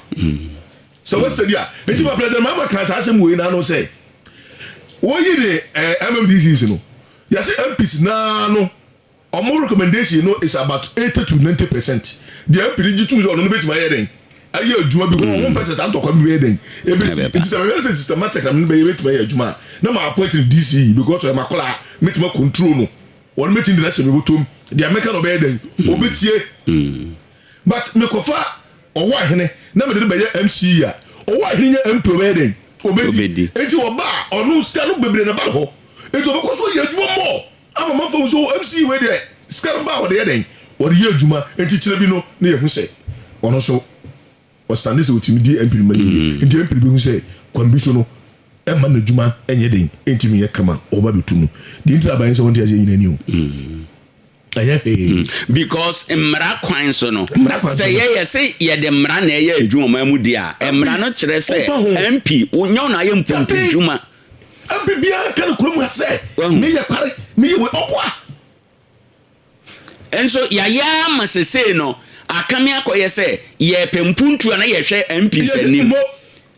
Sɛ wa study a, enti ma President Mahama kan saa asɛm wei n'ano sɛ wɔyi ne MMDCEs no, yɛsɛ MPs naa no, ɔmo recommendation no is about 80 to 90%. Deɛ MP no gye tum sɛ ɔno no bɛtumi ayɛ den ayɛ adwuma bi, ɔmo mpɛ sɛ saa ntɔkwa bi bɛyɛ den ebesi. Ɛbɛba. Nti sɛ mehwɛ sɛ systematic na mene bɛyɛ bɛtumi ayɛ adwuma a, na ma appoint no DCE because ɔyɛ makɔla a mɛtumi control no, wɔn mɛtumi de n'ahyɛ me bɔtɔm, deɛ mɛka na ɔbɛyɛ den ɔbɛtie. But mekɔfa ɔwɔ ahene na mede no bɛyɛ MCE a, ɔwɔ ahene nyɛ MP, ɔbɛyɛ den Ɔbɛdi. ɔbɛdi. Nti ɔba a, ɔno sika no bebree na ba no hɔ, nti ɔbɛkɔ so yɛ adwuma mɔ ama manfa hu so MCE wei deɛ, sika no ba a, ɔde yɛ den, ɔde yɛ adwuma. Nti kyerɛ bi no na yɛhu sɛ ɔno nso ɔstande sɛ ɔtumi di MP no ma no yie. Nti MP no bɛhu sɛ kwan bi so no ɛma n'adwuma ɛnyɛ den, ɛntumi yɛ kama, ɔba bɛtu no deɛ. Nti aban sɛ wɔnte aseɛ nyina ni o, ɛnyɛ hwee. Because mmara kwan so no, Mmara kwan so sɛ no. yɛyɛ sɛ yɛde mmara na ɛyɛ adwuma ɔman mu deɛ a, mmara no kyerɛ sɛ Ɔmfa ho. MP wonyɛ wo na ayɛ mpuntu Dabi. dwuma. MP biara ka no kurom ha sɛ Wahu. meyɛ kware, meyɛ wei, ɔboa. Nso yɛayɛ ama sesei no akame akɔyɛ sɛ yɛpɛ mpuntu a, na yɛhwɛ MPs anim. Mo.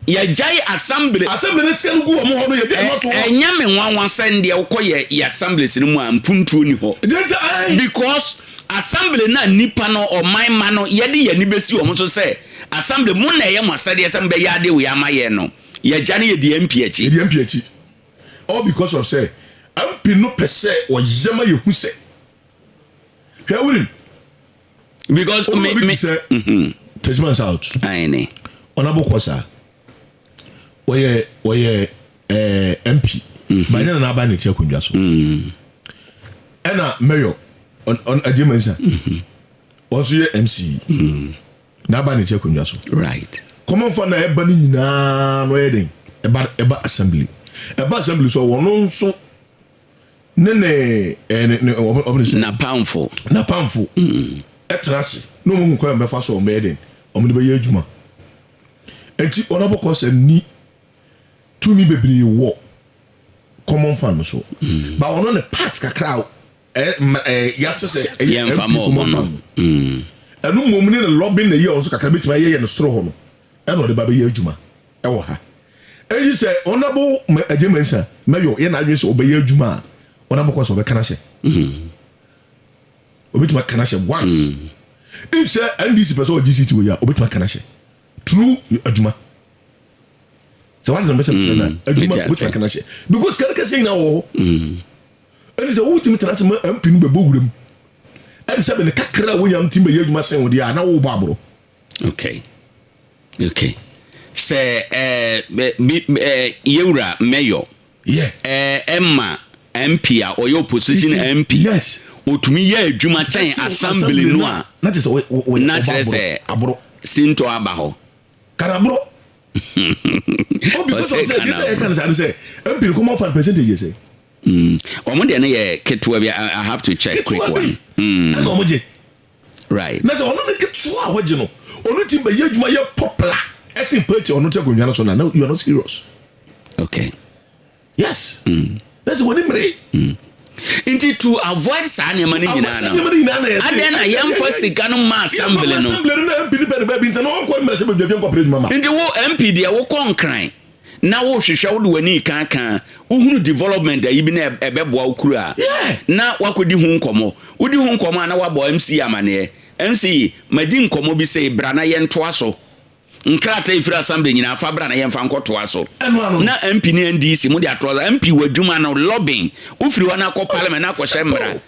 Yɛgyae assembly. Assembly no sika no gu wɔn hɔ no, yɛgyae no ato hɔ. Ɛnyɛ me nwanwa sɛ ndeɛ wokɔ yɛ assemblies no mu a, mpuntuo ni hɔ. Deɛ nti ae. Because assembly na nipa no, ɔman ma no, yɛde yɛn ani bɛsi wɔn so sɛ assembly mo na ɛyɛ mo asɛdeɛ sɛ mobɛyɛ adeɛ wei ama yɛn no, yɛgya no, yɛdi MP akyi. Yɛdi MP akyi all because of sɛ MP no pɛ sɛ ɔyɛ ma yɛhu sɛ, hwɛ, wonim, Because ɔmo me bi me te sɛ Techiman South, ayene. Honourable Kosa, ɔyɛ MP banyɛ na n'aba ne ti akonnwa so, ɛna mayor ɔn Agye Mansa, ɔn nso yɛ MCE, n'aba ne ti akonnwa so. Common fund na ɛba no nyinaa no, ɔyɛ den ɛba assembly, ɛba assembly so, ɔno nso ne ɛɛ ne ne ɔmo ne sɛ Napamfo. Napamfo ɛtena ase na ɔmo hu kwan a bɛfa so a ɔmo bɛyɛ den, ɔmo de bɛyɛ adwuma. Nti Honourable Kosa ni tumi bebree wɔ common fund no so ba, ɔno ne part kakra a ɛ ma ɛ yate sɛ ɛyɛ Yɛmfa MP ma ɔmo common no. fund no, ɛno mmom ne lobbying na ɛyɛ ɔno nso kakra bɛtumi ayɛ yɛ no soro hɔ no, ɛna ɔde ba bɛyɛ adwuma ɛwɔ ha. Eyi sɛ Honourable Agye Mansa mɛyɔ yɛ n'adwene sɛ ɔbɛyɛ adwuma a, Honourable Kosa ɔbɛka n'ahyɛ, obetumi aka n'ahyɛ once. If sɛ NDC pɛ sɛ ɔgye seat wɔ yi a, obetumi aka n'ahyɛ through adwuma sɛ wate na mbɛsɛ tena na adwuma. Mete ase. Obetumi aka n'ahyɛ because sika no kɛseɛ nyinaa wɔ hɔ. Ɛne sɛ wotumi tena ase ma MP no bɛbɔ wuram, ɛne sɛ bɛne kakra a wonya no tumi bɛyɛ adwuma sen wo deɛ a, na wobɔ aborɔ. Okay, sɛ bi yɛwura mayor ɛma MP a ɔyɛ opposition MP otumi yɛ adwuma kyɛn assembly no a, na kyerɛ sɛ wɔyɛ na kyerɛ sɛ aborɔ. Sintɔ aba hɔ. Kana aborɔ o, because of sɛ Ɔsɛ deɛ kana yɛ ka no saa ne sɛ MP no common fund percentage yɛ sɛ Ɔmo deɛ no yɛ ketewa bi. I have to check quick ketewa bi one. ɛna ɔmo gye. Na sɛ ɔno ne ketewa a wɔgye no, ɔno ti bɛyɛ adwuma yɛ popular ɛsen party ɔno te akonnwa no so na you are not serious. Yes, na sɛ wɔne mmere. Nti to avoid saa nneɛma no nyinaa no, nneɛma no nyinaa na yɛsɛ adɛn na yɛmfa sika no ma assembly no? Assembly no na MP no pɛ ne baabi nti na ɔnkɔ mmarahyɛ badwafie nkɔpere adwuma ma. Nti wo MP deɛ, wokɔ Nkran na wohwehwɛ, wode w'ani kankan wohunu development ayi bi na ɛbɛboa wo kuro a, na wakɔdi ho nkɔmmɔ, wodi ho nkɔmmɔ a, na wabɔ MCE amanneɛ. MC, madi nkɔmmɔ bi sei, bra na yɛntoa so. Nkrataa ɛfiri assembly nyinaa fa bra na yɛmfa nkɔtoa so. Na MP ne NDC mo de atoa so. MP w'adwuma no lobbying. Wofiri hɔ na akɔ parliament na akɔhyɛ mmara.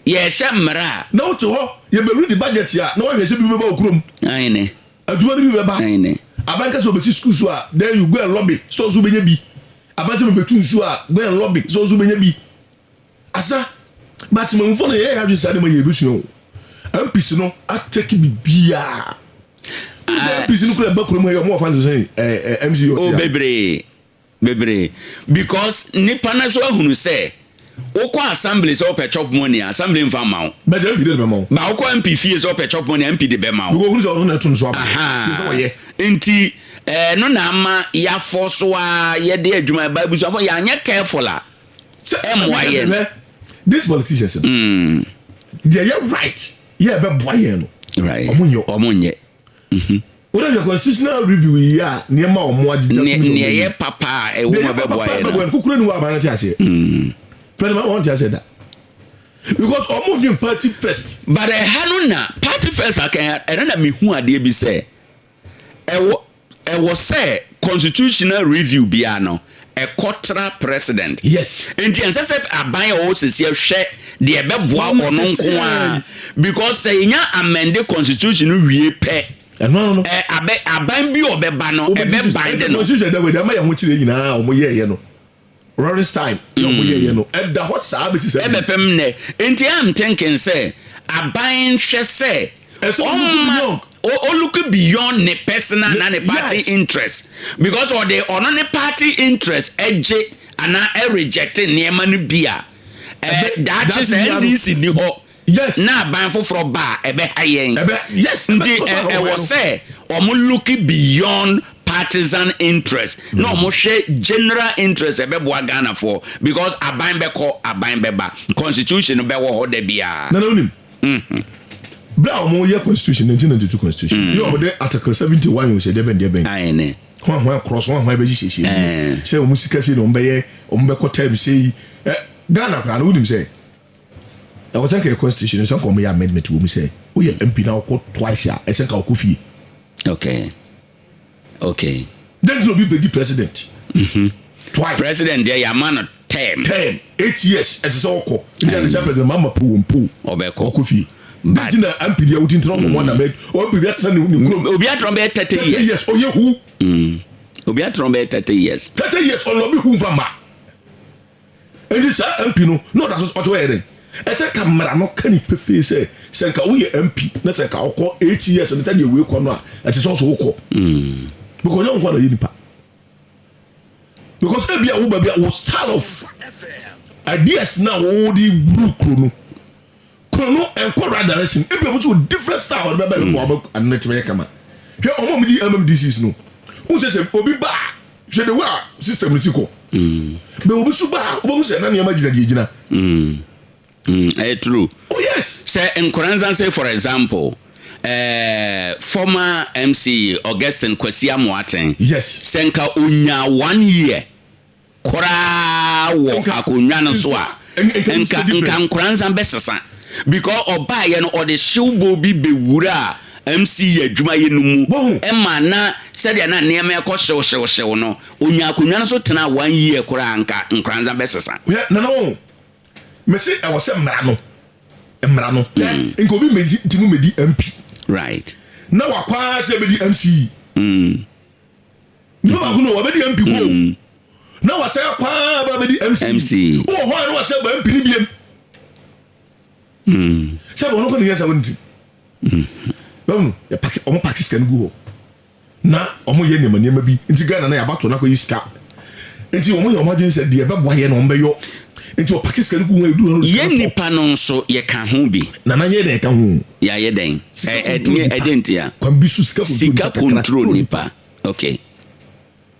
Yɛhyɛ mmara a. Na wote hɔ, yɛbɛwuri di budget a, na woahwɛ sɛ bi bɛba wo kurom. Aane. Adwuma no bi bɛba. Aane. Aban ka sɛ ɔbɛsi sukuu so a, then you go and lobby sɛ ɔso wobɛnya bi. Aban sɛ mebɛtu nsuo a, go and lobby sɛ ɔso wobɛnya bi. Asa, but temamufoɔ no yɛyɛ yɛn adwene saa de ma yɛn abusua o. MPs no atake biribiara. Wonim sɛ MPs no kura ba kurom ha yi, wɔn wɔ fans sɛn ɛɛ MC ɔte ha. Oh bebree, bebree because nipa no nso ahunu sɛ wokɔ assembly sɛ wopɛ chop money a, assembly nfa mma wo. But MP de bɛma wo. Ba wokɔ MP fie sɛ wopɛ chop money a, MP de bɛma wo. Because ohunu sɛ ɔno na ɛto no so aba. Nti sɛ wɔyɛ. Nti ɛno na ama yɛafɔ so a yɛde adwuma ba abusuafo yɛanyɛ careful a. Ɛmmoa yɛn. Hwɛ these politicians no. Mm. Deɛ yɛ right yɛ ɛbɛboa yɛn no. Right. Ɔmo nyɛ. Ɔmo nyɛ. Mhm. Wọ́n yɛ constitutional review yi a nneɛma a wɔn agyegya tum sɛ Nea ɛyɛ papa a ɛwɔ mu ɛbɛboa yɛn no. Kukuru ni wɔ aban no te aseɛ. Mm. Fɛn ma wɔn te aseɛ da. Because ɔmo dwen party first. But ɛha no na party first akɛn ɛno na mehu adeɛ bi sɛ ɛwɔ Ɛwɔ sɛ constitutional review biara no ɛkɔ tra president. Yes. Nti ɛnsɛ sɛ aban a ɔwɔ sɛsi hwɛ deɛ ɛbɛboa ɔno nko ara because sɛ yɛnya amende constitution no wie pɛ Ɛno ano no. ɛ abɛ aban bi a ɔbɛba no Wobɛgye ɛbɛ so. bande Ɛsɛ no. constitution da wei deɛ ama yɛn ho kyerɛ nyinaa a wɔn yɛɛyɛ no. Lawrence time na wɔn yɛɛyɛ no ɛda hɔ saa bɛsi saa bere. Ɛbɛpem nnɛ. Nti I'm thinking sɛ aban nhwɛ sɛ Ɛsɛ ɔlook ɔmma beyond. o look beyond ne personal anaa ne party Yes. interest because ɔde ɔno ne party interest gye anaa ɛreject nneɛma no bi a ɛɛ Ɛbɛ daakye daakye sɛ biara no. NDC ni hɔ Yes. na aban foforɔ ba a, ɛbɛha yɛn. Ɛbɛ, yes, ɛbɛ, Nti ɛbɛ ɛ, so ɛwɔ no. sɛ wɔn look beyond partisan interest na wɔn hwɛ general interest ɛbɛboa Ghanafoɔ because aban bɛkɔ, aban bɛba, constitution no bɛwɔ hɔ da biara. Nana wonim, berɛ a wɔn yɛ constitution, 1992 constitution, yɛ wɔn de article 71 yɛ sɛ deɛ bɛn deɛ bɛn. Aane. Hwan hwan korɔ so, hwan hwan bɛgye siesie mu. Ɛɛ. Sɛ wɔn sika sei na wɔn bɛyɛ, wɔn bɛkɔ term sei. Ɛ, Ghana koraa no wonim sɛ, Ɛwɔ sɛ nka yɛ constitution no sɛ nka wɔn yɛ amendment wɔ mu sɛ woyɛ MP na wokɔ twice a ɛsɛ nka wokɔ fie. Okay. Okay. Then nti na obi bɛdi president. Mm -hmm. Twice. President deɛ yɛama no term. Term 8 years ɛsɛ sɛ ɔkɔ. Nti ɛsɛ sɛ president Mahama po wɔn po. Ɔbɛkɔ. Ɔkɔ fie. But nti na MP deɛ wodi ntena ɔmɔ na mɛ MP bi atena ne kurom. Obi atena bɛyɛ 30 years. 30 years ɔyɛ hu. Obi atena bɛyɛ 30 years. 30 years ɔlɔbi hu nfa ma. Enti saa MP no, na ɔda so ɔte hɔ yɛ dɛn? Ɛsɛ nka mmara no ka ni pefee sɛ, sɛ nka woyɛ MP na sɛ nka wokɔ 8 years no sɛdeɛ wei kɔ no a, ɛte sɛ ɔsɛ wokɔ. Because nyɛ wo nko na yɛ nipa. Because ebi a wo ba bi a wo style of ideas na wode wuru kuro no, kuro no ɛnkɔ right direction. Ebi a wɔn nso wɔ different style wɔde bɛba ɛbɛbɔ ɔbɛ ano no tɛmɛ yɛ kama. Hwɛ wɔn a wɔdi MMDCs no, wɔn sɛ sɛ obi ba a, hwɛ the way a system no ti kɔ. Bɛ obi so ba a, wɔn sɛ na nneɛma gyina deɛ gyina. Ɛyɛ true. Oh yes. Sɛ Nkoranza say, for example, former MC Augustine Kwasi Amoaten. Sɛ nka onya one year koraa wɔ akonnwa no so a, nka Nkoranza bɛsesa because ɔbaayɛ no ɔde hyewbo bi bɛwura a MC yɛ adwumayɛ no mu ɛma na sɛdeɛ na nneɛma ɛkɔ hyew hyew hyew no, onya akonnwa no so tena one year koraa, nka Nkoranza bɛsesa. Hwɛ nana wɔn mesi ɛwɔ sɛ mmara no nka obi medi nti mu medi MP na wakɔ ara sɛ bɛdi MC. Nipa baako no wabɛdi MP ko na wasɛ akɔ ara ba bɛdi MC. MC. Wɔ hɔ a na wasɛ ba MP ni biem sɛ ɔno kɔ ne yɛ sɛ wɔn ti bɛn yɛ pack, ɔmo pack sika no gu hɔ na ɔmo yɛ nneɛma nneɛma bi. Nti Ghana na yɛabato na akɔyi sika nti ɔmo yɛ ɔmo adwene sɛ deɛ ɛbɛboa yɛ na ɔmo bɛyɔ, nti ɔpack sika no gu hɔ edu hɔ no Yɛn nipa no nso yɛka ho bi. Nana nyɛ dɛ ɛka ho. Yɛayɛ dɛn? Sika control nipa. Ɛdeɛ nti a Kwan bi so sika control sika nipa kakra. Control nipa, okay.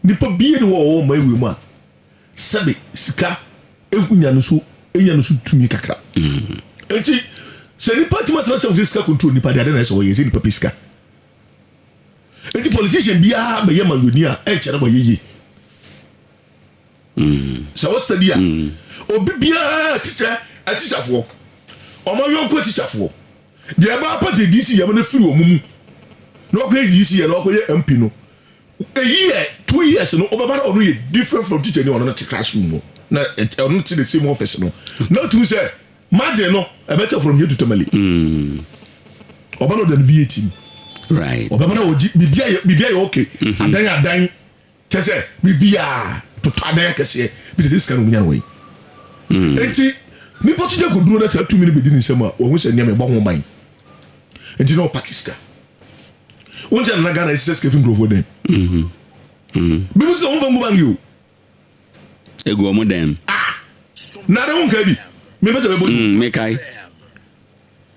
Nipa bie ni hɔ a ɔwɔ ɔman wei mu a sɛbe sika enya no so tumi kakra. Nti sɛ nipa tuma tena sɛ sika control nipa de ade na ɛsɛ ɔyɛ sɛ nipa pɛ sika. Nti politician biara bɛyɛ mayoni a ɛnkyɛrɛ bɔ yeye sɛ wɔ study a obi biara teacher atikyafoɔ, ɔmo ayɔnko atikyafoɔ. Deɛ ɛbaa party DC yɛ ma no firi wɔn mu na wakɔyɛ DC yɛ na wakɔyɛ MP no, a year, 2 years no, ɔbɛba na ɔno yɛ different from teacher ni. Ɔno no te classroom hɔ na ɔno te the same office no na tumi sɛ margin no ɛbɛkyɛ from here to Tamale. Ɔba na ɔda no V8 mu. Ɔbɛba na ɔgye biribi ayɛ, biribi ayɛ okay. Adan adan kyɛ sɛ biribiaa totɔ adan akɛseɛ bi sɛ de sika no ɔmunya no wɔ yi. Enti nipa to gya koduro na saa tumi no bɛdi ne nsam a, wɔhu sɛ nneɛma ɛbɔ ho ban, nti na ɔpaki sika. Wɔn ti nana Ghana ɛsisɛ sika fi nkurɔfoɔ dɛm bi mu sika wɔn fa ngu bank o. Egu ɔmo dɛm. Ah, na de ho nka bi mepɛ sɛ bɛbɔ. Mekae.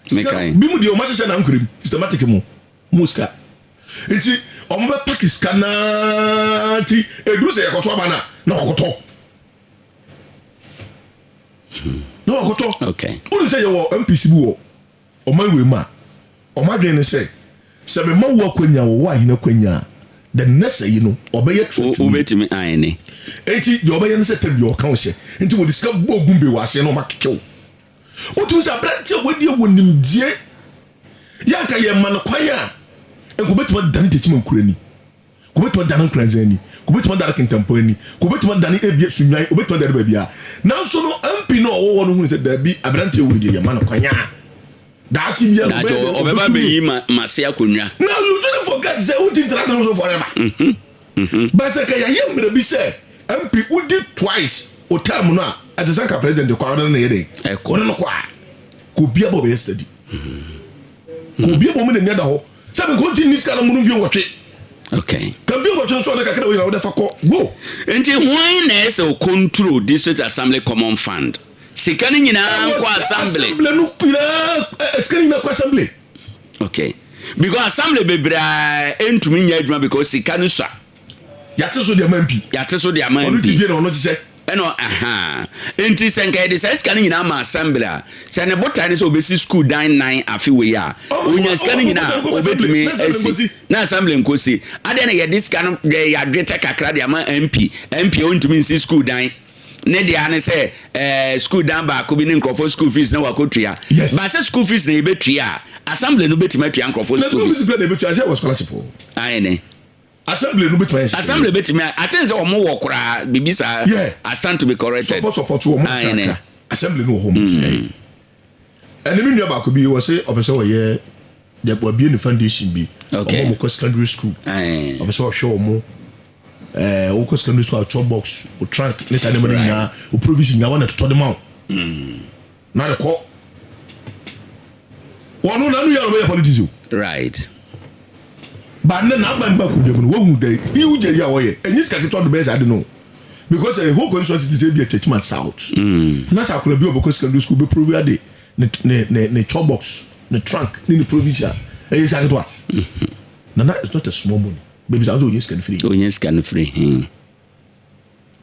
Sika Mekae. bi mu deɛ ɔmo ahyehyɛ na nkorem systematic mu sika, nti ɔmo bɛ paki sika naa, nti eduru sɛ yɛkɔtɔ aba na wakɔtɔ na wakɔtɔ. Wọ́n sɛ yɛwɔ MPs bi wɔ ɔman wei mu a, ɔmo adwene ne sɛ mema wo akwanya wɔ wo ahene akwanya a, the next yi no ɔbɛyɛ threat to me. Wobɛtumi ayɛ Eti deɛ ɔbɛyɛ ne sɛ tɛm deɛ ɔka wo hyɛ, nti wɔde sika bɔ ogun be wɔ aseɛ na ɔma kekew. Wotumi sɛ aberante a wadi wɔ nimdie yɛnka yɛ ma no kwan a, nka obɛtumi adane Techiman nkura ni, ka obɛtumi adane Nkoranza ani, ka obɛtumi adane Kintampo ani, ka obɛtumi adane ebia Sunyani, obɛtumi adane baabi a. Nanso no MP no a ɔwɔ hɔ no hunu sɛ daabi, aberante wei deɛ, yɛma no kwan a, daakye biara daakye ɔbɛyɛ dɛ, ɔbɛba ɔbɛtumi. bɛyi ma mase akonnwa. Now you shouldn't forget sɛ wonti ntena no so forever. But sɛ ka yɛayɛ mmerɛ bi sɛ MP wodi twice o term no a, ɛte sɛ nka president kɔ a, ɔne no na ɛyɛ dɛn? Ɛkɔ. Ɔne no kɔ a, ka obia bɔ ɔbɛyɛ steady, ka obia bɔ mu n'ani ada hɔ sɛ nka ɔnti nni sika no mu no mfie 8. Ka mfie 8 no so ɔde kakra wɔ nyina wode fa kɔ go. Nti hwan na ɛsɛ o control District Assembly Common Fund sika no nyinaa ɛwɔ nkɔ sɛ assembly? Assembly no nyinaa, sika no nyinaa kɔ assembly. Okay, because assembly bebree ntumi nyɛ adwuma because sika no sua. Yɛate so deɛ ma MP. Yɛate so de ama ɔno MP. Ti fie na ɔno kyekyɛ. Ɛna aha nti sɛ nka yɛde saa sika no nyinaa ma assembly a, sɛ ne botae ne sɛ obɛsi school dan nan afe wei a, onya sika no nyinaa obɛtumi asi na assembly nkosi adeɛ. Na yɛde sika no de yɛadwetɛ kakra de ama MP. MP a ɔntumi nsi school dan ne deɛ ne sɛ school dan baako bi ne nkurɔfoɔ school fees na wakɔtua. Ba sɛ school fees na yɛbɛtua a, assembly no bɛtumi atua nkurɔfoɔ na school school fees. Fees kura na ebetua sɛ wɔ scholarship o. Ayɛ ne Assembly no bɛtumi ayɛ. Assembly bɛtumi a aten sɛ ɔmo wɔ koraa biribi saa. I stand to be corrected. Support wɔ mo. Ayɛ ne kakra assembly no wɔ hɔ mo tumi ayɛ. Ɛne mi nua baako bi wɔ se ɔpɛ sɛ ɔyɛ yɛ wabie ne foundation bi. Ɔmo kɔ secondary school. Ɔpɛ sɛ ɔhwɛ ɔmo wokɔ secondary school a, chop box o, trunk ne saa nneɛma no nyinaa o, provision nyinaa wɔn na ɛtotɔ de ma wo na de kɔ. Wɔn no nanu yɛ ɔbɛyɛ politics o. But ne n'aban ba akonnwa mu no, wɔhu the huge ayi a wɔyɛ. Ɛnyɛ sika ketewa de bɛyɛ saa de no, because a whole constituency ti sɛ ebi a Techiman South na sɛ akora bi a ɔbɛkɔ secondary school bɛ prove ade ne chop box, ne trunk ne provision a, ɛyɛ sika ketewa nana? It's not a small money. Baabi sɛ ɔnyɛ sika no firi. Onye sika no firi hin?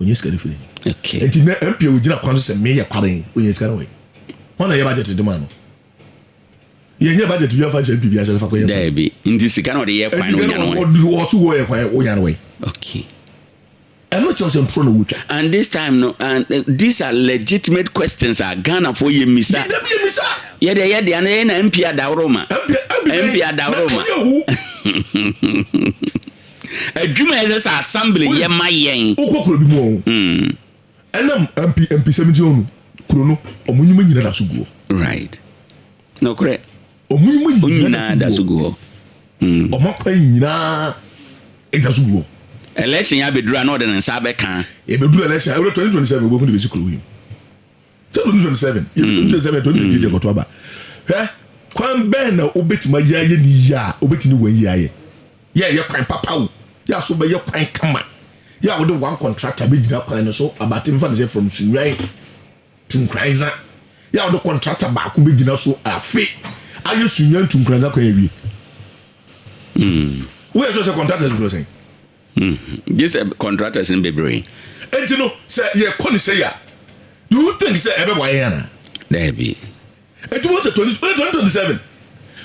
Ɔnyɛ sika no firi. Nti na MP a ogyina kwan so sɛ meyɛ kwaren, ɔnyɛ sika no wɔ wɔn na yɛ budget de ma no. Yɛnyɛ budget bi afa nhyɛ MP bi ahyɛ fa kɔyɛ kwan. Daabi, nti sika na ɔde yɛ kwan no, sika onya no no. Ɔde ɔto wɔ yɛ kwan, ɔnya no wɔ. Ɛno kyerɛ sɛ ntorɔ na wɔtwa. And this time no, and these are legitimate questions a Ghanafoɔ yɛ mmisa. Yɛda bi yɛ misa. Yɛde yɛ deɛ no yɛ na MP adaworo ma. MP MP adaworo ma. Na ɛnyɛ hu. Adwuma yɛ sɛ assembly yɛ ma yɛn. Wokɔ kuro bi mu o, ɛnam MP 70 no, kuro no ɔmo nnwuma nyina da so guɔ. Right, nokorɛ. Ɔmo nnwuma nyinaa da so gu hɔ. Ɔmo akwan nyinaa ɛda so guɔ. Election yɛ abɛduru a na ɔde ne nsa abɛka. Yɛbɛduru election ɛwura 2027, wobɛhu de bɛsi kuro yi mu sɛ 2027, 2027, 2028 yɛkɔto aba. Hwɛ, kwan bɛn na wobɛtumi ayɛ ne yie a wobɛtumi wɔn yie ayɛ yɛ kwan papa o, yɛ aso bɛyɛ kwan kama yɛ a, wode one contractor bɛgyina kwan no so abate mfa ne sɛ from Sunyani to Nkoranza, yɛ a wode contractor baako bɛgyina so afe ayɛ Sunyani to Nkoranza kwan awie. Woyɛ sɛ contractors dodoɔ sɛn? Gye sɛ contractors no bebree. Enti no sɛ yɛkɔ ne sɛ yɛ a, do you think sɛ ɛbɛboa yɛn anaa? Daabi. Enti wɔn sɛ 2027,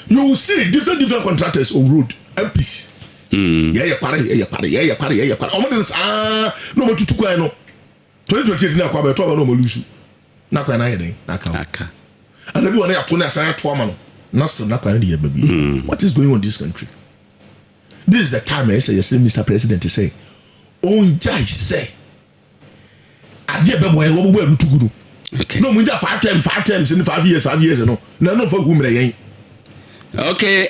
you will see different different contractors on road, MPs. Yɛyɛ kware, yɛyɛ kware, yɛyɛ kware, yɛyɛ kware. Ɔmo de no saa na ɔmo tutu kwan no. 2028 na akɔ abɛɛto aba na ɔmo lose na kwan na ayɛ den na aka hɔ. Aka. Ɛna bi wɔ ne ato ne asan ato ama no. Na still na kwan no de yɛ ba bi. What is going on in this country? This is the time ɛyɛ sɛ yɛsɛ Mr President sɛ ɔngyae sɛ adeɛ bɛboa yɛn wɔbɛbɔ ɛno tugu no. Na ɔmo ngya five terms, five terms ne 5 years, 5 years no na ɛno nfa hu mmerɛ yɛn. Okay,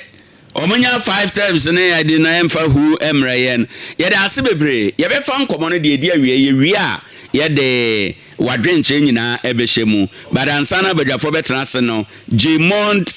ɔmo nya five terms ne yɛde na yɛmfa hu mmerɛ yɛn. Yɛde ase bebree, yɛbɛfa nkɔmmɔ no deɛ ɛdi awie. Yɛwie a, yɛde wadwenkyerɛ nyinaa ɛbɛhyɛ mu. But ansa na abadwafoɔ bɛtena ase no, Gmont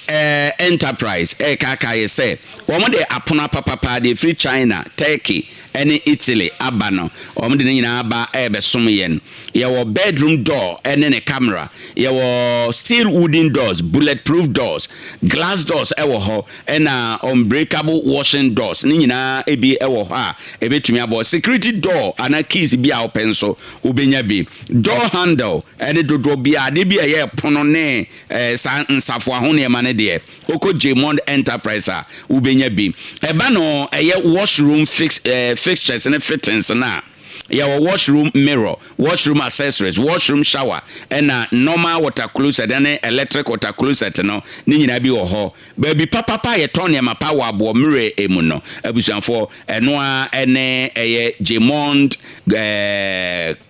Enterprise ɛɛkaaka yɛ sɛ wɔn de apono apapapa deɛ ɛfiri China, Turkey ɛne Italy aba no, wɔn de ne nyinaa aba ɛɛbɛsom yɛn. Yɛwɔ bedroom door ɛne ne camera, yɛwɔ steel wooden doors, bulletproof doors, glass doors ɛwɔ hɔ, ɛna unbreakable washing doors ne nyinaa ebi ɛwɔ hɔ a ebɛtumi abɔ security door anaa keys bi a wɔpɛ nso wobɛnya bi. Door handle ɛne dodoɔ bi a adeɛ bi a ɛyɛ pono ne saa nsafoa ho nneɛma no deɛ, wokɔ Jmond Enterprise a, wobɛnya bi. Ɛba no ɛyɛ washroom fixtures ne fittings no a, yɛwɔ washroom mirror, washroom accessories, washroom shower, ɛna normal water closet ɛne electric water closet no ne nyinaa bi wɔ hɔ. Baabi papapa a yɛtɔn nneɛma pa wɔ aboɔ mmerɛ mu no, abusuafoɔ, ɛno a ɛne ɛyɛ Jmond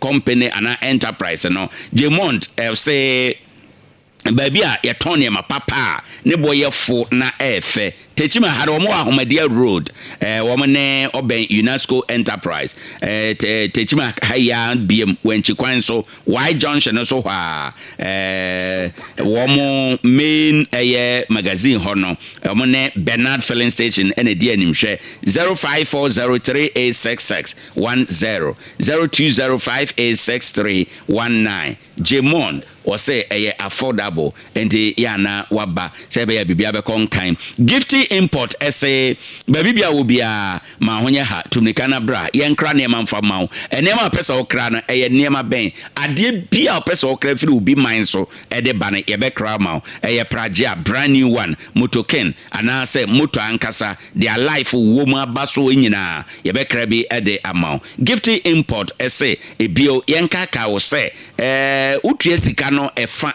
Company anaa Enterprise no. Jmond ɛsɛ baabi a yɛtɔn nneɛma papa a ne bɔ yɛ fo na ɛyɛ fɛ. Tekyima ha wɔn wɔ Ahomadia Road, wɔn ne ɔbɛn UNESCO Enterprise. Tekyima ha yi a biem Wɛnkyi kwan so, Y Junction no so hɔ a, wɔn main ɛyɛ magazine hɔ no, wɔn ne Bernard Filling Station ɛna di animhwɛ. 0540386610, 0205863319. Jemond wɔsɛ ɛyɛ affordable, nti yɛ ana waba sɛ ɛbɛyɛ biribi abɛkɔ nkan. Gifty Import ɛsɛ baabi bia wɔ biara ma ho nyɛ ha tumirika na bra yɛnkra nneɛma mfa ma wo. Nneɛma a pɛ sɛ wokra no, ɛyɛ nneɛma bɛn? Adeɛ bi a wopɛ sɛ wokra firi obi man so ɛde ba no, yɛbɛkra ma wo. Ɛyɛ pragye brand new one, motokin anaasɛ moto ankasa deɛ life wɔ mu aba so nyinaa, yɛbɛkra bi ɛde ama wo. Gifty Import ɛsɛ ebio yɛnkaka wo sɛ wotua sika no ɛfa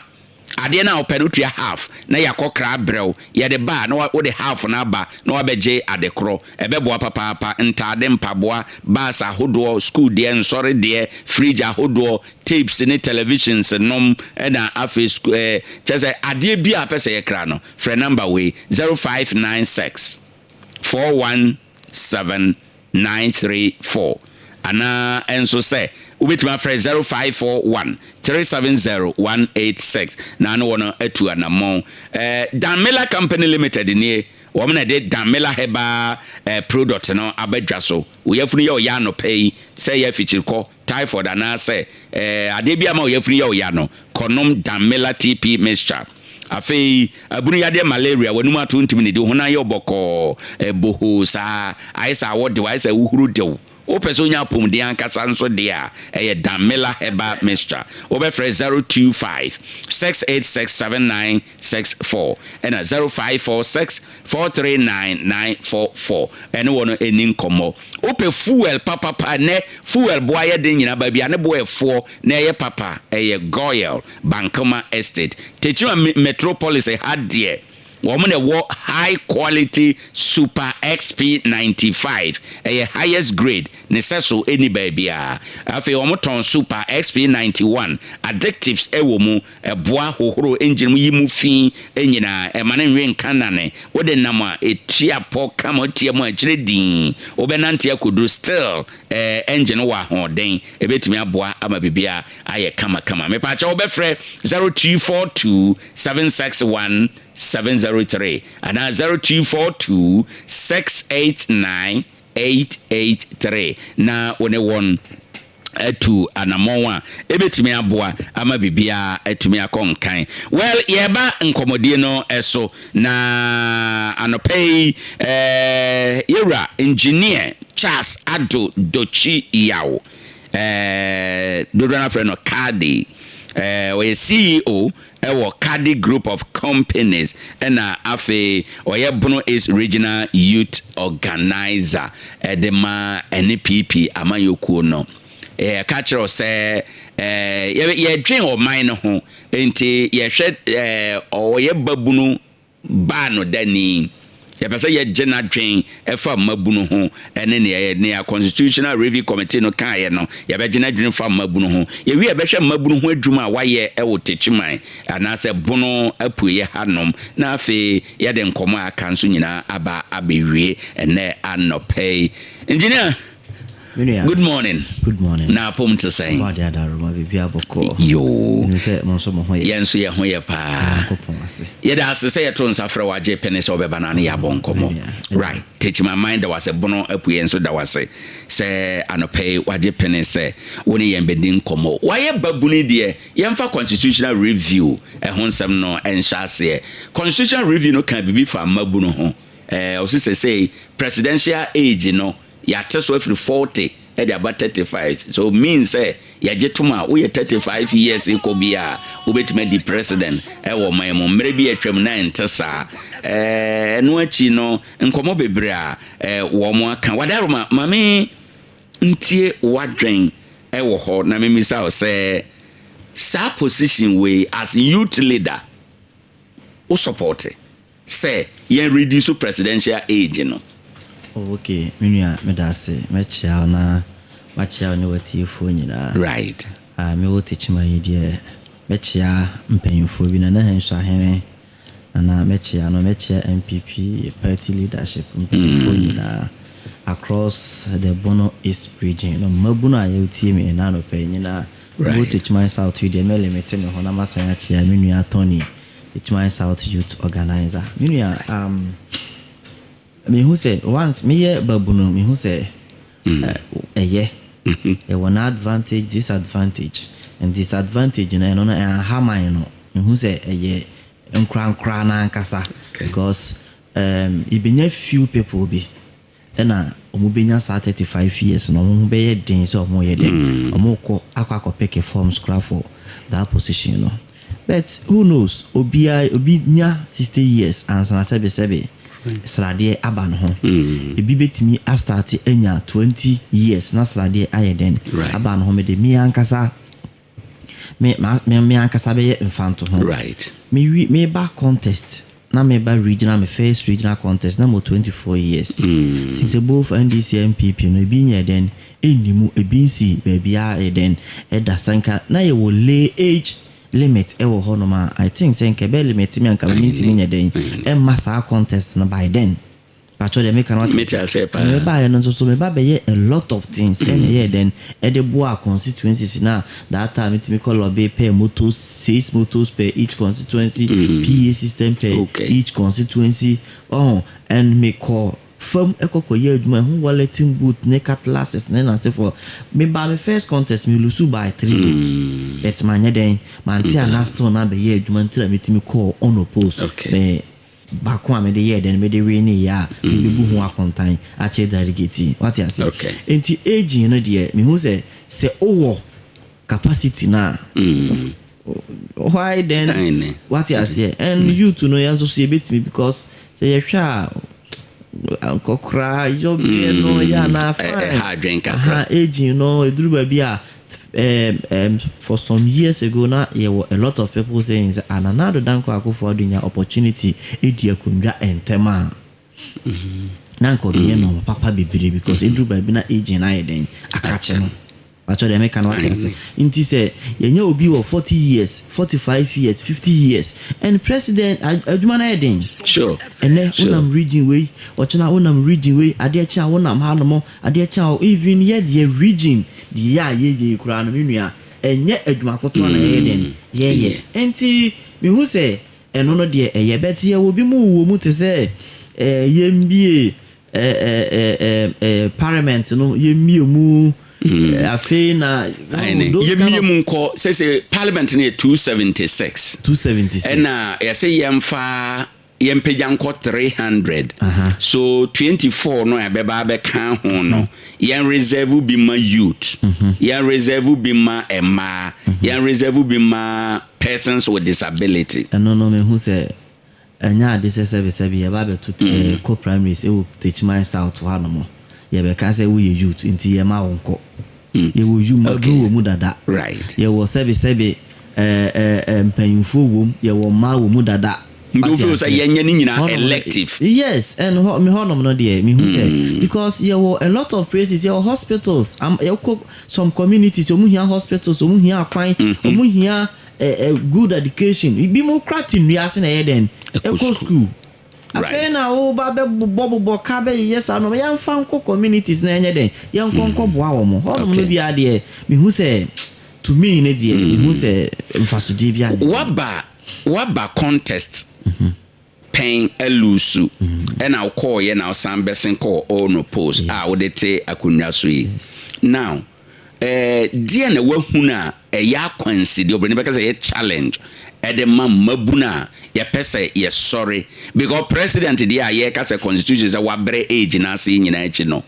adeɛ no a wopɛ no, wotua half na yɛakɔ kra brɛw. Yɛde ba a, na wode half no aba na wabɛgye ade korɔ. Ɛbɛboa papaapa. Ntaade, mpaboa, bus ahodoɔ, school deɛ, nsɔre deɛ, fridge ahodoɔ, tapes ne televisions nom, ɛna afei kyerɛ sɛ adeɛ bi a pɛ sɛ yɛkra no, frɛ number wei: 0596 417 934, anaa ɛnso sɛ wobɛtumi afrɛ 0541 370 186 na ano wɔ no atu anammɔn. Dan Miller Company Limited nie, wɔn na de Dan Miller herbal product no abɛdwa so. Wo yafunu yɛ ɔyɛ anɔpɛ yi sɛ ɛyɛ afikyirikɔ, typhoid anaasɛ adeɛ bi ama wo yafunu yɛ ɔya no, kɔnom Dan Miller TP mixture. Afei abunu yadeɛ, malaria, w'anum ato ntumi ne di, honam yɛ bɔkɔɔ ɛbohoo saa, ayɛ sɛ awɔ dew, ayɛ sɛ wuhuru dew, wopɛ sɛ wonya apɔmuden ankasa nso deɛ a, ɛyɛ Damila herbal mixture. Wobɛfrɛ 025 686 7964 ɛna 0546 439 944 ɛne wɔ no ɛni nkɔmmɔ. Wopɛ fuel papapa nɛ, fuel boa yɛ den nyina, baabi a ne boa ɛfoɔ na ɛyɛ papa ɛyɛ Goil Bankama Estate, Tekyima Metropolis ha deɛ, wɔn na ɛwɔ high quality Super XP 95, ɛyɛ highest grade, ne sɛ so ɛni baabiara. Afei wɔn tɔn Super XP 91, additives ɛwɔ mu, ɛboa hohoro engine mu, yi mu fi nyinaa, ɛma ne nwe nka nane. Wode nam a ɛtua pɔ kama, tia mu akyerɛ din, wobɛnante akɔduru still engine wɔ ahoɔden, ɛbɛtumi aboa ama biribiara ayɛ kamakama. Mepaakyɛ wobɛfrɛ 0242 761 703 anaa 0242 689 883 na wo ne wɔn atu anammɔn a ɛbɛtumi aboa ama biribiara atumi akɔ nkan. Well, yɛba nkɔmmɔdie no so na anɔpɛ yi yɛwura Engineer Charles Ado Dokyi Yaw, dodoɔ no afrɛ no Kadi, ɔyɛ CEO ɛwɔ Kadi Group of Companies, ɛna afei ɔyɛ Bono East Regional Youth Organizer ɛde ma NPP amanyɔkuo no. Yɛka kyerɛ sɛ yɛdwen ɔman no ho, nti yɛhwɛ ɔyɛ babunu. Baa no dani. Yɛpɛ sɛ yɛgye n'adwen fa mmabunu ho ne nea nea Constitutional Review Committee no kaeɛ no, yɛbɛgye n'adwene fa mmabunu ho. Yɛwie a, yɛbɛhwɛ mmabunu ho adwuma a wayɛ wɔ Techiman anaasɛ Bono apueɛ hanom, na afei yɛde nkɔmmɔ a aka nso nyinaa aba abɛwie ɛnnɛ anɔpa yi. Engineer! Me nua. Good morning. Good morning. Na apom te sɛn? Ɔbɔ ade adaroma biribi abɔkɔ. Yoo. Menim sɛ mo nso mo ho yɛ. Yɛn nso yɛ ho yɛ paa. Nyankopɔn ase. Yɛda ase sɛ yɛto nsa frɛ wo agye pene sɛ wobɛba na ne yɛabɔ nkɔmmɔ. Right. Techiman da wo ase, Bono Apueɛ nso da wo ase sɛ anɔpa yi wagye pene sɛ wo ne yɛn bɛdi nkɔmmɔ. Wayɛ babuni deɛ, yɛmfa constitutional review ɛho nsɛm no nhyɛ aseɛ. Constitutional review no kaa biribi faa mmabunu ho. Ɛɛ, ɔse sɛsɛi presidential age no Yɛate so afiri 40 de aba 35 so mean sɛ yɛgye tom a woyɛ 35 years kɔ bi a wobɛtumi adi president wɔ ɔman mu. Mmerɛ bi atwam na ɛnte saa. Ɛno akyi no nkɔmmɔ bebree a wɔn aka. Wadaroma, ma me ntie w'adwen wɔ hɔ na memmisa wo sɛ saa position wei as youth leader wo supporte? Sɛ yɛn reduce presidential age no. Oh ok me nua medase mɛkyea wo na makyea wo ne watiefoɔ nyinaa. Right. Ah me wɔ Techiman yi deɛ mɛkyea mpanyinfoɔ bi Nana Hensoahene Nana mɛkyea no mɛkyea NPP party leadership mpanyinfoɔ nyinaa across the Bono East region no mmabunu a yɛretie me ɛnɛ anɔpa yi nyinaa me wɔ Techiman South yi deɛ mɛ limite me ho na masan akyea me nua Tony Techiman South Youth Organizer. Me nua, um, mehu sɛ once meyɛ babunu, mehu sɛ ɛyɛ. Ɛwɔ n'advantage, disadvantage. And disadvantage no, ɛno no ɛnha man no. Mehu sɛ ɛyɛ nkorankoraa no ankasa because um, yɛbɛnya few people bi. Ɛna ɔmo bɛnya saa 35 years no, ɔmo ho bɛyɛ den sɛ ɔmo yɛ dɛn, ɔmo kɔ akɔ akɔ pick forms koraa for that position no. But who knows, obiara, obi nya 60 years ansa na sɛbe sɛbe sradeɛ aba ne ho. Ebi bɛtumi a start anya 20 years na sradeɛ ayɛ dɛn, aba ne ho. Mede me ankasa, me ma me me ankasa bɛyɛ mfantoho. Me wi meba contest na meba regional, me first regional contest na mo 24 years. Tim sɛ both NDC NPP no ebi nyɛ dɛn ɛnni mu, ebi nsi baabi a yɛ dɛn ɛda. Sɛ nka na yɛwɔ lay age limit ɛwɔ hɔnom a, I think sɛ nka ɛbɛ limit me a nka mentumi nyɛ dɛn ɛmma saa contest no by then. Pakyɛw deɛ meka no wate Mete aseɛ paa. Ɛna mebaeɛ no nso so meba bɛyɛ a lot of things ɛna ɛyɛɛ dɛn ɛde boaa constituencies no a that time metumi kɔ lobby pɛɛ motos, six motos per each constituency, PA system per each constituency, ɔho, and mekɔ fam ɛkɔ kɔ yɛ adwuma, ɛho walleting booth ne cutlasses ne n'asefoɔ. Mebaa me first contest me lusu by three votes but manyɛ dɛn mante a na still na bɛyɛ adwuma nti na metumi kɔɔ unopposed. Me baako a mede yɛɛ dɛn mede wee ne yɛ a mebebu ho akontan akyerɛ delegate yi, wate ase? Nti aging no deɛ mehu sɛ sɛ wowɔ capacity no a, why then, wate aseɛ? And youth no yɛn nso so yɛbɛtumi because sɛ yɛhwɛ a nkɔkoraa yɔbeɛ no yɛ anaa fine aha aging no ɛduru baabi a for some years ago na yɛwɔ a lot of people saying sɛ ah Nana Addo Dankwa Akufo-Addo nya opportunity edi akonnwa ntɛm a na nka ɔbɛyɛ nneɛma papa bebree because ɛduru baabi na aging no ayɛ dɛn akakye no. Pakyɛ deɛ meka no wate ase? Nti sɛ yɛnya obi wɔ 40 years, 45 years, 50 years and president adwuma no ayɛ den. Ɛnɛ wonam region wei, ɔkyena wonam region wei, adeɛ kye a wonam hanom, adeɛ kye a even yɛ deɛ region deɛ yɛ a yɛyɛ yi koraa no me nua ɛnyɛ adwuma ketewa na yɛyɛ dɛn yɛyɛ. Nti mehu sɛ ɛno no deɛ ɛyɛ but yɛwɔ bi mu wɔ mu te sɛ yɛmbie parliament no yɛmmie mu afei na yɛmmie mu nkɔ sɛ sɛ parliament no yɛ 276. 276. Ɛna yɛsɛ yɛmfa yɛmpagya nkɔ 300. So 24 no a ɛbɛba abɛka ho no, yɛn reserve bi ma youth, yɛn reserve bi ma mmaa, yɛn reserve bi ma persons with disability. Ɛno no mehu sɛ ɛnyɛ ade sɛ sɛbesɛbe yɛba abɛto kɔ primaries ɛwɔ Techiman South hanom, yɛbɛka sɛ woyɛ youth nti yɛma wo nkɔ. Yɛwɔ youth mmabunu wɔ mu dada. Yɛwɔ sɛbesɛbe mpanyinfoɔ wɔ mu, yɛwɔ mmaa wɔ mu dada. Nti wo feel sɛ yɛnyɛ ne nyinaa elective? Yes, and hɔ me hɔnom no deɛ mehu sɛ because yɛwɔ a lot of places, yɛwɔ hospitals, am yɛkɔ some communities, wɔn hia hospitals, wɔn hia akwan, wɔn hia eh, eh, good education. Bi mo kora te nnua ase na ɛyɛ dɛn ɛkɔ school. Afei na woba bɛbobɔbobɔ ka bɛyeyɛ saa nneɛma, yɛmfa nkɔ communities na ɛnyɛ dɛn, yɛnkɔ nkɔboa wɔn. Hɔnom no biara deɛ mehu sɛ to me no deɛ mehu sɛ mfasodeɛ biara nyɛ. Waba Woaba contest pɛn aluusu ɛna wokɔɔyɛ na wosan bɛsen kɔɔ Ono post a wode te akonnwa so yi. Now eh, deɛ na woahunu a ɛyɛ akwansideɛ, obroni bɛka sɛ ɛyɛ challenge ɛde ma mmabunu a yɛpɛ sɛ yɛsɔre, because president deɛ a yɛreka sɛ constitution sɛ wabrɛ age no ase yi nyinaa akyi no,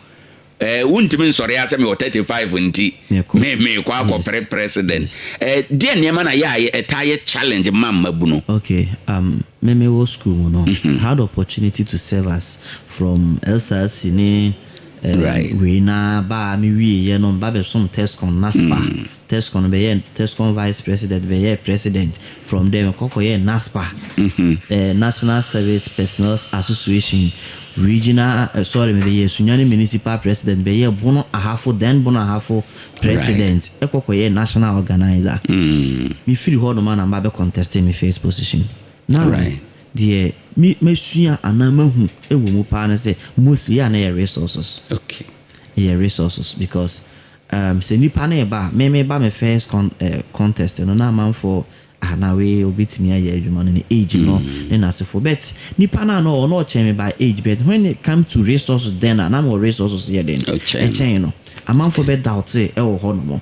Eh, wontumi nsɔre ara sɛ mewɔ 35 nti me mekɔ akɔpere president. Eh, deɛ nneɛma na yɛ a ɛtaa yɛ challenge ma mmabunu? Okay, me me wɔ school mu no, I had opportunity to serve as from SRC ne wei na ba a me wie yɛ no, me ba bɛ som TESCON, NASPA, TESCON bɛyɛɛ TESCON vice president, bɛyɛɛ president, from there mekɔ kɔyɛɛ NASPA, National Service Personnel Association regional, sorry mebɛyɛɛ Sunyani Municipal president, bɛyɛɛ Bono Ahafo, then Bono Ahafo president, ɛkɔ kɔyɛɛ national organiser. Mefiri hɔ nom a na maba bɛ conteste me first position. Now deɛ me masua anaa mahu wɔ mu paa ne sɛ mostly yɛ a na ɛyɛ resources. Ɛyɛ resources because Erm sɛ nipa no reba a, me meba me first con eh contest no na amanfoɔ ah na wei obetumi ayɛ adwuma no ne age no ne n'asefoɔ but nipa no a na ɔwɔ no ɔkyɛn me by age but when it come to resources then a na mewɔ resources yɛ den ɛkyɛn no amanfoɔ bɛ doubt ɛwɔ hɔ nom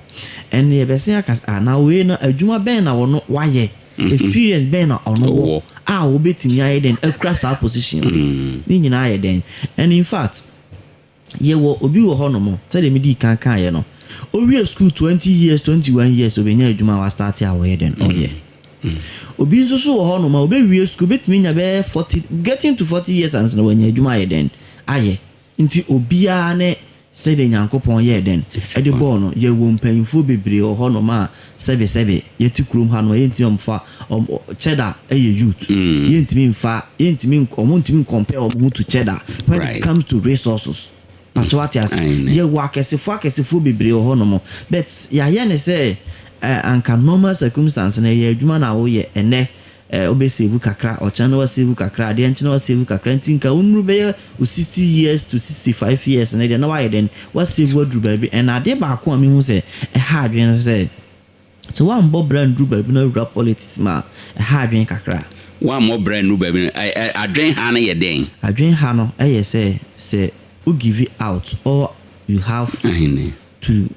ɛne yɛbɛsen aka sɛ ah na wei no adwuma bɛn na ɔno wayɛ experience bɛn na ɔno wɔ a obetumi ayɛ den akura saa position wei ne nyinaa yɛ den and in fact Yɛwɔ obi wɔ hɔnom, sɛdeɛ medii kan kaeɛ no, ɔwie sukuu 20 years, 21 years, ɔbɛnya adwuma a wastarte a ɔyɛ dɛn? Ɔyɛ. Obi nso so wɔ hɔnom a, ɔbɛwie sukuu, ɔbɛtumi anya bɛyɛ 40, getting to 40 years ansa na wanya adwuma ayɛ dɛn? Ayɛ. Nti obiara ne sɛdeɛ Nyankopɔn yɛɛ dɛn? Ɛde bɔɔ no. Yɛwɔ mpanyinfoɔ bebree wɔ hɔnom a, sɛbesɛbe, yɛte kurom hanom a, yɛntumi mfa wɔn, Cheddar yɛ youth, yɛntumi mfa, yɛntumi, wɔn ntumi ncompare wɔn ho to Cheddar when it comes to resources. Pakyɛ wate ase? Yɛwɔ akɛsefoɔ akɛsefoɔ bebree wɔ hɔnom, but yɛayɛ no sɛ eh, anka normal circumstance no, ɛyɛ adwuma na woyɛ, ɛnnɛ eh, wobɛ save kakra, ɔkyena na wasave kakra, adeɛ nkye na wasave kakra, nti nka wonuru bɛyɛ wo 60 years to 65 years no deɛ na wayɛ dɛn, wasave aduru baabi. And adeɛ baako a mehu sɛ ɛha adwene no sɛ, sɛ woambɔ bra nduru baabi na wawura politics mu a, ɛha adwene kakra. Woammɔ bra nnuru baabi no, ɛ, ɛ, adwene ha no yɛ dɛn? Adwene ha no yɛ sɛ, sɛ wo give out all you have Ahene. to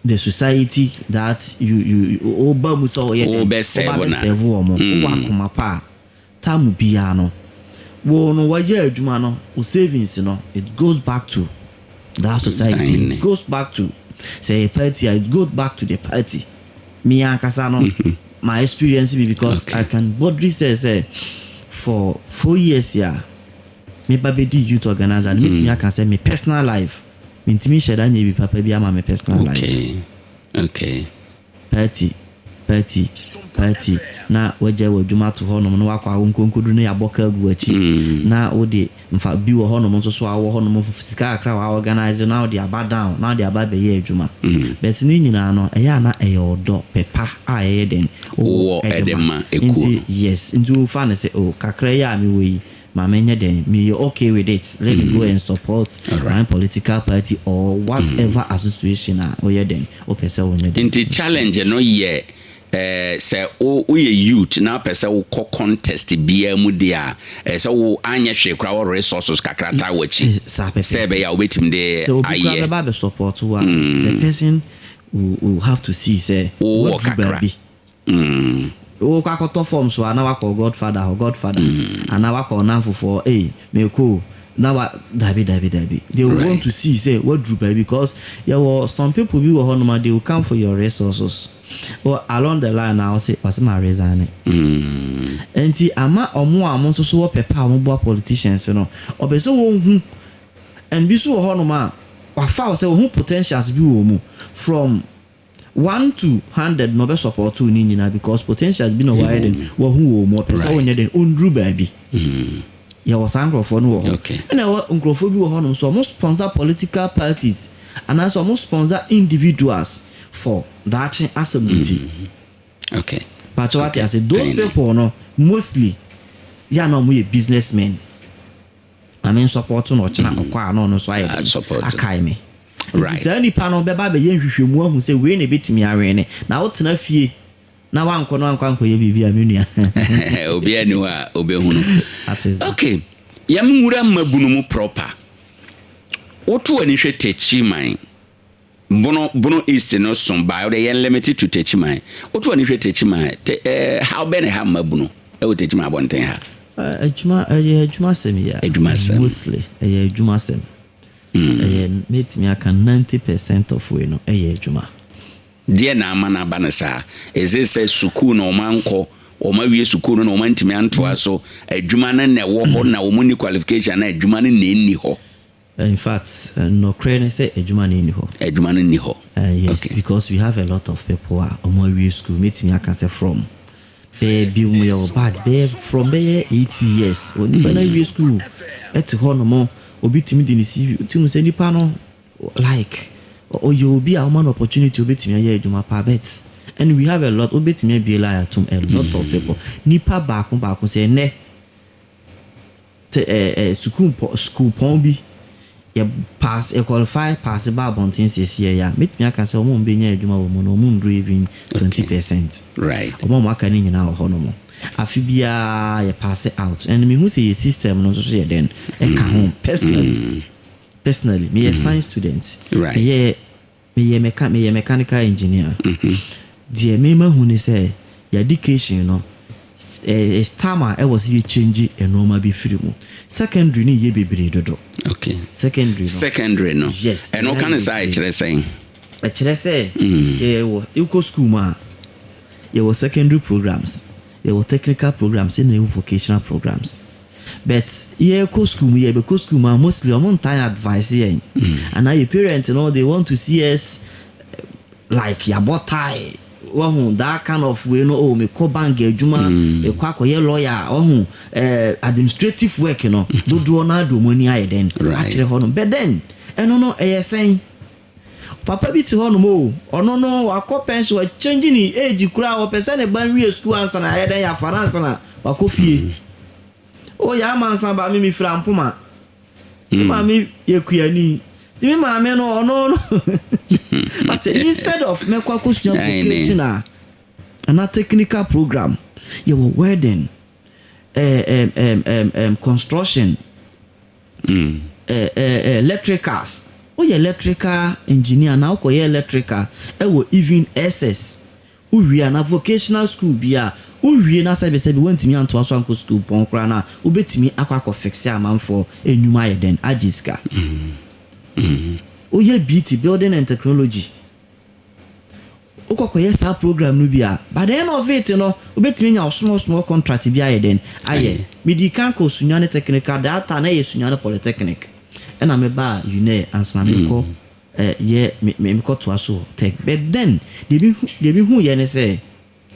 the society that you you woba mu sɛ woyɛ dɛn, Wobɛ serve woba bɛ no a. serve wɔn, wowɔ akoma pa a, time biara no, wo no wayɛ adwuma no, wo savings no, it goes back to that society, it Ahene. goes back to, sɛ ɛyɛ party a, it goes back to the party. Me ankasa no, my experience bi because I can boldly say sɛ for 4 years a me ba bɛdi youth organizer no, mɛtumi aka sɛ me personal life, mentumi nhyɛ da nyɛ bi papa bi ama me personal life. Party, party, party, na wagyae w'adwuma ato hɔnom na wakɔ awo nkonkoduru na yɛabɔ ka agu w'akyi na wode mfa bi wɔ hɔnom nso so a wowɔ hɔnom sika kakra a wa organise na wode aba down na wode aba abɛyɛ adwuma. But ne nyinaa no ɛyɛ a na ɛyɛ ɔdɔ pɛ pa a ɛyɛ dɛn Wowɔ wowɔ de de ma ma. ekuo Nti no. yes, nti wofa no sɛ oh kakra yi a mewɔ yi ma menyɛ dɛn meyɛ okay with it let me go and support my political party or whatever association a woyɛ dɛn wopɛ sɛ wonyɛ dɛn. Nti challenge no yɛ eh, sɛ wo woyɛ youth na wopɛ sɛ wokɔ contest biara mu deɛ a, ɛyɛ sɛ wo anyɛ hwee koraa wɔ resources kakra taa w'akyi Saa pɛpɛɛpɛ. sɛ ɛbɛyɛ a wobɛtumi de Sɛ obi koraa ayɛ. bɛba abɛ support wo a, the person will have to see sɛ Wowɔ woaduru kakra. baabi. Wokɔ akɔtɔ form so a na wakɔ godfather hɔ, godfather anaa wakɔ ɔnamfofoɔ, ei mekɔ o, na wa dabi dabi dabi. They will want to see sɛ woaduru baabi because yɛwɔ some people bi wɔ hɔnom a they will come for your resources. Well, along the line na ɔse ɔse ma resign. Nti ama ɔmo a ɔmo nso so wɔ pɛ pa a ɔmo boa politicians no, ɔpɛ sɛ wɔnhu and bi so wɔ hɔnom a wafa wo sɛ ohu potentials bi wɔ mu from. 1 to 100 na ɔbɛ support wo ne nyinaa, because potentials bi na wɔayɛ den wɔho wɔ mu, ɔpɛ sɛ wonyɛ den ɔnduru baabi. Yɛwɔ saa nkurɔfoɔ no wɔ hɔ. Ɛna ɛwɔ nkurɔfoɔ bi wɔ hɔnom so, ɔmo sponsor political parties anaasɛ ɔmo sponsor individuals for daakye asɛm nti. Pàtó, wate ase? Those people no, mostly yà na ɔmo yɛ businessmen. Maame support no, ɔkyena ɔkɔ a, na ɔno nso ayɛ Ah, den support. akae me. Nti saa nipa no bɛba abɛyɛ nhwehwɛmu ahu sɛ wei na ebɛtumi awɛn ne na wotena fie na wankɔ no, wankɔ ankɔyɛ biribi a, me nua. Obiara ni hɔ a obɛhunu. That is Okay, yɛmwura mmabunu mu proper. Woto ani hwɛ Techiman, Bono East no so baa, wode yɛn limited to Techiman. Woto ani hwɛ Techiman te, how bɛn na ɛha mmabunu ɛwɔ Techiman abɔnten ha? Adwuma, ɛyɛ adwuma asɛm yi a. Adwuma asɛm. Mostly ɛyɛ adwuma asɛm. Ɛyɛ, mɛtumi aka 90% of wei no ɛyɛ adwuma. Deɛ na ama no aba no saa, ɛsɛ sɛ sukuu na ɔma nkɔ, ɔma wie sukuu no na ɔma ntumi antoa so, adwuma no na ɛwɔ hɔ na ɔmo ni qualification na adwuma no na ɛnni hɔ? In fact, nɔkorɛ ne sɛ adwuma no nni hɔ. Adwuma no nni hɔ. Yes, because we have a lot of people a ɔmo awie school. Mɛtumi aka sɛ from bɛyɛ bi mu yɛwɔ bad bɛyɛ from bɛyɛ 8 years, onipa no awie school ɛte hɔ nom, obi tumi de ne CV tumi sɛ nipa no like ɔyɛ obi a ɔma no opportunity, obɛtumi ayɛ adwuma paa. But and we have a lot, obɛtumi abie line atom, a lot of people, nipa baako baako sɛ ɛnɛ te ɛɛ ɛ sukuu pɔ, sukuu pɔn bi yɛ pass, yɛ qualify pass ba abɔnten siesie yɛ a, mɛtumi aka sɛ ɔmo mbɛnya adwuma wɔ mu no, ɔmo nduru even 20%. Ɔmo a ɔmo aka ne nyinaa wɔ hɔ nom. Afe biara yɛ pass out, and mehu sɛ yɛ system no nso so yɛ den ɛka ho. Personally, meyɛ science student. Meyɛ mechanical engineer. Deɛ mema hu ne sɛ yɛ education no, it's time a ɛwɔ sɛ yɛ change nneɛma bi firi mu. Secondary no yɛ bebree dodo. Secondary no. Secondary no. Yes. Ɛno ka ne saa, ɛkyerɛ sɛn? Ɛkyerɛ sɛ yɛwɔ, yɛkɔ school mu a, yɛwɔ secondary programs, yɛwɔ technical programs, ɛna yɛwɔ vocational programs. But yɛkɔ school mu, yɛbɛkɔ school mu a, mostly ɔmo ntan advice yɛn anaa yɛ parent no, they want to see us like yabɔ tie, wɔhu that kind of way no. Oh, mekɔ bank adwuma, mekɔ akɔyɛ lawyer, ɔhu administrative work no dodoɔ no ade ɔmo ani ayɛ dɛn akyerɛ hɔ no. But then ɛno no ɛyɛ sɛn, papa bi te hɔnom o, ɔno no wakɔ pension, wakyɛngye ne age koraa, wɔpɛ sɛ ne ba nwie sukuu ansa na ayɛ dɛn yɛafa no ansa na wakɔ fie. O yɛ ama nsa ba me, mefiri Ampoma, me maame yɛ kuani, nti me maame no, ɔno no, but instead of mɛkɔ akɔsua vocation a ana technical program, yɛwɔ welding, construction, electricals. Woyɛ electrical engineer na wokɔyɛ electrical ɛwɔ even SS, wowie a na vocational school bi a wowie na sɛbisɛbi wontumi antoa so ankɔ school pɔn koraa no a, wobɛtumi akɔ akɔ fix amanfoɔ enwuma ayɛ dɛn agye sika. Woyɛ BT, building and technology, wokɔkɔyɛ saa program no bi a, by the end of it no, wobɛtumi anya small small contract bi ayɛ dɛn ayɛ. Medi kan kɔ Sunyani Technical, data na ɛyɛ Sunyani Polytechnic, ɛna mebaa UNE ansa na mekɔ yɛ me mekɔtoa so tech. But then deɛ bi hu yɛ ne sɛ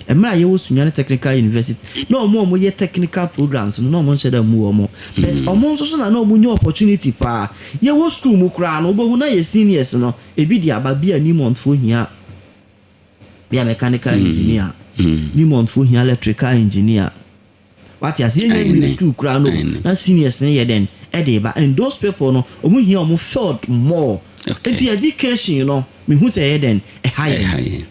mmerɛ a yɛwɔ Sunyani Technical University na ɔmo a ɔmo yɛ technical programs no, na ɔmo nhyɛ dɛ mu wɔ mo, but ɔmo nso so na ɔmo nya opportunity paa. Yɛwɔ school mu koraa no, wobɛhu na yɛ seniors no ebi de aba bi a Newmont hia bi a mechanical engineer, Newmont hia electrical engineer. Wate ase? Yɛnya wie school koraa no, na seniors no yɛ dɛn ɛde ba, and those people no, ɔmo hia ɔmo felt more. Nti education no, mehu sɛ ɛyɛ dɛn ɛha yɛn.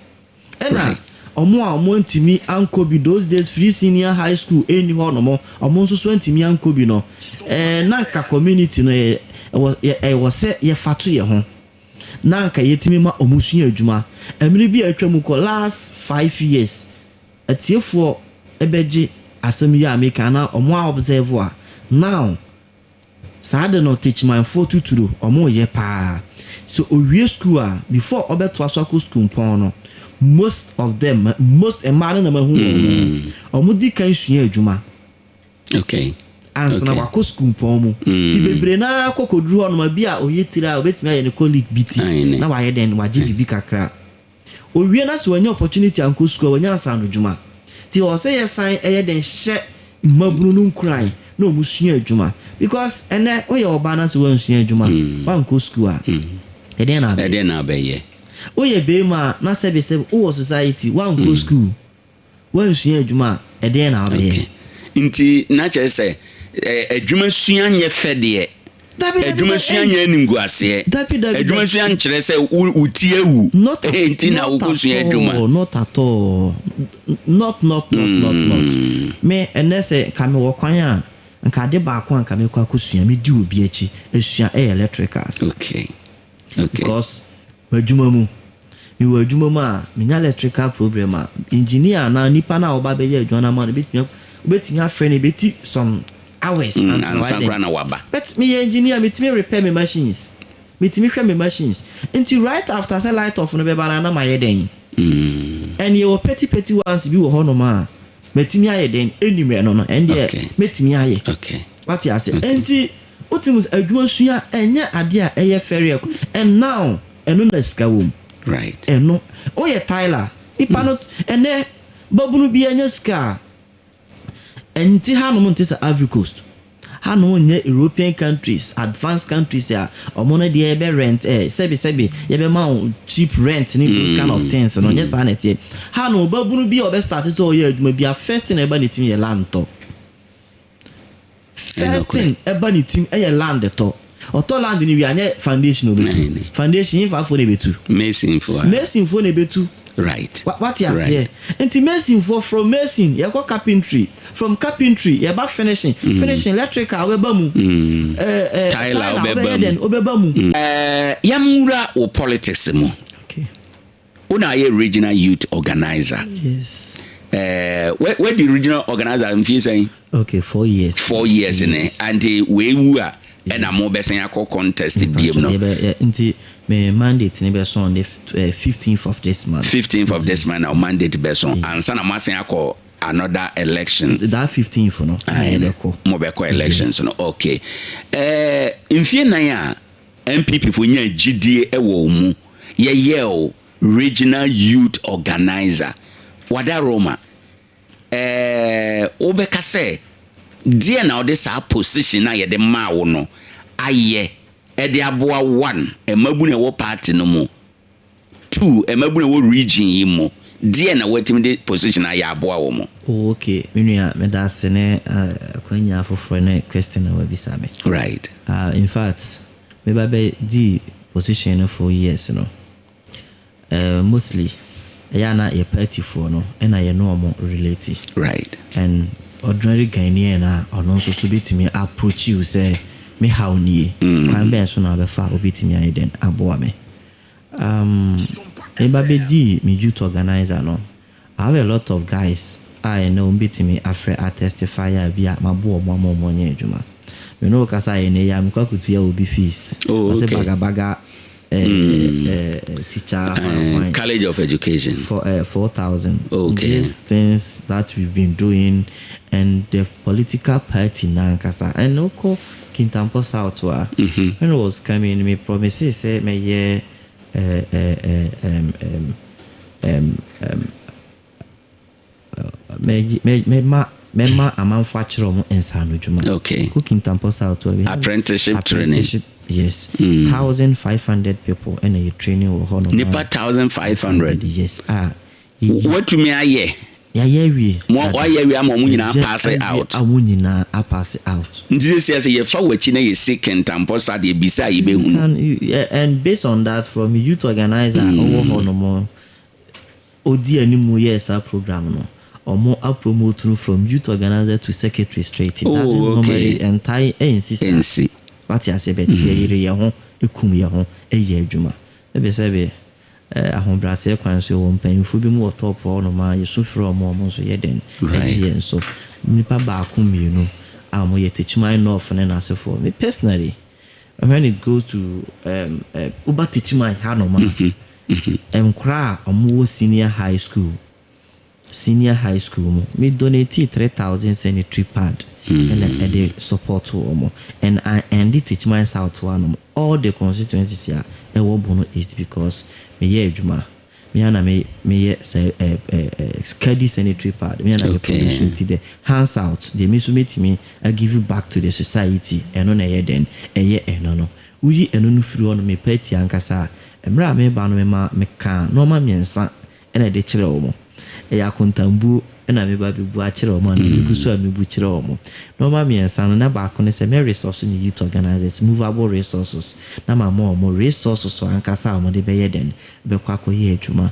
Ɛna ɔmo a ɔmo ntumi ankɔ bi those days, free senior high school ɛnni hɔ nom, ɔmo nso so ntumi ankɔ bi no, na nka community no yɛ ɛwɔ ɛwɔ sɛ yɛfa to yɛ ho na nka yɛtumi ma ɔmo sua adwuma. Mmiri bi a atwa mu kɔ, last 5 years, atiefoɔ ɛbɛgye asɛm yi a meka na ɔmo a observe a, now saa de no, Techimanfoɔ tuturo ɔmo yɛ paa so. Owie school a, before ɔbɛtoa so akɔ school mpɔn no, most of them, most mmaa no na ma hu wɔn, ɔmo di kan sua adwuma ansa na wakɔ school mpɔn mu. Ti bebree naa kɔ kɔduru hɔ nom bi a, ɔyɛ tiri a, obetumi ayɛ ne colleague bi ti na wayɛ dɛn wagye biribi kakra. Owie na sɛ wanya opportunity ankɔ school a, wanya nsaano dwuma. Nti ɛwɔ sɛ yɛsan yɛ dɛn hyɛ mmabunu no nkuran na wɔn sua adwuma, because ɛnɛ woyɛ ɔbaa na sɛ wansua adwuma, wankɔ school a, ɛdeɛn na abɛyɛ? Ɛdeɛn na abɛyɛ? Woyɛ barima a na sɛbe sɛbe wowɔ society, wankɔ school, wansua adwuma a, ɛdeɛn na wobɛyɛ? Okay. Nti na kyerɛ sɛ adwuma sua nyɛ fɛ deɛ. Dabi, dabi, Adwuma dabi, sua nyɛ animguaseɛ. Dabi, dabi, Adwuma dabi. sua nkyerɛ sɛ wo ti awu. Not at, Nti na not at wokɔsua adwuma. all, not at all. Not, not, not, not, not. Me, ɛnɛ sɛ nka mewɔ kwan a, nka ade baako a nka mekɔ akɔsua, medi obi akyi asua ɛyɛ electricals. Because m'adwuma mu, mewɔ adwuma mu a, menya electrical problem a, engineer anaa nipa no a ɔba bɛyɛ adwuma no ama no, wobɛtumi afrɛ no, ɛbɛti some hours ansa na Ansa wayɛ koraa na waba. But meyɛ engineer, metumi repair me machines, metumi hwɛ me machines. Nti right after sɛ light off no bɛba no, na mayɛ dɛn? And yɛwɔ petty petty ones bi wɔ hɔnom a, matumi ayɛ dɛn? Ɛnim ɛno no, ɛn deɛ mɛtumi ayɛ. Wate ase? Nti wotumi sɛ adwuma sua ɛnyɛ adeɛ a ɛyɛ fɛreɛ. And now, ɛno na sika wɔ mu. Ɛno, woyɛ tiler, nipa no, ɛnɛ, babunu bi ɛnyɛ sika a, ɛnti hanom nte sɛ Ivory Coast. Hanom nyɛ European countries, advanced countries a ɔmo no deɛ yɛbɛ rent, sɛbi sɛbi, yɛbɛma wo cheap rent ne those kind of things no, nyɛ saa na ɛteɛ. Hanom, babunu bi a ɔbɛ start sɛ ɔyɛ adwuma bi a, first thing a ɛba ne tirim yɛ land tɔ. First thing ɛba ne tirim ɛyɛ land tɔ. Ɔtɔ land ni wie, anyɛ foundation obetu. Foundation yɛn fafoɔ na ebetu. Masonfoɔ. Masonfoɔ na ebetu. Wate aseɛ? Nti masonfoɔ, from mason yɛkɔ carpentry, from carpentry yɛba finishing, finishing electrical wobɛba mu, tiler tiler wobɛba wobɛyɛ mu. dɛn wobɛba mu. Yɛmwura wo politics mu. Wo na ayɛ regional youth organizer. Yes. Wadi regional organizer mfie sɛn? Okay, 4 years. 4 years ne. Yes. Ante weiwu a, ɛna mo bɛsɛn akɔ contest biem no? Nti me mandate ne bɛso on the 15th of this month. 15th of this month na wo mandate bɛso ansa na mo asan akɔ another election. That 15th no na yɛbɛkɔ. Mo bɛkɔ elections Yes. no. Okay, mfie 4 a NPP fo nya gyidie ɛwɔ wo mu, yɛyɛ o regional youth organizer wada Roma, wobɛka sɛ deɛ na wode saa position a yɛde maa wo no ayɛ ɛde aboa, one, mmabunu a ɛwɔ party no mu, two, mmabunu a ɛwɔ region yi mu, deɛ na watumi de position ayɛ aboa wɔ mo? Oh, okay, me nua, meda ase ne akwanya foforɔ ne question a wabisa me. In fact, meba bɛ di position no 4 years no, mostly ɛyɛ ana yɛ partyfoɔ no ɛna yɛ ne ɔmo relate. And ordinary Ghanaian a ɔno nso so bɛtumi approach you sɛ me haw nie, kwan bɛn so na wabɛfa a wobɛtumi ayɛ dɛn aboa me. Meba bɛdi me youth organizer no, I have a lot of guys a ɛnɛ wɔn bɛtumi afrɛ atestify a bi a maboa ɔmo ama ɔmo nyɛ adwuma. Me ne wo kasa yɛ ne yɛ a mekɔ akutua obi fees. Oh, Ɔsɛ okay. Bagabaga teacher College of Education. For 4,000. Okay. These things that we've been doing and the political party nankasa. And oko Kintampo South wa. When I was coming, me promise sɛ me ye me ma amanfo akyerɛ ɔmo nsa ano dwuma. Ko Kintampo South wa. We have Apprenticeship training. Apprenticeship, yes. 1,500 people ɛna yɛ training wɔ hɔ nom. Nipa 1,500? Yes. Ah. Watumi ayɛ? Yɛayɛ awie. Mo wayɛ awie ama ɔmo nyinaa Yɛayɛ pass awie out? a wɔn nyinaa apass out. Nti sɛ yɛfa w'akyi na yɛsi Kintampo sa deɛ bisa a yɛbɛhunu. Can you, and based on that, from youth organizer ɔwɔ hɔ nom, odi anim yɛ saa program no, ɔmo apromote no from youth organizer to secretary straight. It doesn't normally ɛntae ɛnsi saa. Ɛnsi. Wate ase? Bɛt yɛyere yɛn ho, ekum yɛn ho, ɛyɛ adwuma. Ɛbi sɛ bi ahobrɛaseɛ kwan so, wɔ mpanyinfoɔ bi mu wɔ top hɔ nom a yɛsu frɛ ɔmo, ɔmo nso yɛ den ɛgye yɛn so. Nipa baako mmienu a ɔmo yɛ Techiman North ne n'asefoɔ. Me personally, when it goes to woba Techiman hanom a, nkora a ɔmo wɔ senior high school mu, me donate 3,000 sanitary pad ɛna ɛde support wɔn, and I ɛnde Techiman South hanom, all the constituencies a ɛwɔ Bono East, because meyɛ adwuma. Me na me meyɛ sɛ Kadi sanitary pad, me na me produce. Nti the hands out deɛ, me nso metumi I give you back to the society. Ɛno na ɛyɛ den, ɛyɛ ɛno no. Woyi ɛno no firi hɔ no, me party ankasa a, mmerɛ a meba no, mema meka nneɛma mmiɛnsa ɛna ɛde kyerɛ wɔn. Ɛyɛ akontambuo ɛna meba bɛbu akyerɛ wɔn ana megu so a mebu kyerɛ wɔn. Nneɛma mmiɛnsa no, na baako ne sɛ mɛ resource ne youth organizers, movable resources, na ma ma wɔn resources ankasa a wɔde bɛyɛ den bɛkɔ akɔyɛ adwuma.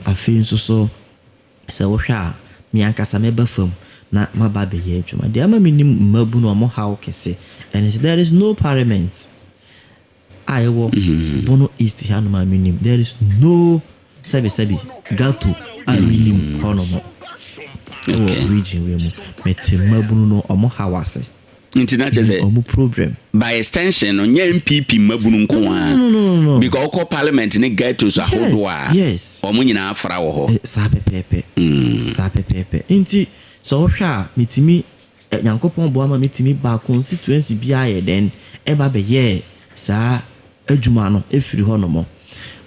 Afei nso so, sɛ wohwɛ a, me ankasa mɛba fam na maba abɛyɛ adwuma. Deɛ ama menim mmabu no, ɔmo haw kɛse ɛne sɛ there is no parliament a ɛwɔ Bono East hanom a menim. There is no sɛbisɛbi ghetto a menim hɔnom ɛwɔ region wei mu. Mete mmabunu no ɔmo haw ase. Nti na kyerɛ sɛ ɔmo problem. By extension no, nyɛ NPP mmabunu nko a. No. Because wokɔ parliament ne ghettos ahodoɔ a, ɔmo nyinaa afra wɔ hɔ. Saa pɛpɛɛpɛ, saa pɛpɛɛpɛ. Nti sɛ wohwɛ a, metumi Nyankopɔn boa ma metumi ba constituency biara yɛ dɛn ɛba bɛyɛɛ saa adwuma no. Ɛfiri hɔ nom,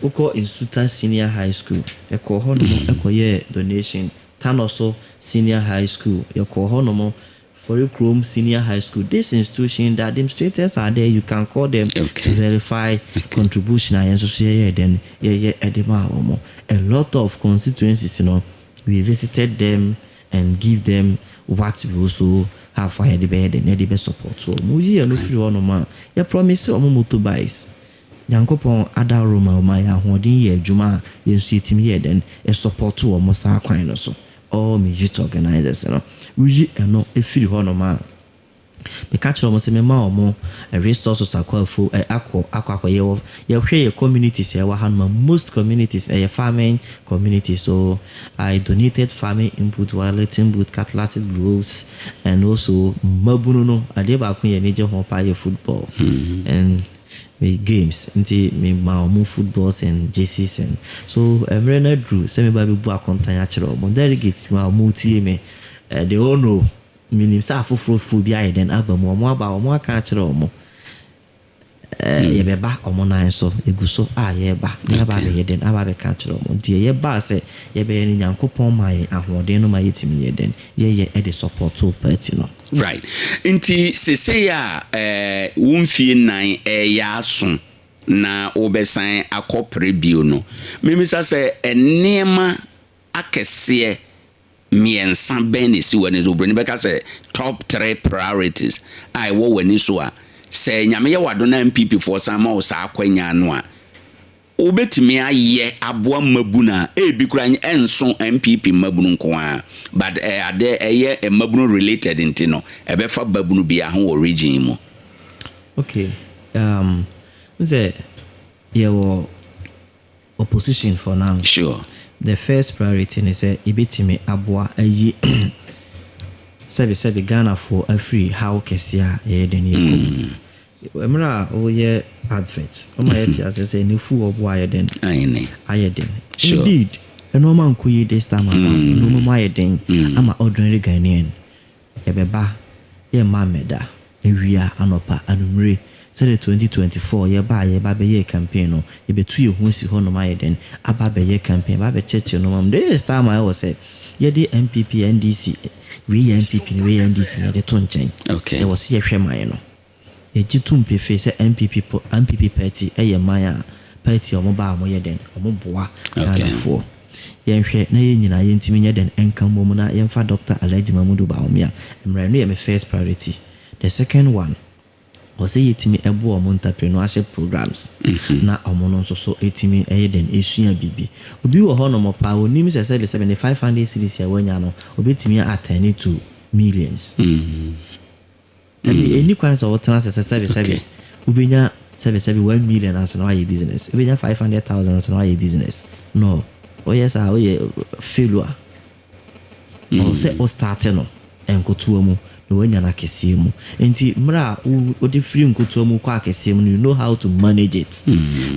wokɔ Nsuta Senior High School, ɛkɔ hɔ nom ɛkɔyɛɛ donation. Tanoso Senior High School, yɛkɔ hɔ nom. Kurom Senior High School, this institution, the administrators are there, you can call them to verify contribution a yɛn nso so yɛyɛ dɛn yɛyɛ ɛde maa wɔn. A lot of constituencies we visited them and give them what we also have a yɛde bɛyɛ dɛn yɛde bɛ support wɔn. Woyi yɛn no firi hɔnom a, yɛ promise wɔn motorbikes. Nyankopɔn adaro ma ɔma yɛ ahoɔden yɛ adwuma a, yɛn nso yɛtumi yɛ dɛn support wɔn saa kwan no so, all me youth organizers no. Woyi ɛno efiri hɔnom a, meka kyerɛ wɔn sɛ mema wɔn resources akɔ afuo ɛ akɔ akɔyɛ wɔ. Yɛhwɛ yɛ communities a ɛwɔ ha nom a, most communities ɛyɛ farming communities, so I donated farming input, walleting boot, cutlass, gloves, and also mmabunu no, adeɛ baako yɛ ani gye ho paa yɛ football and me games, nti me ma wɔn footballs and jerseys. And so mmerɛ no aduru sɛ meba bɛbu akontan akyerɛ wɔn. Delegates ma wɔn tie me, they all know. Menim sɛ afoforɔfoɔ bi ayɛ dɛn aba mu, ɔmo aba, ɔmo aka akyerɛ ɔmo yɛbɛba ɔmo nan so, egu so a yɛreba na yɛaba abɛyɛ dɛn aba abɛka akyerɛ ɔmo deɛ yɛbaa sɛ yɛbɛyɛ no. Nyankopɔn ma yɛn ahoɔden no ma yɛtumi yɛ dɛn yɛyɛ ɛde support party no. Right, nti sesei a wo mfie 4 ɛyɛ aso na wobɛsan akɔpere bio no, memisa sɛ nneɛma akɛseɛ mmiɛnsa bɛn na esi w'ani so? Oburoni bɛka sɛ top three priorities a ɛwɔ w'ani so a, sɛ Nyame yɛ w'ado na NPP foɔ san ma wo saa akwanya no a, wobɛtumi ayɛ aboa mmabunu a ebi kura ɛnso NPP mmabunu nko ara, but ade ɛyɛ mmabunu related nti no, ɛbɛfa babunu bi ho wɔ region yi mu. Okay, sɛ yɛwɔ opposition for now, the first priority ne sɛ yɛbɛtumi aboa ayi sɛbesɛbe Ghanafoɔ afiri haw kɛseɛ a yɛyɛ den yɛkɔ mu. Mmerɛ a woyɛ advert, ɔma yɛte ase sɛ ne fu ɔbo ayɛ den. Ayene. Ayɛ den. Indeed, ɛnɔɔma nkɔ yie this time around. Nneɛma mu ayɛ den ama ordinary Ghanaian. Yɛbɛba, yɛmma mmɛda awia, anɔpa, anumere, sɛdeɛ 2024 yɛba a yɛba bɛyɛ campaign no, yɛbɛtu yɛn ho asi hɔnom ayɛ den aba bɛyɛ campaign, ba bɛkyerɛkyerɛ nneɛma mu. This time a ɛwɔ sɛ yɛde NPP, NDC, wei yɛ NPP no, wei yɛ NDC no, yɛde to nkyɛn. Ɛwɔ sɛ yɛhwɛ man no. Yɛgye tom pefee sɛ NPP party ɛyɛ man a party a ɔmo ba a ɔmo yɛ den, ɔmo boa Ghanafoɔ. Yɛnhwɛ na yɛn nyinaa yɛntumi nyɛ den nka mmom na yɛmfa Dr. Alhaji Mahmudu Bawumia mmerɛ no yɛ me first priority. The second one, ɔsɛ yɛtumi ɛboa ɔmo entrepreneurship programs na ɔmo no nso so ɛtumi ɛyɛ den esua biribi. Obi wɔ hɔnom paa, onim sɛ sɛbi ne 500 cedis a wanya no, obetumi atɛne to millions. Ɛbi ɛni kwan sɛ ɔtena sɛ sɛbi wobɛnya sɛbi 1 million ansa na wayɛ business, wobɛnya 500,000 ansa na wayɛ business no. Ɔyɛ saa, ɔyɛ failure. Ɔwɔ sɛ ɔstart no nkotoa mu na wanya no akɛseɛ mu. Nti mmerɛ a wode firi nkotoa mu kɔ akɛseɛ mu no, you know how to manage it.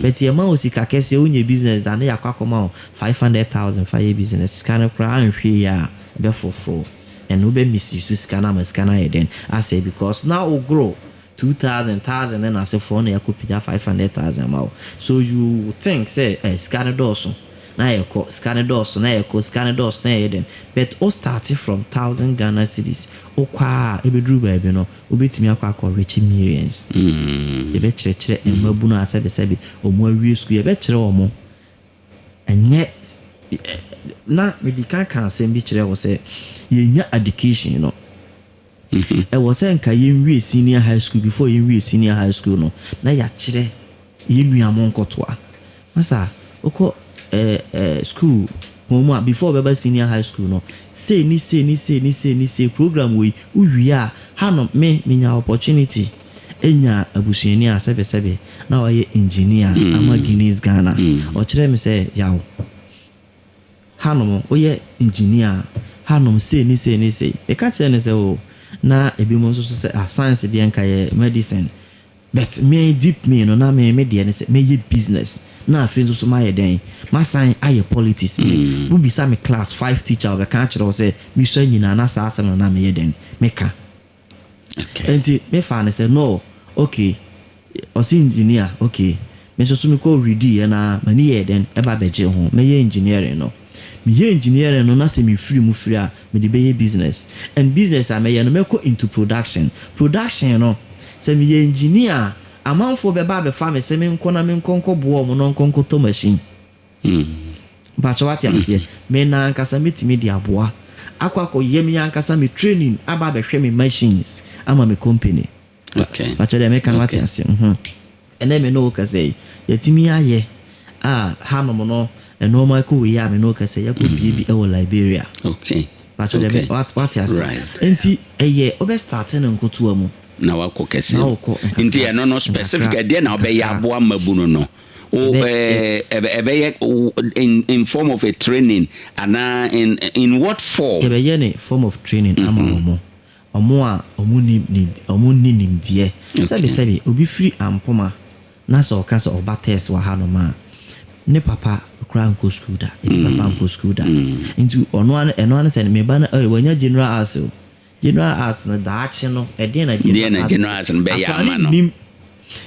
But yɛma wo sika kɛseɛ, wonyɛ business da ne yɛakɔ akɔma wo 500,000 fa yɛ business, sika no koraa anhwɛ yi a, ɛbɛfoforo ɛno, wobɛ misuse sika no ama sika no ayɛ den asɛ, because na wogoro 2,000 thousand ne n'asefoɔ na yɛakɔ pagya 500,000 ma wo, so you think sɛ sika no dɔɔso. na yɛkɔ, sika no dɔɔso na yɛkɔ, sika no dɔɔso na yɛyɛ dɛn. But wo start from 1,000 Ghana cedis, wokɔ a ɛbɛduru baabi no, wobɛtumi akɔ akɔ reach millions. Yɛbɛkyerɛkyerɛ mmabunu a sɛbesɛbe ɔmo awie sukuu, yɛbɛkyerɛ wɔn. Ɛnyɛ na mede ka asɛm bi kyerɛ wo sɛ yɛnya education no, ɛwɔ sɛ nka yɛnwie senior high school. Before yɛnwie senior high school no, na yɛakyerɛ yɛn nua mo nkɔtoa masa wokɔ ɛɛ ɛɛ school wɔn mu a, before ɔbɛba senior high school no, sei ni sei ni sei ni sei ni sei program wei wowie a, hanom me menya opportunity enya abusuani a sɛbesɛbe na ɔyɛ engineer ama Guinness Ghana. Ɔkyerɛ me sɛ, "Yaw, hanom woyɛ engineer, hanom sei ni sei ni sei." Meka kyerɛ ne sɛ o, na ebi mo nso so sɛ, ah, science deɛ nka yɛ medicine, but me deep me no na me deɛ ne sɛ meyɛ business, na afei nso so mayɛ dɛn, masan ayɛ politics. Me wobisa me class five teacher, ɔbɛka akyerɛ wo sɛ mesua nyinaa na saa asɛm no na meyɛ dɛn, meka. Nti mefa ne sɛ no, okay, ɔsi engineer, okay. Me nso so mekɔ redi yɛ na m'ani yɛ dɛn, ɛba bɛgye ho. Mɛyɛ engineering no, meyɛ engineering no na sɛ mefiri mu firi a, mede bɛyɛ business, and business a mɛyɛ no, mɛkɔ into production. Production no, sɛ meyɛ engineer a, amanfoɔ bɛba abɛfa me sɛ menkɔ na menkɔ nkɔboa ɔmo na nkɔ nkɔtɔ machine. Mpakyɛ, wate aseɛ? Me na ankasa mɛtumi de aboa akɔ akɔyɛ me ankasa me training, aba abɛhwɛ me machines ama me company. Mpakyɛ, deɛ meka no, wate aseɛ? Ɛnɛ me ne wo kasa yi, yɛtumi ayɛ a hanom no, nneɛma ɛkɔ wei a me ne wo kasa yi, yɛkɔ bie bi ɛwɔ Liberia. Mpakyɛ, deɛ wate aseɛ? Nti ɛyɛ wobɛ start no nkotoa mu na wakɔ kɛse. Na wokɔ nkakra, Nti ɛno no specific nkakra, ɛdeɛ na wobɛyɛ nkakra. aboa mmabunu no wo ɛbɛyɛ in form of a training anaa in what form? Yɛbɛyɛ ne form of training ama ɔmo a ɔmo ni nimdeɛ. Sɛbi sɛbi, obi firi Ampoma na sɛ ɔka sɛ ɔba test wɔ hanom a, ne papa koraa nkɔ school da, ebi papa nkɔ school da. Nti ɔno ano, ɛno ano sɛ meba no, ɛyɛ wanya general arts o, general arts no daakye no, ɛdeɛn na Deɛn na general arts no bɛyɛ Akwadaa ama no? nim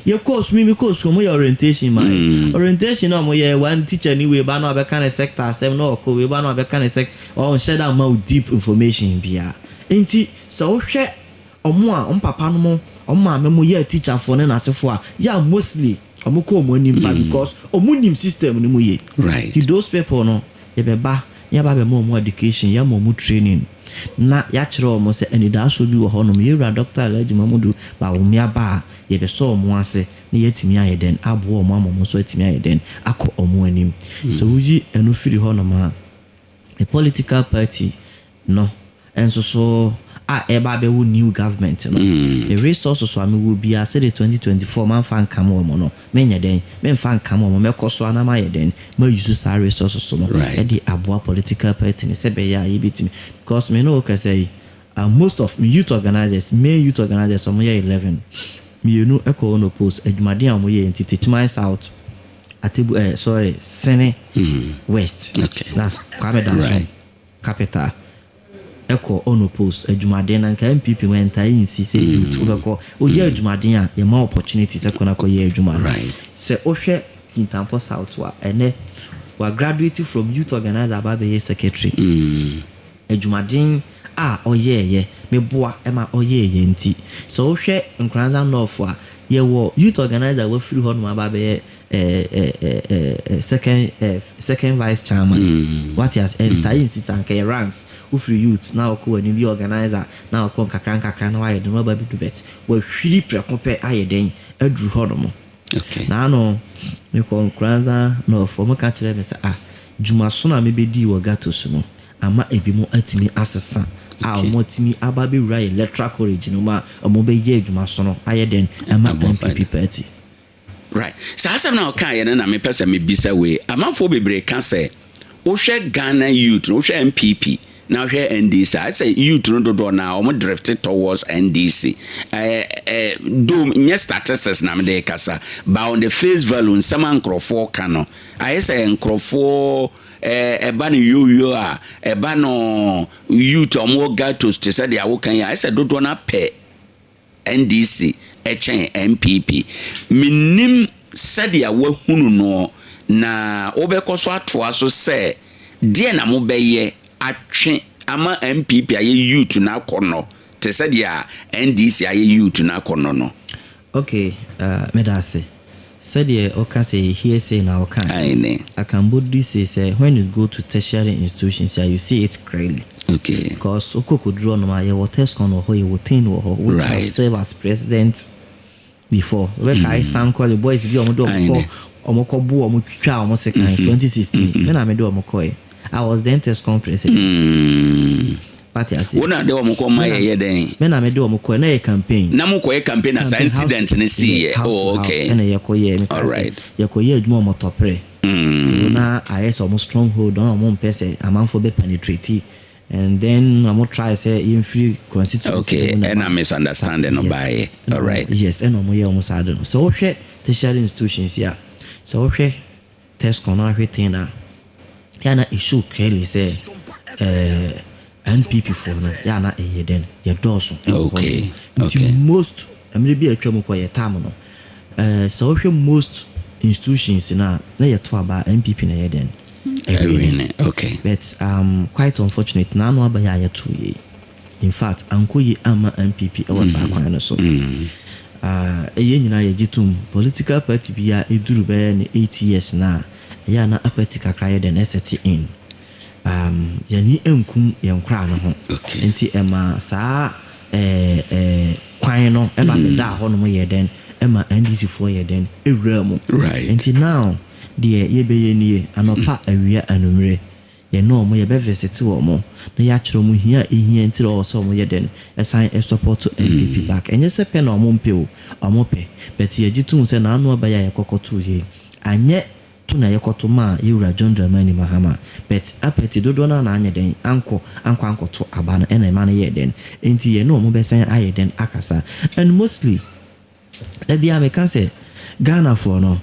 yɛkɔɔ sukuu, mi kɔɔ sukuu, ɔmo yɛ orientation ma yɛ. Orientation na ɔmo yɛ, one teacher ni wei ba na ɔbɛka ne sector asɛm na ɔkɔ, wei ba na ɔbɛka ne sector, ɔnhyɛ da ma wo deep information bia. Nti sɛ wohwɛ ɔmo a ɔmo papa no mo, ɔmo maame mo yɛ teacherfoɔ ne n'asefoɔ a, yɛ a mostly ɔmo kɔ ɔmo anim ba because ɔmo nim system no mu yie. Ti those people no, yɛbɛba na yɛba abɛma ɔmo education, yɛama ɔmo training na yɛakyerɛ ɔmo sɛ anidasoɔ bi wɔ hɔnom. Yɛwura Dr. Alhaji Mamudu Bawumia ba a, yɛbɛsɔ ɔmo ase na yɛatumi ayɛ dɛn, aboa ɔmo ama ɔmo nso atumi ayɛ dɛn, akɔ ɔmo anim. So woyi ɛno firi hɔnom a, a political party no nso so a ɛba abɛwo new government no, the resources a mewɔ biara, sɛde 2024 mamfa nkam wɔ mo no, menyɛ dɛn, memfa nkam wɔ mo, mɛkɔ so ana mayɛ dɛn, mayi so saa resources no ɛde aboa political party no sɛ bɛyɛ a yɛbɛtumi, because me ne wo kasa yi, most of me youth organizers, main youth organizers, ɔmo yɛ 11, mmienu ɛkɔ ono post adwumaden a ɔmo yɛ. Nti Techiman South, Atebu, sorry, Sene West, that's Kwame Danso capital, ɛkɔ ono post adwumaden. Na nka NPP mu ɛntaa nsi sɛ youth wobɛkɔ woyɛ adwumaden a, yɛma opportunity sɛ kɔ na kɔyɛ adwuma no. Sɛ wohwɛ Kintampo South a, ɛnɛ wa graduate from youth organizer aba abɛyɛ secretary. Adwumaden a ɔyɛɛyɛ, meboa ɛma ɔyɛɛyɛ. Nti sɛ wohwɛ Nkoranza North a, yɛwɔ youth organizer wafiri hɔ nom aba abɛyɛ second vice chairman. Wate ase? Ɛntae nsi sa nka yɛ ranks, wofiri youth na wokɔ w'anim bi organizer na wokɔ nkakra nkakra na wayɛ den waba bɛdu, bet wahwiri prɛko pɛ ayɛ den aduru hɔ nom. Naano mekɔ Nkoranza North, ɔmo ka kyerɛ me sɛ, ah, dwumaso na mebɛdii wɔ gatos no ama ebi mo atumi asesa a ɔmo atumi aba abɛwura electoral college no mu a ɔmo bɛyɛ adwumaso no ayɛ den ama Aboa NPP party. Right, saa asɛm na ɔkaeɛ no na mepɛ sɛ mebisa wei. Amanfoɔ bebree ka sɛ wohwɛ Ghana youth no, wohwɛ NPP na wohwɛ NDC a, sɛ youth no dodoɔ na ɔmo drift towards NDC. Dom nyɛ statistics na mede kasa, but on the face value, nsɛm a nkurɔfoɔ ka no, ayɛ sɛ nkurɔfoɔ ɛba no yoyo a, ɛba no youth a ɔmo wɔ ghettos te sɛ deɛ awoka yi a, ayɛ sɛ dodoɔ no apɛ NDC ɛkyɛn NPP. Menim sɛdeɛ wahunu no. Na wobɛkɔ so atoa so sɛ deɛ na mobɛyɛ atwe ama NPP ayɛ youth no akɔnnɔ te sɛ deɛ a NDC ayɛ youth no akɔnnɔ no? Okay, meda ase. Sɛdeɛ woka sɛ hearsay na woka. Aane. I can boldly say sɛ when you go to tertiary institutions a, you see it clearly. Because wokɔ kɔduru hɔnom a, yɛwɔ TESCON wɔ hɔ, yɛwɔ TEIN wɔ hɔ, which have served as president before. Wobɛkae Sankore boys bi a wɔde wɔn kɔ, wɔn kɔ bo wɔn twitwaa wɔn sekan 2016. Me na mede wɔn kɔɛ. I was then TESCON president. Wate aseɛ? Wo na de wɔn kɔ ma yɛyɛ dɛn? Me na mede wɔn kɔɛ, na yɛ campaign. Na mo kɔyɛ campaign na saa incident no sii yɛ? Yes, house to house ɛna yɛkɔ yɛ. Mekae sɛ yɛkɔ yɛ adwuma wɔ Mɔtɔprɛ. So na ayɛ sɛ wɔn stronghold na wɔn mpɛ sɛ amanfoɔ bɛ penetrate and then wɔn try sɛ yɛnfiri constituency no mu na. Okay, ɛna misunderstanding no baeɛ. Alright. Yes, ɛna wɔn yɛ wɔn saa ade no. Sɛ wohwɛ tertiary institutions yi a, sɛ wohwɛ TESCON na wohwɛ TEIN a, yɛ a na it show clearly sɛ eh, NPP foɔ no yɛ a na ɛyɛ dɛn, yɛdɔɔso ɛwɔ hɔ nom. Nti most, mmerɛ bi a atwa mu kɔ yɛ tam no, eh, sɛ wohwɛ most institutions no a, na yɛto aba a NPP na ɛyɛ dɛn, ɛwini. But um, quite unfortunate, n'ano aba yi a yɛtoo yei, in fact, ankɔ yie amma NPP ɛwɔ saa kwan no so. Ah, yɛn nyinaa yɛgye tom, political party biara ɛduru bɛyɛ ne 8 years no a, ɛyɛ a na apathy kakra yɛ dɛn, ɛset in. Yɛni nkum yɛn koraa no ho. Nti ɛma saa kwan no ɛba bɛdaa hɔnom yɛ dɛn, ɛma NDC foɔ yɛ dɛn, ɛwura mu. Nti now deɛ yɛbɛyɛ nie, anɔpa, awia, anwummerɛ, yɛne ɔmo yɛbɛvisit wɔn na yɛakyerɛ ɔmo hia a ehia nti na ɔwɔ sɛ ɔmo yɛ dɛn, ɛsan ɛsupport NPP back. Ɛnyɛ sɛ pɛ na ɔmo mpɛ o, ɔmo pɛ, but yɛgye tom sɛ n'ano aba yi a yɛkɔkɔtoo yei anyɛ to na yɛkɔto maa yɛwura John Dramani Mahama, but apathy dodoɔ no a na anyɛ dɛn ankɔ ankɔto aba no ɛna ɛma no yɛ dɛn. Nti yɛne ɔmo bɛsan ayɛ dɛn akasa. And mostly, da bia meka sɛ Ghanafoɔ no,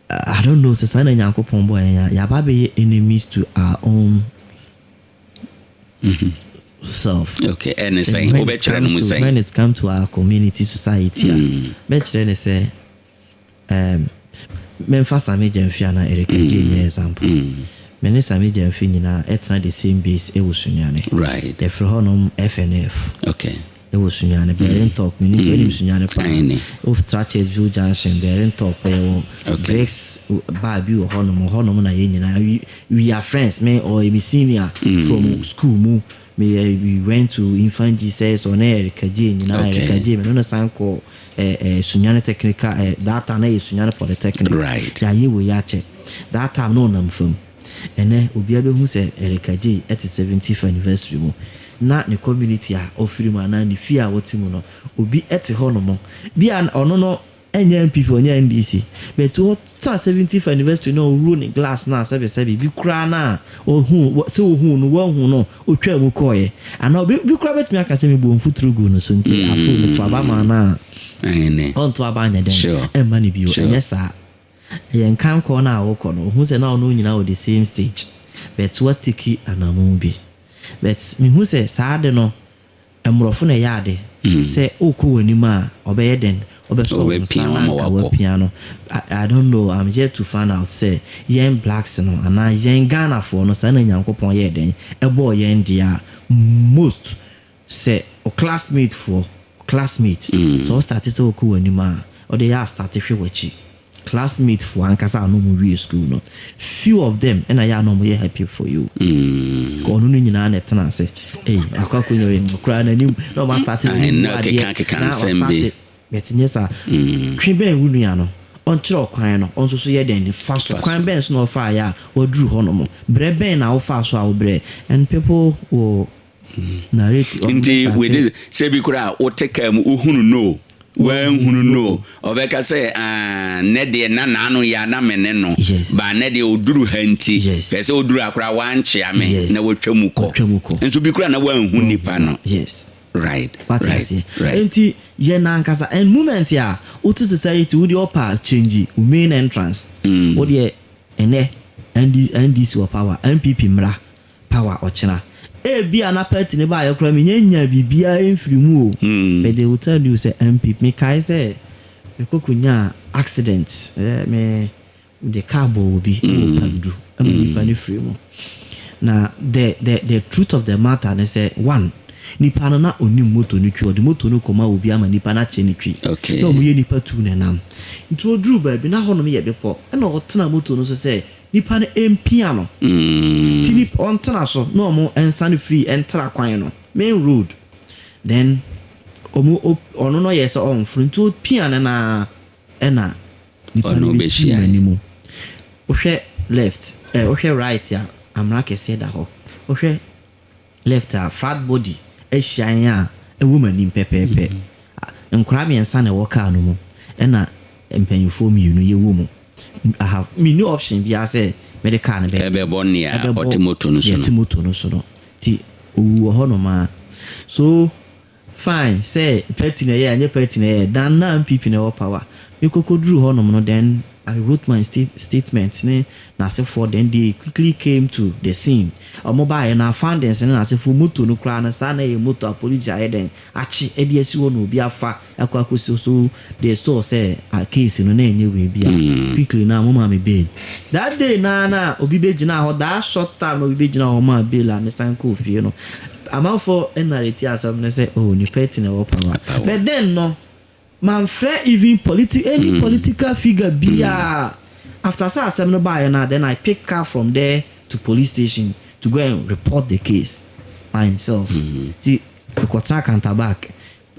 I don't know sɛ saa na Nyankopɔn bɔ yɛn a, yɛaba bɛyɛ enemies to our own self. Okay, ɛne sɛn wobɛkyerɛ no mu sɛn? When it come to our community, society a, bɛkyerɛ ne sɛ memfa Sammy Gyamfi anaa Erica Gye nyɛ example. Me ne Sammy Gyamfi nyinaa ɛtena the same base ɛwɔ Sunyani. Yɛfrɛ hɔnom FNF. Ɛwɔ Sunyani, Berlin Top. Menim sɛ wonim Sunyani paa. Wotra Churchville Junction, Berlin Top, ɛwɔ Bricks bar bi wɔ hɔnom. Hɔnom na yɛn nyinaa we are friends. Me, ɔyɛ me senior from school mu. Me we went to Infant Jesus, ɔne Erica Gye nyinaa. Erica Gye, me ne no san kɔ Sunyani Technical, that time na yɛ Sunyani Polytechnic. Yɛayɛ wei akyɛ. That time na ɔnam fam. Ɛnɛ obiara bɛhu sɛ Erica Gye ɛte 70th anniversary mu na ne community a ɔfiri mu anaa ne fie a wɔte mu no, obi ɛte hɔ nom bi a ɔno no ɛnyɛ NPP, ɔnyɛ NDC, but ɔtena 70th anniversary na ɔwuro ne glass na sɛbesɛbe bi koraa na ɔhu sɛ ɔhu no, wahu no, ɔtwa mu kɔɔɛ, anaa obi bi koraa bɛtumi aka sɛ mebu mfuturo gu no so. Nti afo meto aba ma no a, ɔnto aba anyɛ dɛn ɛmma no bio. Ɛnyɛ saa, ɛyɛ nkankɔ no a wokɔ no, ohu sɛ na ɔno nyinaa wɔ the same stage, but watake anammɔn bi. But mehu sɛ saa de no, mmorɔfo na ɛyɛ ade sɛ wokɔ w'anim a, ɔbɛyɛ den, ɔbɛsɔ wo nsa na nka wapia no. I don't know, I'm yet to find out sɛ yɛn blacks no anaa yɛn Ghanafoɔ no, saa na Nyankopɔn yɛɛ den ɛbɔɔ yɛn deɛ a, most sɛ o classmate foɔ, classmate sɛ ɔstart sɛ wokɔ w'anim a, ɔde yɛ astart hwɛ w'akyi. Classmate foɔ ankasa a na ɔmo wie school no, few of them ɛna yɛ a na ɔmo yɛ happy for you. Ɔno no nyinaa na ɛtena ase ee akɔ akɔnya wei koraa n'anim na ɔmo astart n'anim bu adeɛ na wastart, but nyɛ saa. Twe bɛn wo nua no, ɔnkyerɛ ɔkwan no, ɔnso so yɛ dɛn ne fa so. Kwan bɛn so na ɔfa yɛ a waduru hɔ nom? Brɛ bɛn na wofa so a wobrɛ? And people will narrate. Nti wede sɛ bi koraa wote kaa mu, wohunu no, wanhunu no, ɔbɛka sɛ, "Ah, nnɛ deɛ na naano yɛ a na me ne no ba, nnɛ deɛ ɔduru ha nti pɛ sɛ ɔduru akora wankyea me na watwa mu kɔ." Nso bi koraa na wanhu nipa no. Wate aseɛ? Nti yɛ nankasa and moment a wote society, wode ɔpa change wo main entrance. Wodeɛ ɛnɛ NDC wɔ power, NPP mmra power ɔkyena, ebia na party ne baayɛ koraa menya nya biribiara mfiri mu o, but they will tell you sɛ NPP. Mekae sɛ mekɔ kɔnya accident, me Mede car bɔɔ obi wɔ Pandu ma nipa no firi mu. Na the truth of the matter ne sɛ, one, nipa no na ɔnim moto no twi, ɔde moto no kɔma obi ama nipa no akyɛ no twi. Na wɔyɛ nipa tu na ɛnam. Nti ɔduruu baabi, na hɔnom yɛ bepɔ, ɛna ɔtena moto no so sɛ nipa no mpia no. Nti nipa, ɔntena so na wɔn nsane firi ntra kwan no, main road. Then wɔn, ɔno no ɔyɛɛ sɛ ɔmforo, nti ɔpia no no ara ɛna nipa no bɛsii m'anim. Wohwɛ left eh, wohwɛ right a, amena kɛseɛ da hɔ. Wohwɛ left a, flat body ahyia yɛn a ɛwɔ m'anim pɛpɛɛpɛ. Nkwadaa mmiɛnsa na ɛwɔ car no mu, ɛna mpanimfoɔ mmienu yɛwɔ mu. I have, menni option biara sɛ mede car no bɛ, Ɛbɛbɔ nea ɛbɛbɔ ɔte moto no so deɛ no. ɛte moto no so no. Nti ɔwu wɔ hɔnom ara. So Fine sɛ party na ɛyɛɛ anyɛ party na ɛyɛɛ than na NPP na ɛwɔ power. Me kɔkɔ duru hɔ nom no then I wrote my state statement ne n'asefoɔ then they quickly came to the scene. Ɔmo baeɛ no afandings ne n'asefoɔ motor no koraa no saa na ɛyɛ motor a police ayɛ dɛn akye ɛde asi hɔ na obi afa akɔ akɔsi hɔ so they saw sɛ ah case no na ɛnyɛ wei bi a quickly na ɔmo maa me bail. That day no ara na obi bɛgyinaa hɔ that short time na obi bɛgyinaa hɔ maa bail a mesan kɔɔ fie no Amanfoɔ narrate asɛm no sɛ oh ne party na ɛwɔ power but then no manfrɛ even politi any political figure biaa after sɛ asɛm no baeɛ no a then I pick car from there to police station to go and report the case myself nti mekɔtena counter back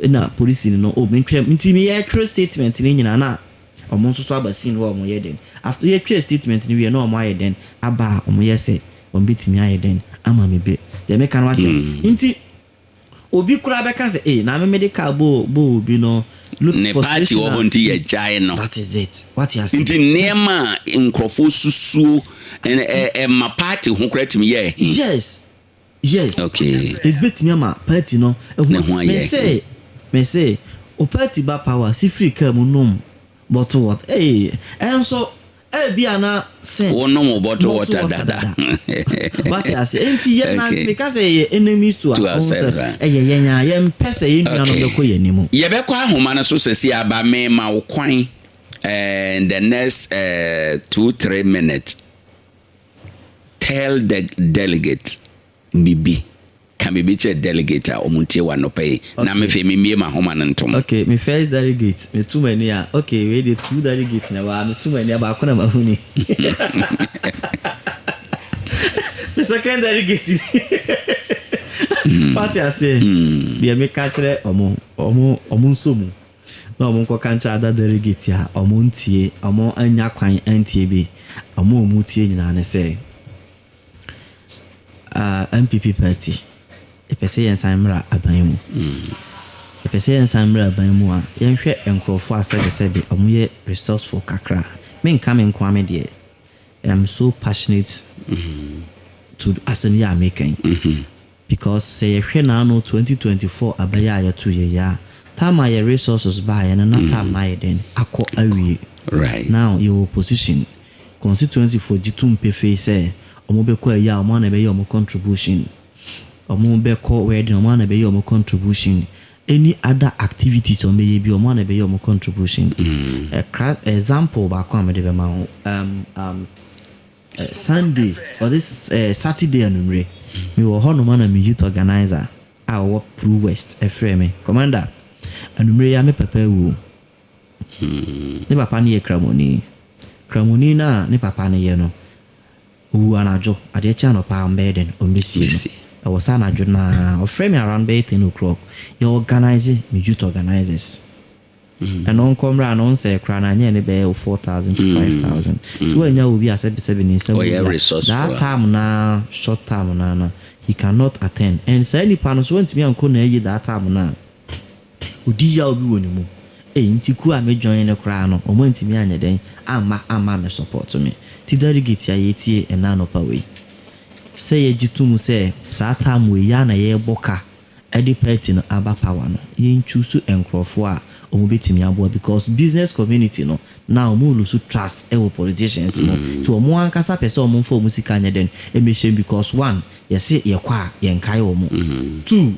na polisini no oh mentwerɛ nti meyɛ twerɛ statement no nyinaa na ɔmo nso so aba scene hɔ a ɔmo yɛ dɛn after yɛtwerɛ statement no wie na ɔmo ayɛ dɛn aba a ɔmo yɛ sɛ Wɔn bɛtumi ayɛ dɛn ama me bɛ deɛ meka no wate ase nti obi koraa bɛka sɛ ee na me mede car bɔɔ bɔɔ obi no look Ne party frustration wɔ a hɔ nti yɛgyae no. that is it wate ase Nti nneɛma a nkurɔfoɔ susuo ɛma party ho koraa tumi yɛ ahi. Yes yes Okay. ɛbɛtumi ama party no Ne ho ayɛ ahi. Mese mese wo party ba power si firi car mu nom Bottle water ee ɛnso ebia na since Wonom wo bottle bottle water water dada. dada wate ase enti yɛn na Okay. meka sɛ yɛyɛ enemies to To our own self ourselves, ah. ɛyɛ yɛn a yɛmpɛ sɛ yɛn nuanom Okay. bɛkɔ yɛn anim. Yɛbɛkɔ ahoma no so sɛsi aba mema wo kwan eh, in the next eh, 2, 3 minutes, tell the delegate bibi, ka biribi kyerɛ delegate a ɔmo ntie wɔ anɔpa yi na mefei memie m'ahoma no ntom. Okay, me first delegate, meto m'ani a, okay, wei de two delegate na ɛwɔ ha, meto m'ani a baako na mahu ni. Me second delegate ni. Wate aseɛ? Deɛ meka kyerɛ ɔmo, ɔmo, ɔmo nsɔ mu na ɔmo nkɔka nkyerɛ other delegate a ɔmo ntie, ɔmo anya kwan antie bi, ɔmo a ɔmo tie nyinaa ne sɛ, Ah, NPP party, yɛpɛ sɛ yɛnsan mmra aban mu. Yɛpɛ sɛ yɛnsan mmra aban mu a, yɛnhwɛ nkurɔfoɔ a sɛbesɛbe wɔyɛ resourceful kakra. Menka me nko ara me deɛ, I'm so passionate to asɛm yi a meka yi. Because sɛ yɛhwɛ n'ano 2024 aba yi a yɛto yɛ yi a, time a yɛ resources baeɛ no na time no ayɛ dɛn? Akɔ awie. Now yɛwɔ opposition. Constituency foɔ gye tom pefee sɛ ɔmo bɛkɔ ayi a ɔmo ara na ɛbɛyɛ ɔmo contribution, ɔmo bɛkɔ wedding ɔmo ara na ɛbɛyɛ ɔmo contribution, any other activities a ɔmo bɛyɛ bi ɔmo ara na ɛbɛyɛ ɔmo contribution. Ɛkra example baako a mede bɛma wo, um, um, Sunday, was it Saturday anwummere, mewɔ hɔnom a na me youth organizer a ɔwɔ Pru West ɛfrɛɛ me, Commander, anwummere yi ara me papa awu o. Ne papa no yɛ Kramoni. Kramoni no a ne papa no yɛ no, ɔwu anadwo, adeɛ kye anɔpa a ɔmbɛyɛ dɛn? Ɔmbɛsie no. Ɛwɔ sɛ anadwo no ara, ɔfrɛ me around bɛyɛ 10 o'clock, yɛ organise me youth organisers. Ɛno nkɔ mmra no, ɔnsɛe koraa no, anyɛ ne bɛyɛ wo 4,000 to 5,000. Nti woannya obi a sɛbesɛbe ne nsa mu Ɔyɛ bi a, resourceful that a. time no ara, short time no ara no, he cannot attend. And saa nipa no, sɛ woantumi ankɔ n'ayie that time no a, Odi yaw bi wɔ ne mu. Ei nti kuo a me join no koraa no ɔmo antumi anyɛ dɛn amma amma ammɛ support me. Nti delegate a yɛtie ɛnnɛ anɔpa wei sɛ yɛgye tom sɛ saa time wei yɛ a na yɛrebɔ ka de party no aba power no yɛn choose nkorɔfoɔ a ɔmo bɛtumi aboa because business community no now ɔmo lose trust wɔ politicians mu nti ɔmo ankasa pɛ sɛ ɔmo mfa ɔmo sika nyɛ dɛn mmɛhyɛ mu because one yɛse yɛkɔ a yɛnkae ɔmo, two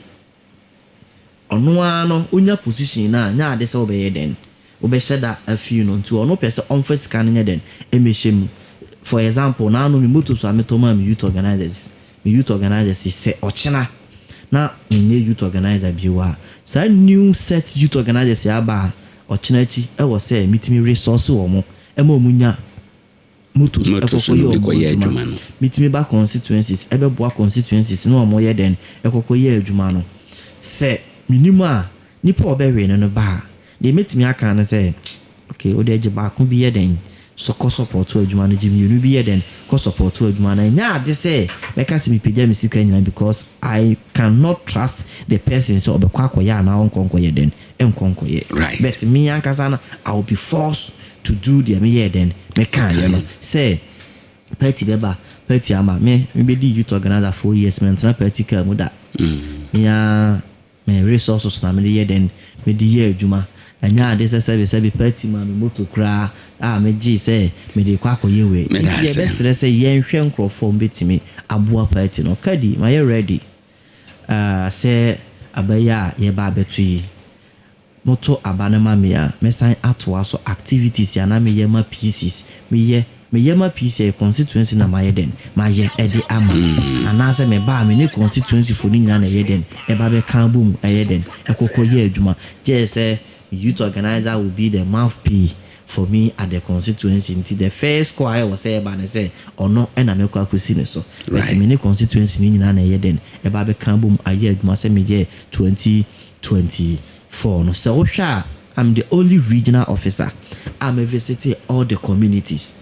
ɔno ara no onya position no a, nyɛ ade sɛ wobɛyɛ dɛn? Wobɛhyɛ da afii no nti ɔno pɛ sɛ ɔmfa sika no nyɛ dɛn mmɛhyɛ mu. For example, naano me motos a metɔ maa me youth organisers, me youth organisers sɛ ɔkyena na menyɛ youth organiser bio a, saa new set youth organisers yi aba a ɔkyena akyi ɛwɔ sɛ metumi resource wɔn ma wɔn nya motos Motos ɛkɔkɔ no yɛ bi wɔn kɔyɛ adwuma. adwuma no. Metumi ba constituencies ɛbɛboa constituencies na wɔn yɛ dɛn ɛkɔkɔ yɛ adwuma no. Sɛ menim a nipa a ɔbɛwe no no ba a, deɛ mɛtumi aka no sɛ okay, wode agye baako bi yɛ dɛn so kɔ support adwuma no, gye mmienu bi yɛ dɛn kɔ support adwuma no. Ɛnyɛ ade sɛ mɛka sɛ mepagya me sika nyinaa because I cannot trust the person sɛ ɔbɛkɔ akɔyɛ anaa ɔnkɔ nkɔyɛ dɛn ɛnkɔ nkɔyɛ. But me ankasa no, I will be forced to do deɛ meyɛɛ dɛn mekaeɛ no sɛ party bɛba party ama me mebɛdi youth organizer 4 years, mentena party car mu da. Mea me resources na mede yɛ dɛn mede yɛ adwuma. Ɛnyɛ ade sɛ sɛbi sɛbi party ma me moto koraa a megye sɛ mede kɔ akɔyɛ wei. Meda Nti ase. yɛbɛsrɛ sɛ yɛnhwɛ nkurɔfoɔ mbɛtumi aboa party no. Kadi mayɛ ready sɛ abɛyɛ a yɛba abɛto yi, moto aba no ma me a, mɛsan atoa so activities a na meyɛ ma PCs, meyɛ ma PC yɛ constituency na mayɛ dɛn mayɛ ɛde ama, anaasɛ meba a me ne constituency fo no nyinaa na ɛyɛ dɛn ɛba bɛka bom ɛyɛ dɛn ɛkɔkɔ yɛ adwuma. Gye sɛ youth organizer will be the mouthpiece for me at the constituency, nti the first call a ɛwɔ sɛ ɛba ne sɛ ɔno ɛna mɛkɔ akɔsi ne so. But me ne constituency no nyinaa na ɛyɛ dɛn ɛba bɛka bom ayɛ adwuma sɛ meyɛ 2024 no. Sɛ wohwɛ a, I'm the only regional officer a me visit all the communities,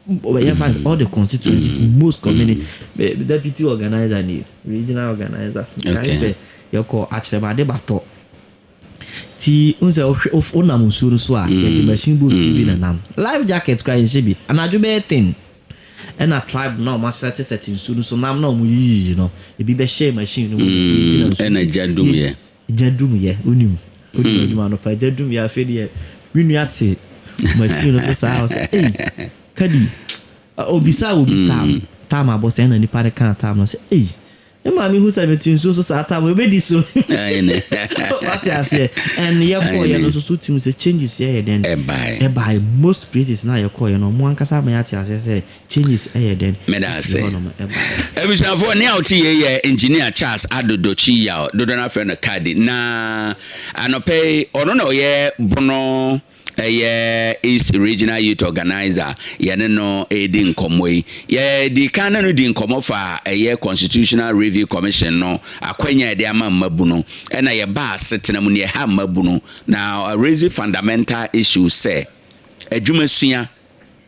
yɛmfa all the constituencies, most community. Deputy organizer ni regional organizer. Sɛ yɛkɔ akyerɛmade batɔ ti n sɛ wohwɛ wonam nsuo no so a, yɛde machine boat bi na nam, life jacket kora yɛnhyɛ bi. Anadwo bɛyɛ 10 ɛna tribe na ɔmo asɛtesɛte nsuo no so nam na ɔmo yiyiyi no, ebi bɛhyɛ machine no mu yɛgyina nsuo. Ɛna gya dum yɛ. Gya dum yɛ, wonim wonim adwuma no pa, gya dum yɛ. Afei deɛ me nua te machine no so saa, ɔsɛ ei kadi obisa obi tam abɔ sɛ, ɛna nipa no kaa tam no sɛ ei, me maame hu sɛ mete nsuo so saa tam obɛdi so. Wate aseɛ? And yɛkɔɔyɛ no nso so tim sɛ changes yɛyɛ dɛn ɛbae. Ɛbae. Most places na yɛkɔɔyɛ no, ɔmo ankasa ma yɛate aseɛ sɛ changes ɛyɛ dɛn Meda ase. ɛfiri hɔnom ɛbae. Abusuafoɔ, ne a wote yei yɛ Engineer Charles Adodokyi Yaw, dodoɔ no afrɛ no Kadi. Na anɔpɛ yi ɔno na ɔyɛ Bono ɛyɛ East Regional Youth Organizer. Yɛne no ɛredi nkɔmmɔ yi, yɛdi kan ne no di nkɔmmɔ fa ɛyɛ Constitutional Review Commission no akwanya a yɛde ama mmabunu, ɛna yɛba asetena mu ne ɛha mmabunu na raise fundamental issues sɛ adwumasua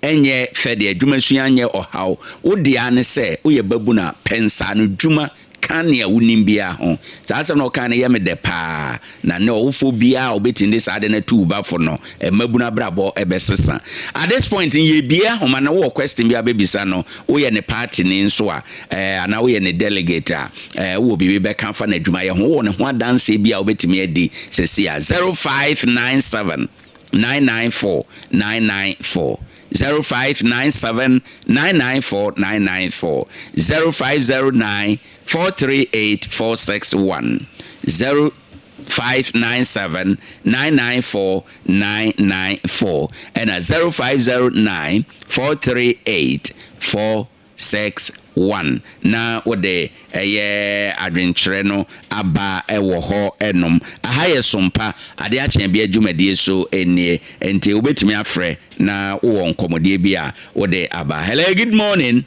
ɛnyɛ fɛ deɛ, adwumasua nyɛ ɔhaw. Wo dea ne sɛ woyɛ babu no a pɛ nsa no dwuma ka nea wonim biara ho. Saa asɛm na ɔka no yɛ me dɛ paa, na ne ɔwofoɔ biara a wobɛtumi de saa de no atu wo bafo no, mmabunu abrabɔ ɛbɛsesa. At this point yɛbie ahoma no, wowɔ question bi a bɛbisa no, woyɛ ne party ni nso a anaa woyɛ ne delegate a wowɔ biribi bɛka fa n'adwumayɛ ho, wowɔ ne ho adanseɛ bi a wobɛtumi adi sɛsi a, 0597 994 994, 0597 994 994, 0509 438 461, 0597 994 994, ɛna 0509 438 461 na wode ɛyɛ adwenkyerɛ no aba ɛwɔ hɔ. Ɛnom aha yɛ sompa ade akyɛn bi adwumadie so nie, nti wobɛtumi afrɛ na wowɔ nkɔmmɔdeɛ bi a wode aba. Hello, good morning.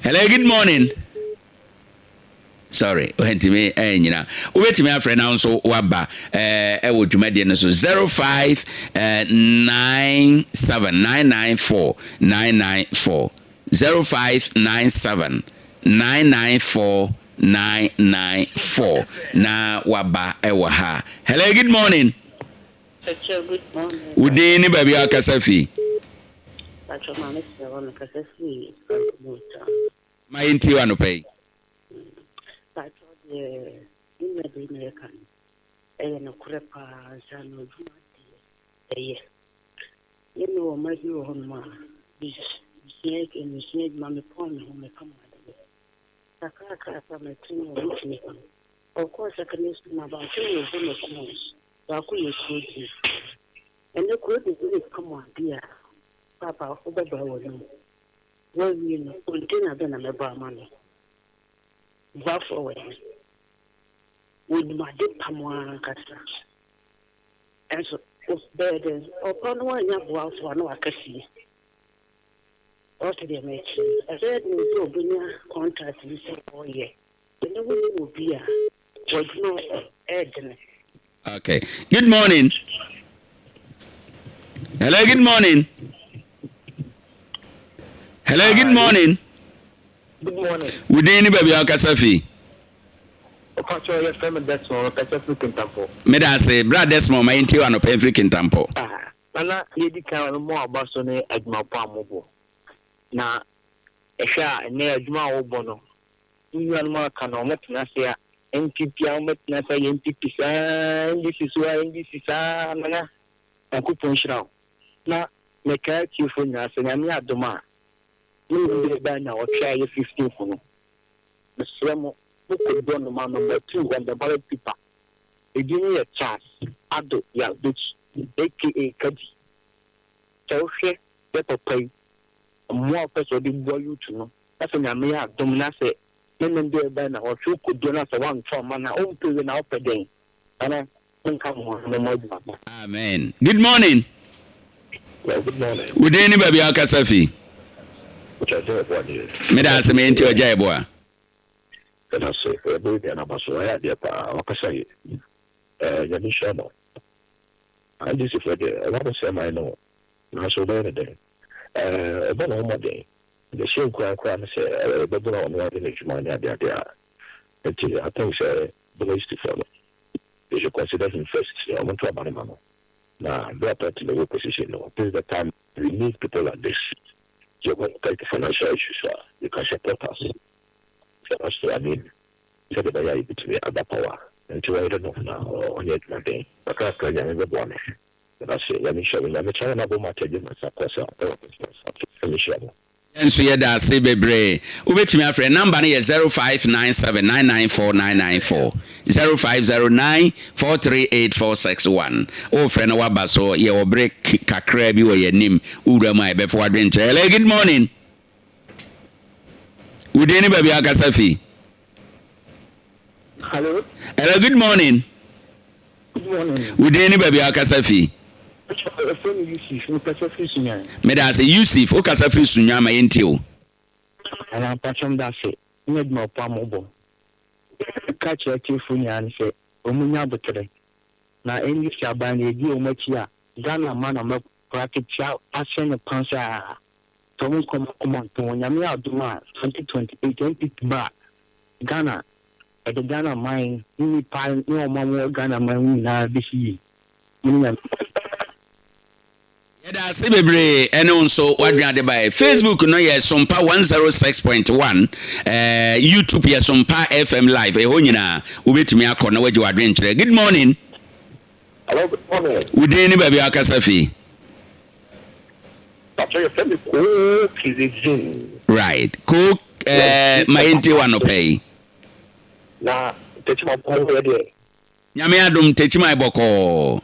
Hello, good morning. Sorry, ntumi ɛnyina. Wobɛtumi afrɛ na nso waba ɛwɔ dwumadie no so, 0597 994 994, 0597 994 994 na waba ɛwɔ ha. Hello, good morning. Good morning. Wo din ne baabi a akasa fi? Pacho, maame sɛ wɔ mekasa firi Mota. Ma yɛntie wɔ anɔpa yi. Pacho, deɛ ne nua bi na ɛka no ɛyɛ nokorɛ paa. Nsa no adwuma deɛ ɛyɛ yɛne wɔ mma bi wɔ hɔnom a mesua mesua adwuma, mepɔn me ho, mepam adeɛ kakrakrakra, matumi wɔ metumi pam. Ɔkɔɔ secondary school na baako yɛ ɔbɔ no kɔn. Baako yɛ kuro din. Ɛnnɛ kuro de bi repam adeɛ a, paapa wobɛbaa w'anom. Woawie no, container bɛn na mɛbɔ ama no? Boafoɔ wɔ he? Wɔnim ade pam ankasa. Nso bɛyɛ dɛn? Ɔpa no wannya boafoɔ a na waka fie. Ɔte deɛ mekyerɛ no. Ɛbɛyɛ den sɛ ɔbɛnya contract bi sɛ ɔreyɛ. Ɛnɛ wonim obi a, w'adwuma ɛɛdene. Okay. Good morning. Hello, good morning. Hello, good morning. Good morning. Wo din ne baabi a wokasa fi? Ɔpakyɛ yɛfrɛ me Desmond, mekasa firi Kintampo. Meda ase, bra Desmond, ma yɛntie wo anɔpa yi mfiri Kintampo. Ah, Nana, deɛ ɛdi kan a memmɔ w'aba so ne adwuma pa a mobɔ. Na ɛhwɛ a ɛnnɛ adwuma a wobɔ no, wo nuanom a aka no wɔtena ase a, NPP a wɔbɛtena ase ayɛ NPP saa, NDC so a NDC saa, Nana, Nyankopɔn nhyira wo. Na mekae atiefoɔ nyinaa sɛ Nyame adom a, ne mu deɛ ɛbɛn nnawɔtwe a ɛyɛ 15th no, mesrɛ mo, mokɔ dɔ no ma number 2 on the ballot paper. Edin no yɛ Charles Addo Yaw Dochi aka Kadi. Sɛ wohwɛ yɛ papa yi, mmoa a ɔpɛ sɛ ɔde boa youth no, na sɛ Nyame yɛ adom na sɛ ne nnɛ deɛ ɛbɛn nnawɔtwe wokɔ dɔ no a sɛ woantɔ amma no a, wompɛ wei na wopɛ dɛn? Nana, menka mo ho na mommɔ adwuma pa. Amen. Good morning. Yeah, good morning. Wo din ne baabi a wokasa fi? Ɔgya ɛboa deɛ. Meda ase me nti ɔgya ɛboa. Ɛda ase ɛbɔ nua n'aba so wayɛ adeɛ paa wakasa yie. Ɛɛ Nyame nhyira no. NDC foɔ deɛ ɔmo abɛsɛe man no nanso wobɛyɛ no dɛn. Ɛɛ ɔbɔ ne ho mmɔden. Deɛ ɛhyɛ nkuran koraa ne sɛ ɛbɛboa ɔno ade n'adwuma ne adeade a. Nti I think sɛ Bono East foɔ no they should consider him first. Ɔmo nto aba no ma no. Na bere a party no wɔ position no, this is the time we need people like this. So when it comes to financial issues a, you can support us. For us to, I mean, sɛdeɛ ɛbɛyɛ a yɛbɛtumi aba power. Nti wɔyere no na ɔnyɛ adwumaden. Kakrakra Nyame bɛboa no. Meda ase. Nyame nhyira wo. Nyame kyɛ wo na bɔ mu atɛgye ma nsa kɔ sa ɛwɔ business. Nyame nhyira mo. Yɛn nso yɛda ase bebree. Wobɛtumi afrɛ number no yɛ 0597 994 994, 0509 438 461. Wofrɛ no waba so. Yɛwɔ bere kakra bi wɔ yɛn anim. Wowura mu a yɛbɛfa w'adwenkyerɛ. Hello, good morning. Wo din ne baabi a wokasa fi? Hello. Hello, good morning. Good morning. Wo din ne baabi a wokasa fi? Ɛfrɛ me Yusuf, mekasa firi Sunyani. Meda ase, Yusuf, wokasa firi Sunyani, ma yɛntie wo. Anaa mpakyɛm da ase ne adwuma pa a mobɔ. Ka kyerɛ atiefoɔ nyinaa ne sɛ wɔn nya aboterɛ. Na NDC aban no yɛdi wɔn akyi a, Ghana ma na mɛkora ketewa ahyɛ ne kwan sɛ a sɛ wɔn nkɔ akoma nto wɔn. Nyame adom a 2028 NPP ba a, Ghana ɛde Ghana man ne nipa ne wɔn a wɔwɔ Ghana man mu nyinaa bɛsi yie. Mo ne Nyame. Yɛda ase bebree ɛne wo nso w'adwene ade baeɛ. Facebook no yɛ Sompa 106.1, YouTube yɛ Sompa FM live. Ɛhɔ nyinaa wobɛtumi akɔ na wagye w'adwene kyerɛ. Good morning. Hello, good morning. Wo din ne baabi a wakasa fi? Pacho yɛfrɛ me Koo Kizizin. Right. Koo ma yɛntie w'anɔpa yi. Na Techiman pɔn yɛ deɛ. Nyame adom Techiman bɔkɔɔ.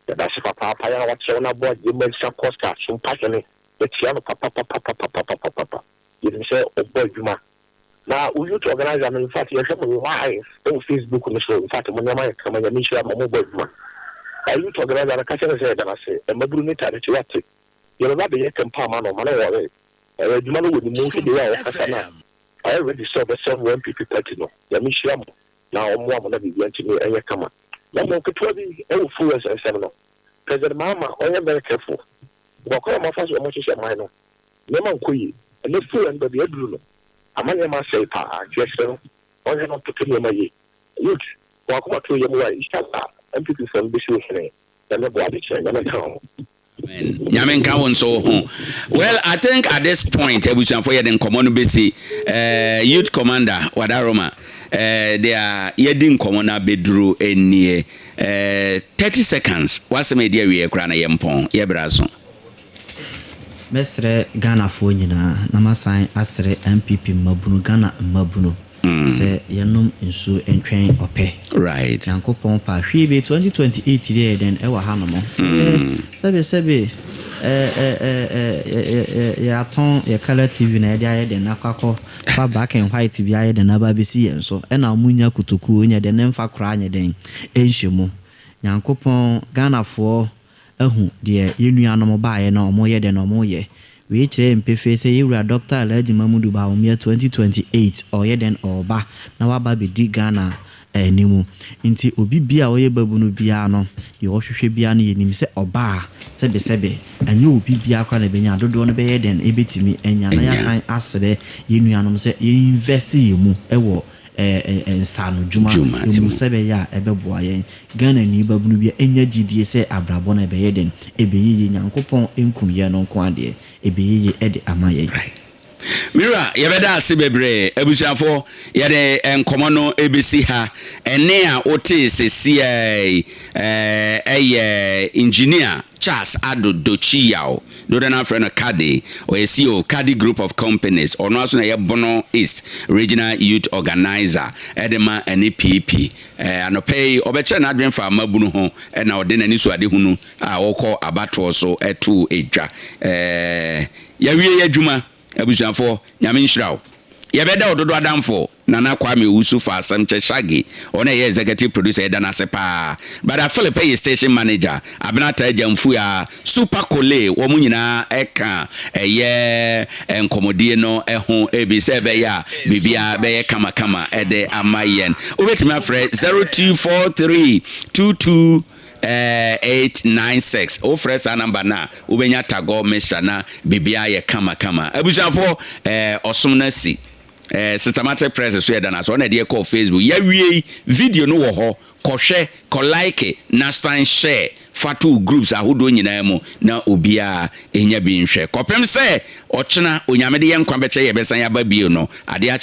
Yɛda ase papaapa yɛn a wakyerɛw no aboa yɛn Mansa Costa Sompa Hene yɛkyia no papapapapapapapa yɛnim sɛ ɔbɔ adwuma na wo youth organizer no infact yɛhwɛ mo live ɛwɔ Facebook no so infact mo nneɛma yɛ kama Nyame nhyira mo mo bɔ adwuma na youth organizer no ka kyerɛ no sɛ yɛda no ase mmabunu ne tade te wate yɛbɛba abɛyɛ kɛmpa ama no ma no wɔre ɛyɛ adwuma no wɔ ne mu hwɛ deɛ a ɔkasa no a ayɛ ready sɛ ɔbɛsɛm wɔ NPP party no Nyame nhyira mo na ɔmmoa mo na biribia ntumi ɛnyɛ kama. Na mo ketewa bi wɔ fuel nsɛm no, President Mahama ɔnyɛ very careful because kwan a wɔafa so wɔn hyehyɛ man no nneɛma nkɔ yie. Ɛnɛ fuel no baabi aduru no ama nneɛma asɛe paa nti yɛsrɛ no ɔnhwɛ na ɔntoto nneɛma yie. Youth wɔn akoma to yam wa inshallah NPP foɔ no bɛsi wo hene. Nyame boa adekyerɛ. Nyame nka wo ho. Amen. Nyame nka wo nso wo ho. Well, I think at this point, abusuafo yɛde nkɔmmɔ no bɛsi. Youth Commander Wadaroma, deɛ yɛdi nkɔmmɔ no abɛduru nie. 30 seconds, w'asɛm a ɛdi awieɛ koraa na yɛmpɔn, yɛbrɛ aso. Mɛsrɛ Ghanafoɔ nyinaa na masan asrɛ NPP mmabunu, Ghana mmabunu. Sɛ yɛnom nsuo ntwɛn ɔpɛ. Nyankopɔn pa hwee bi 2028 deɛ yɛ dɛn ɛwɔ ha nom. Sɛbe sɛbe, yɛatɔn yɛ colour TV na yɛde ayɛ dɛn akɔ fa black and white bi ayɛ dɛn aba abɛsi yɛn so, ɛna ɔmo nya kotokuo nyɛ dɛn ne mfa koraa nyɛ dɛn ɛnhyɛ mu. Nyankopɔn, Ghanafoɔ ahu deɛ yɛn nuanom baeɛ na ɔmo yɛ dɛn na ɔmo yɛ. Wei kyerɛ mpefee sɛ yɛwura Dr. Alhaji Mamudu Bawumia, 2028 ɔyɛ dɛn ɔreba na waba abɛdi Ghana anim. Nti obi bia a ɔyɛ babunu biara no, deɛ ɔhwehwɛ biara no, yɛnim sɛ ɔbaa, sɛbesɛbe, ɛnyɛ obi biara koraa na ɛbɛnya, dodoɔ no bɛyɛ dɛn ɛbɛtumi anya. Na yɛasan asrɛ yɛn nuanom sɛ yɛn invest yɛn mu ɛwɔ nsaano dwuma emu sɛ ɛbɛyɛ a ɛbɛboa yɛn. Ghana ni babunu bi ɛnya gyidie sɛ abrabɔ no ɛbɛyɛ dɛn ɛbɛyɛ yie. Nyankopɔn nkum yɛn no nko adeɛ, ɛbɛyɛ yie ɛde ama yɛn. Mira, yɛbɛda ase bebree. Abusuafoɔ, yɛde nkɔmmɔ no ɛbɛsi ha. Ɛne a wotee sesiɛ ɛyɛ Engineer Charles Ado Dochiyaw, dodo no afrɛ no Kadi. Ɔyɛ CEO, Kadi Group of Companies. Ɔno aso na ɛyɛ Bono East Regional Youth Organizer ɛde ma ɛne PP. Anɔpɛ yi ɔbɛkyerɛ n'adwene fa amabunu ho, ɛna ɔde n'ani so adehunu a ɔkɔ abatoɔ so ɛto edwa. Yɛawie yɛ adwuma. Abusuafoɔ, Nyame nhyira wo. Yɛbɛda ɔdodo adamfo Nana Kwame Owusu fa asɛm kyɛ Shaggy, ɔno ɛyɛ executive producer, yɛda no ase paa. Brother Philip ɛyɛ station manager, Abenata Agyamfu a Super Kole, wɔn nyinaa ɛka ɛyɛ nkɔmmɔdie no ɛho ebi sɛ ɛbɛyɛ a biribiara bɛyɛ kamakama ɛde ama yɛn. Wobɛtumi afrɛ 0243 22 896. Wofrɛ saa number no a, wobɛnya tagɔ mesa na biribiara yɛ kamakama. Abusuafoɔ, ɔsom no asi. Systematic Press so, yɛda no ase. Ɔna ɛdeɛ kɔɔ Facebook, yɛawie video no wɔ hɔ. Kɔhwɛ, kɔ like na san share fa to groups ahodoɔ nyinaa mu na obiara ɛnya bi nhwɛ. Kɔpem sɛ ɔkyena Onyame de yɛ nkwa bɛkyɛ, yɛbɛsan yɛaba bio no adeɛ.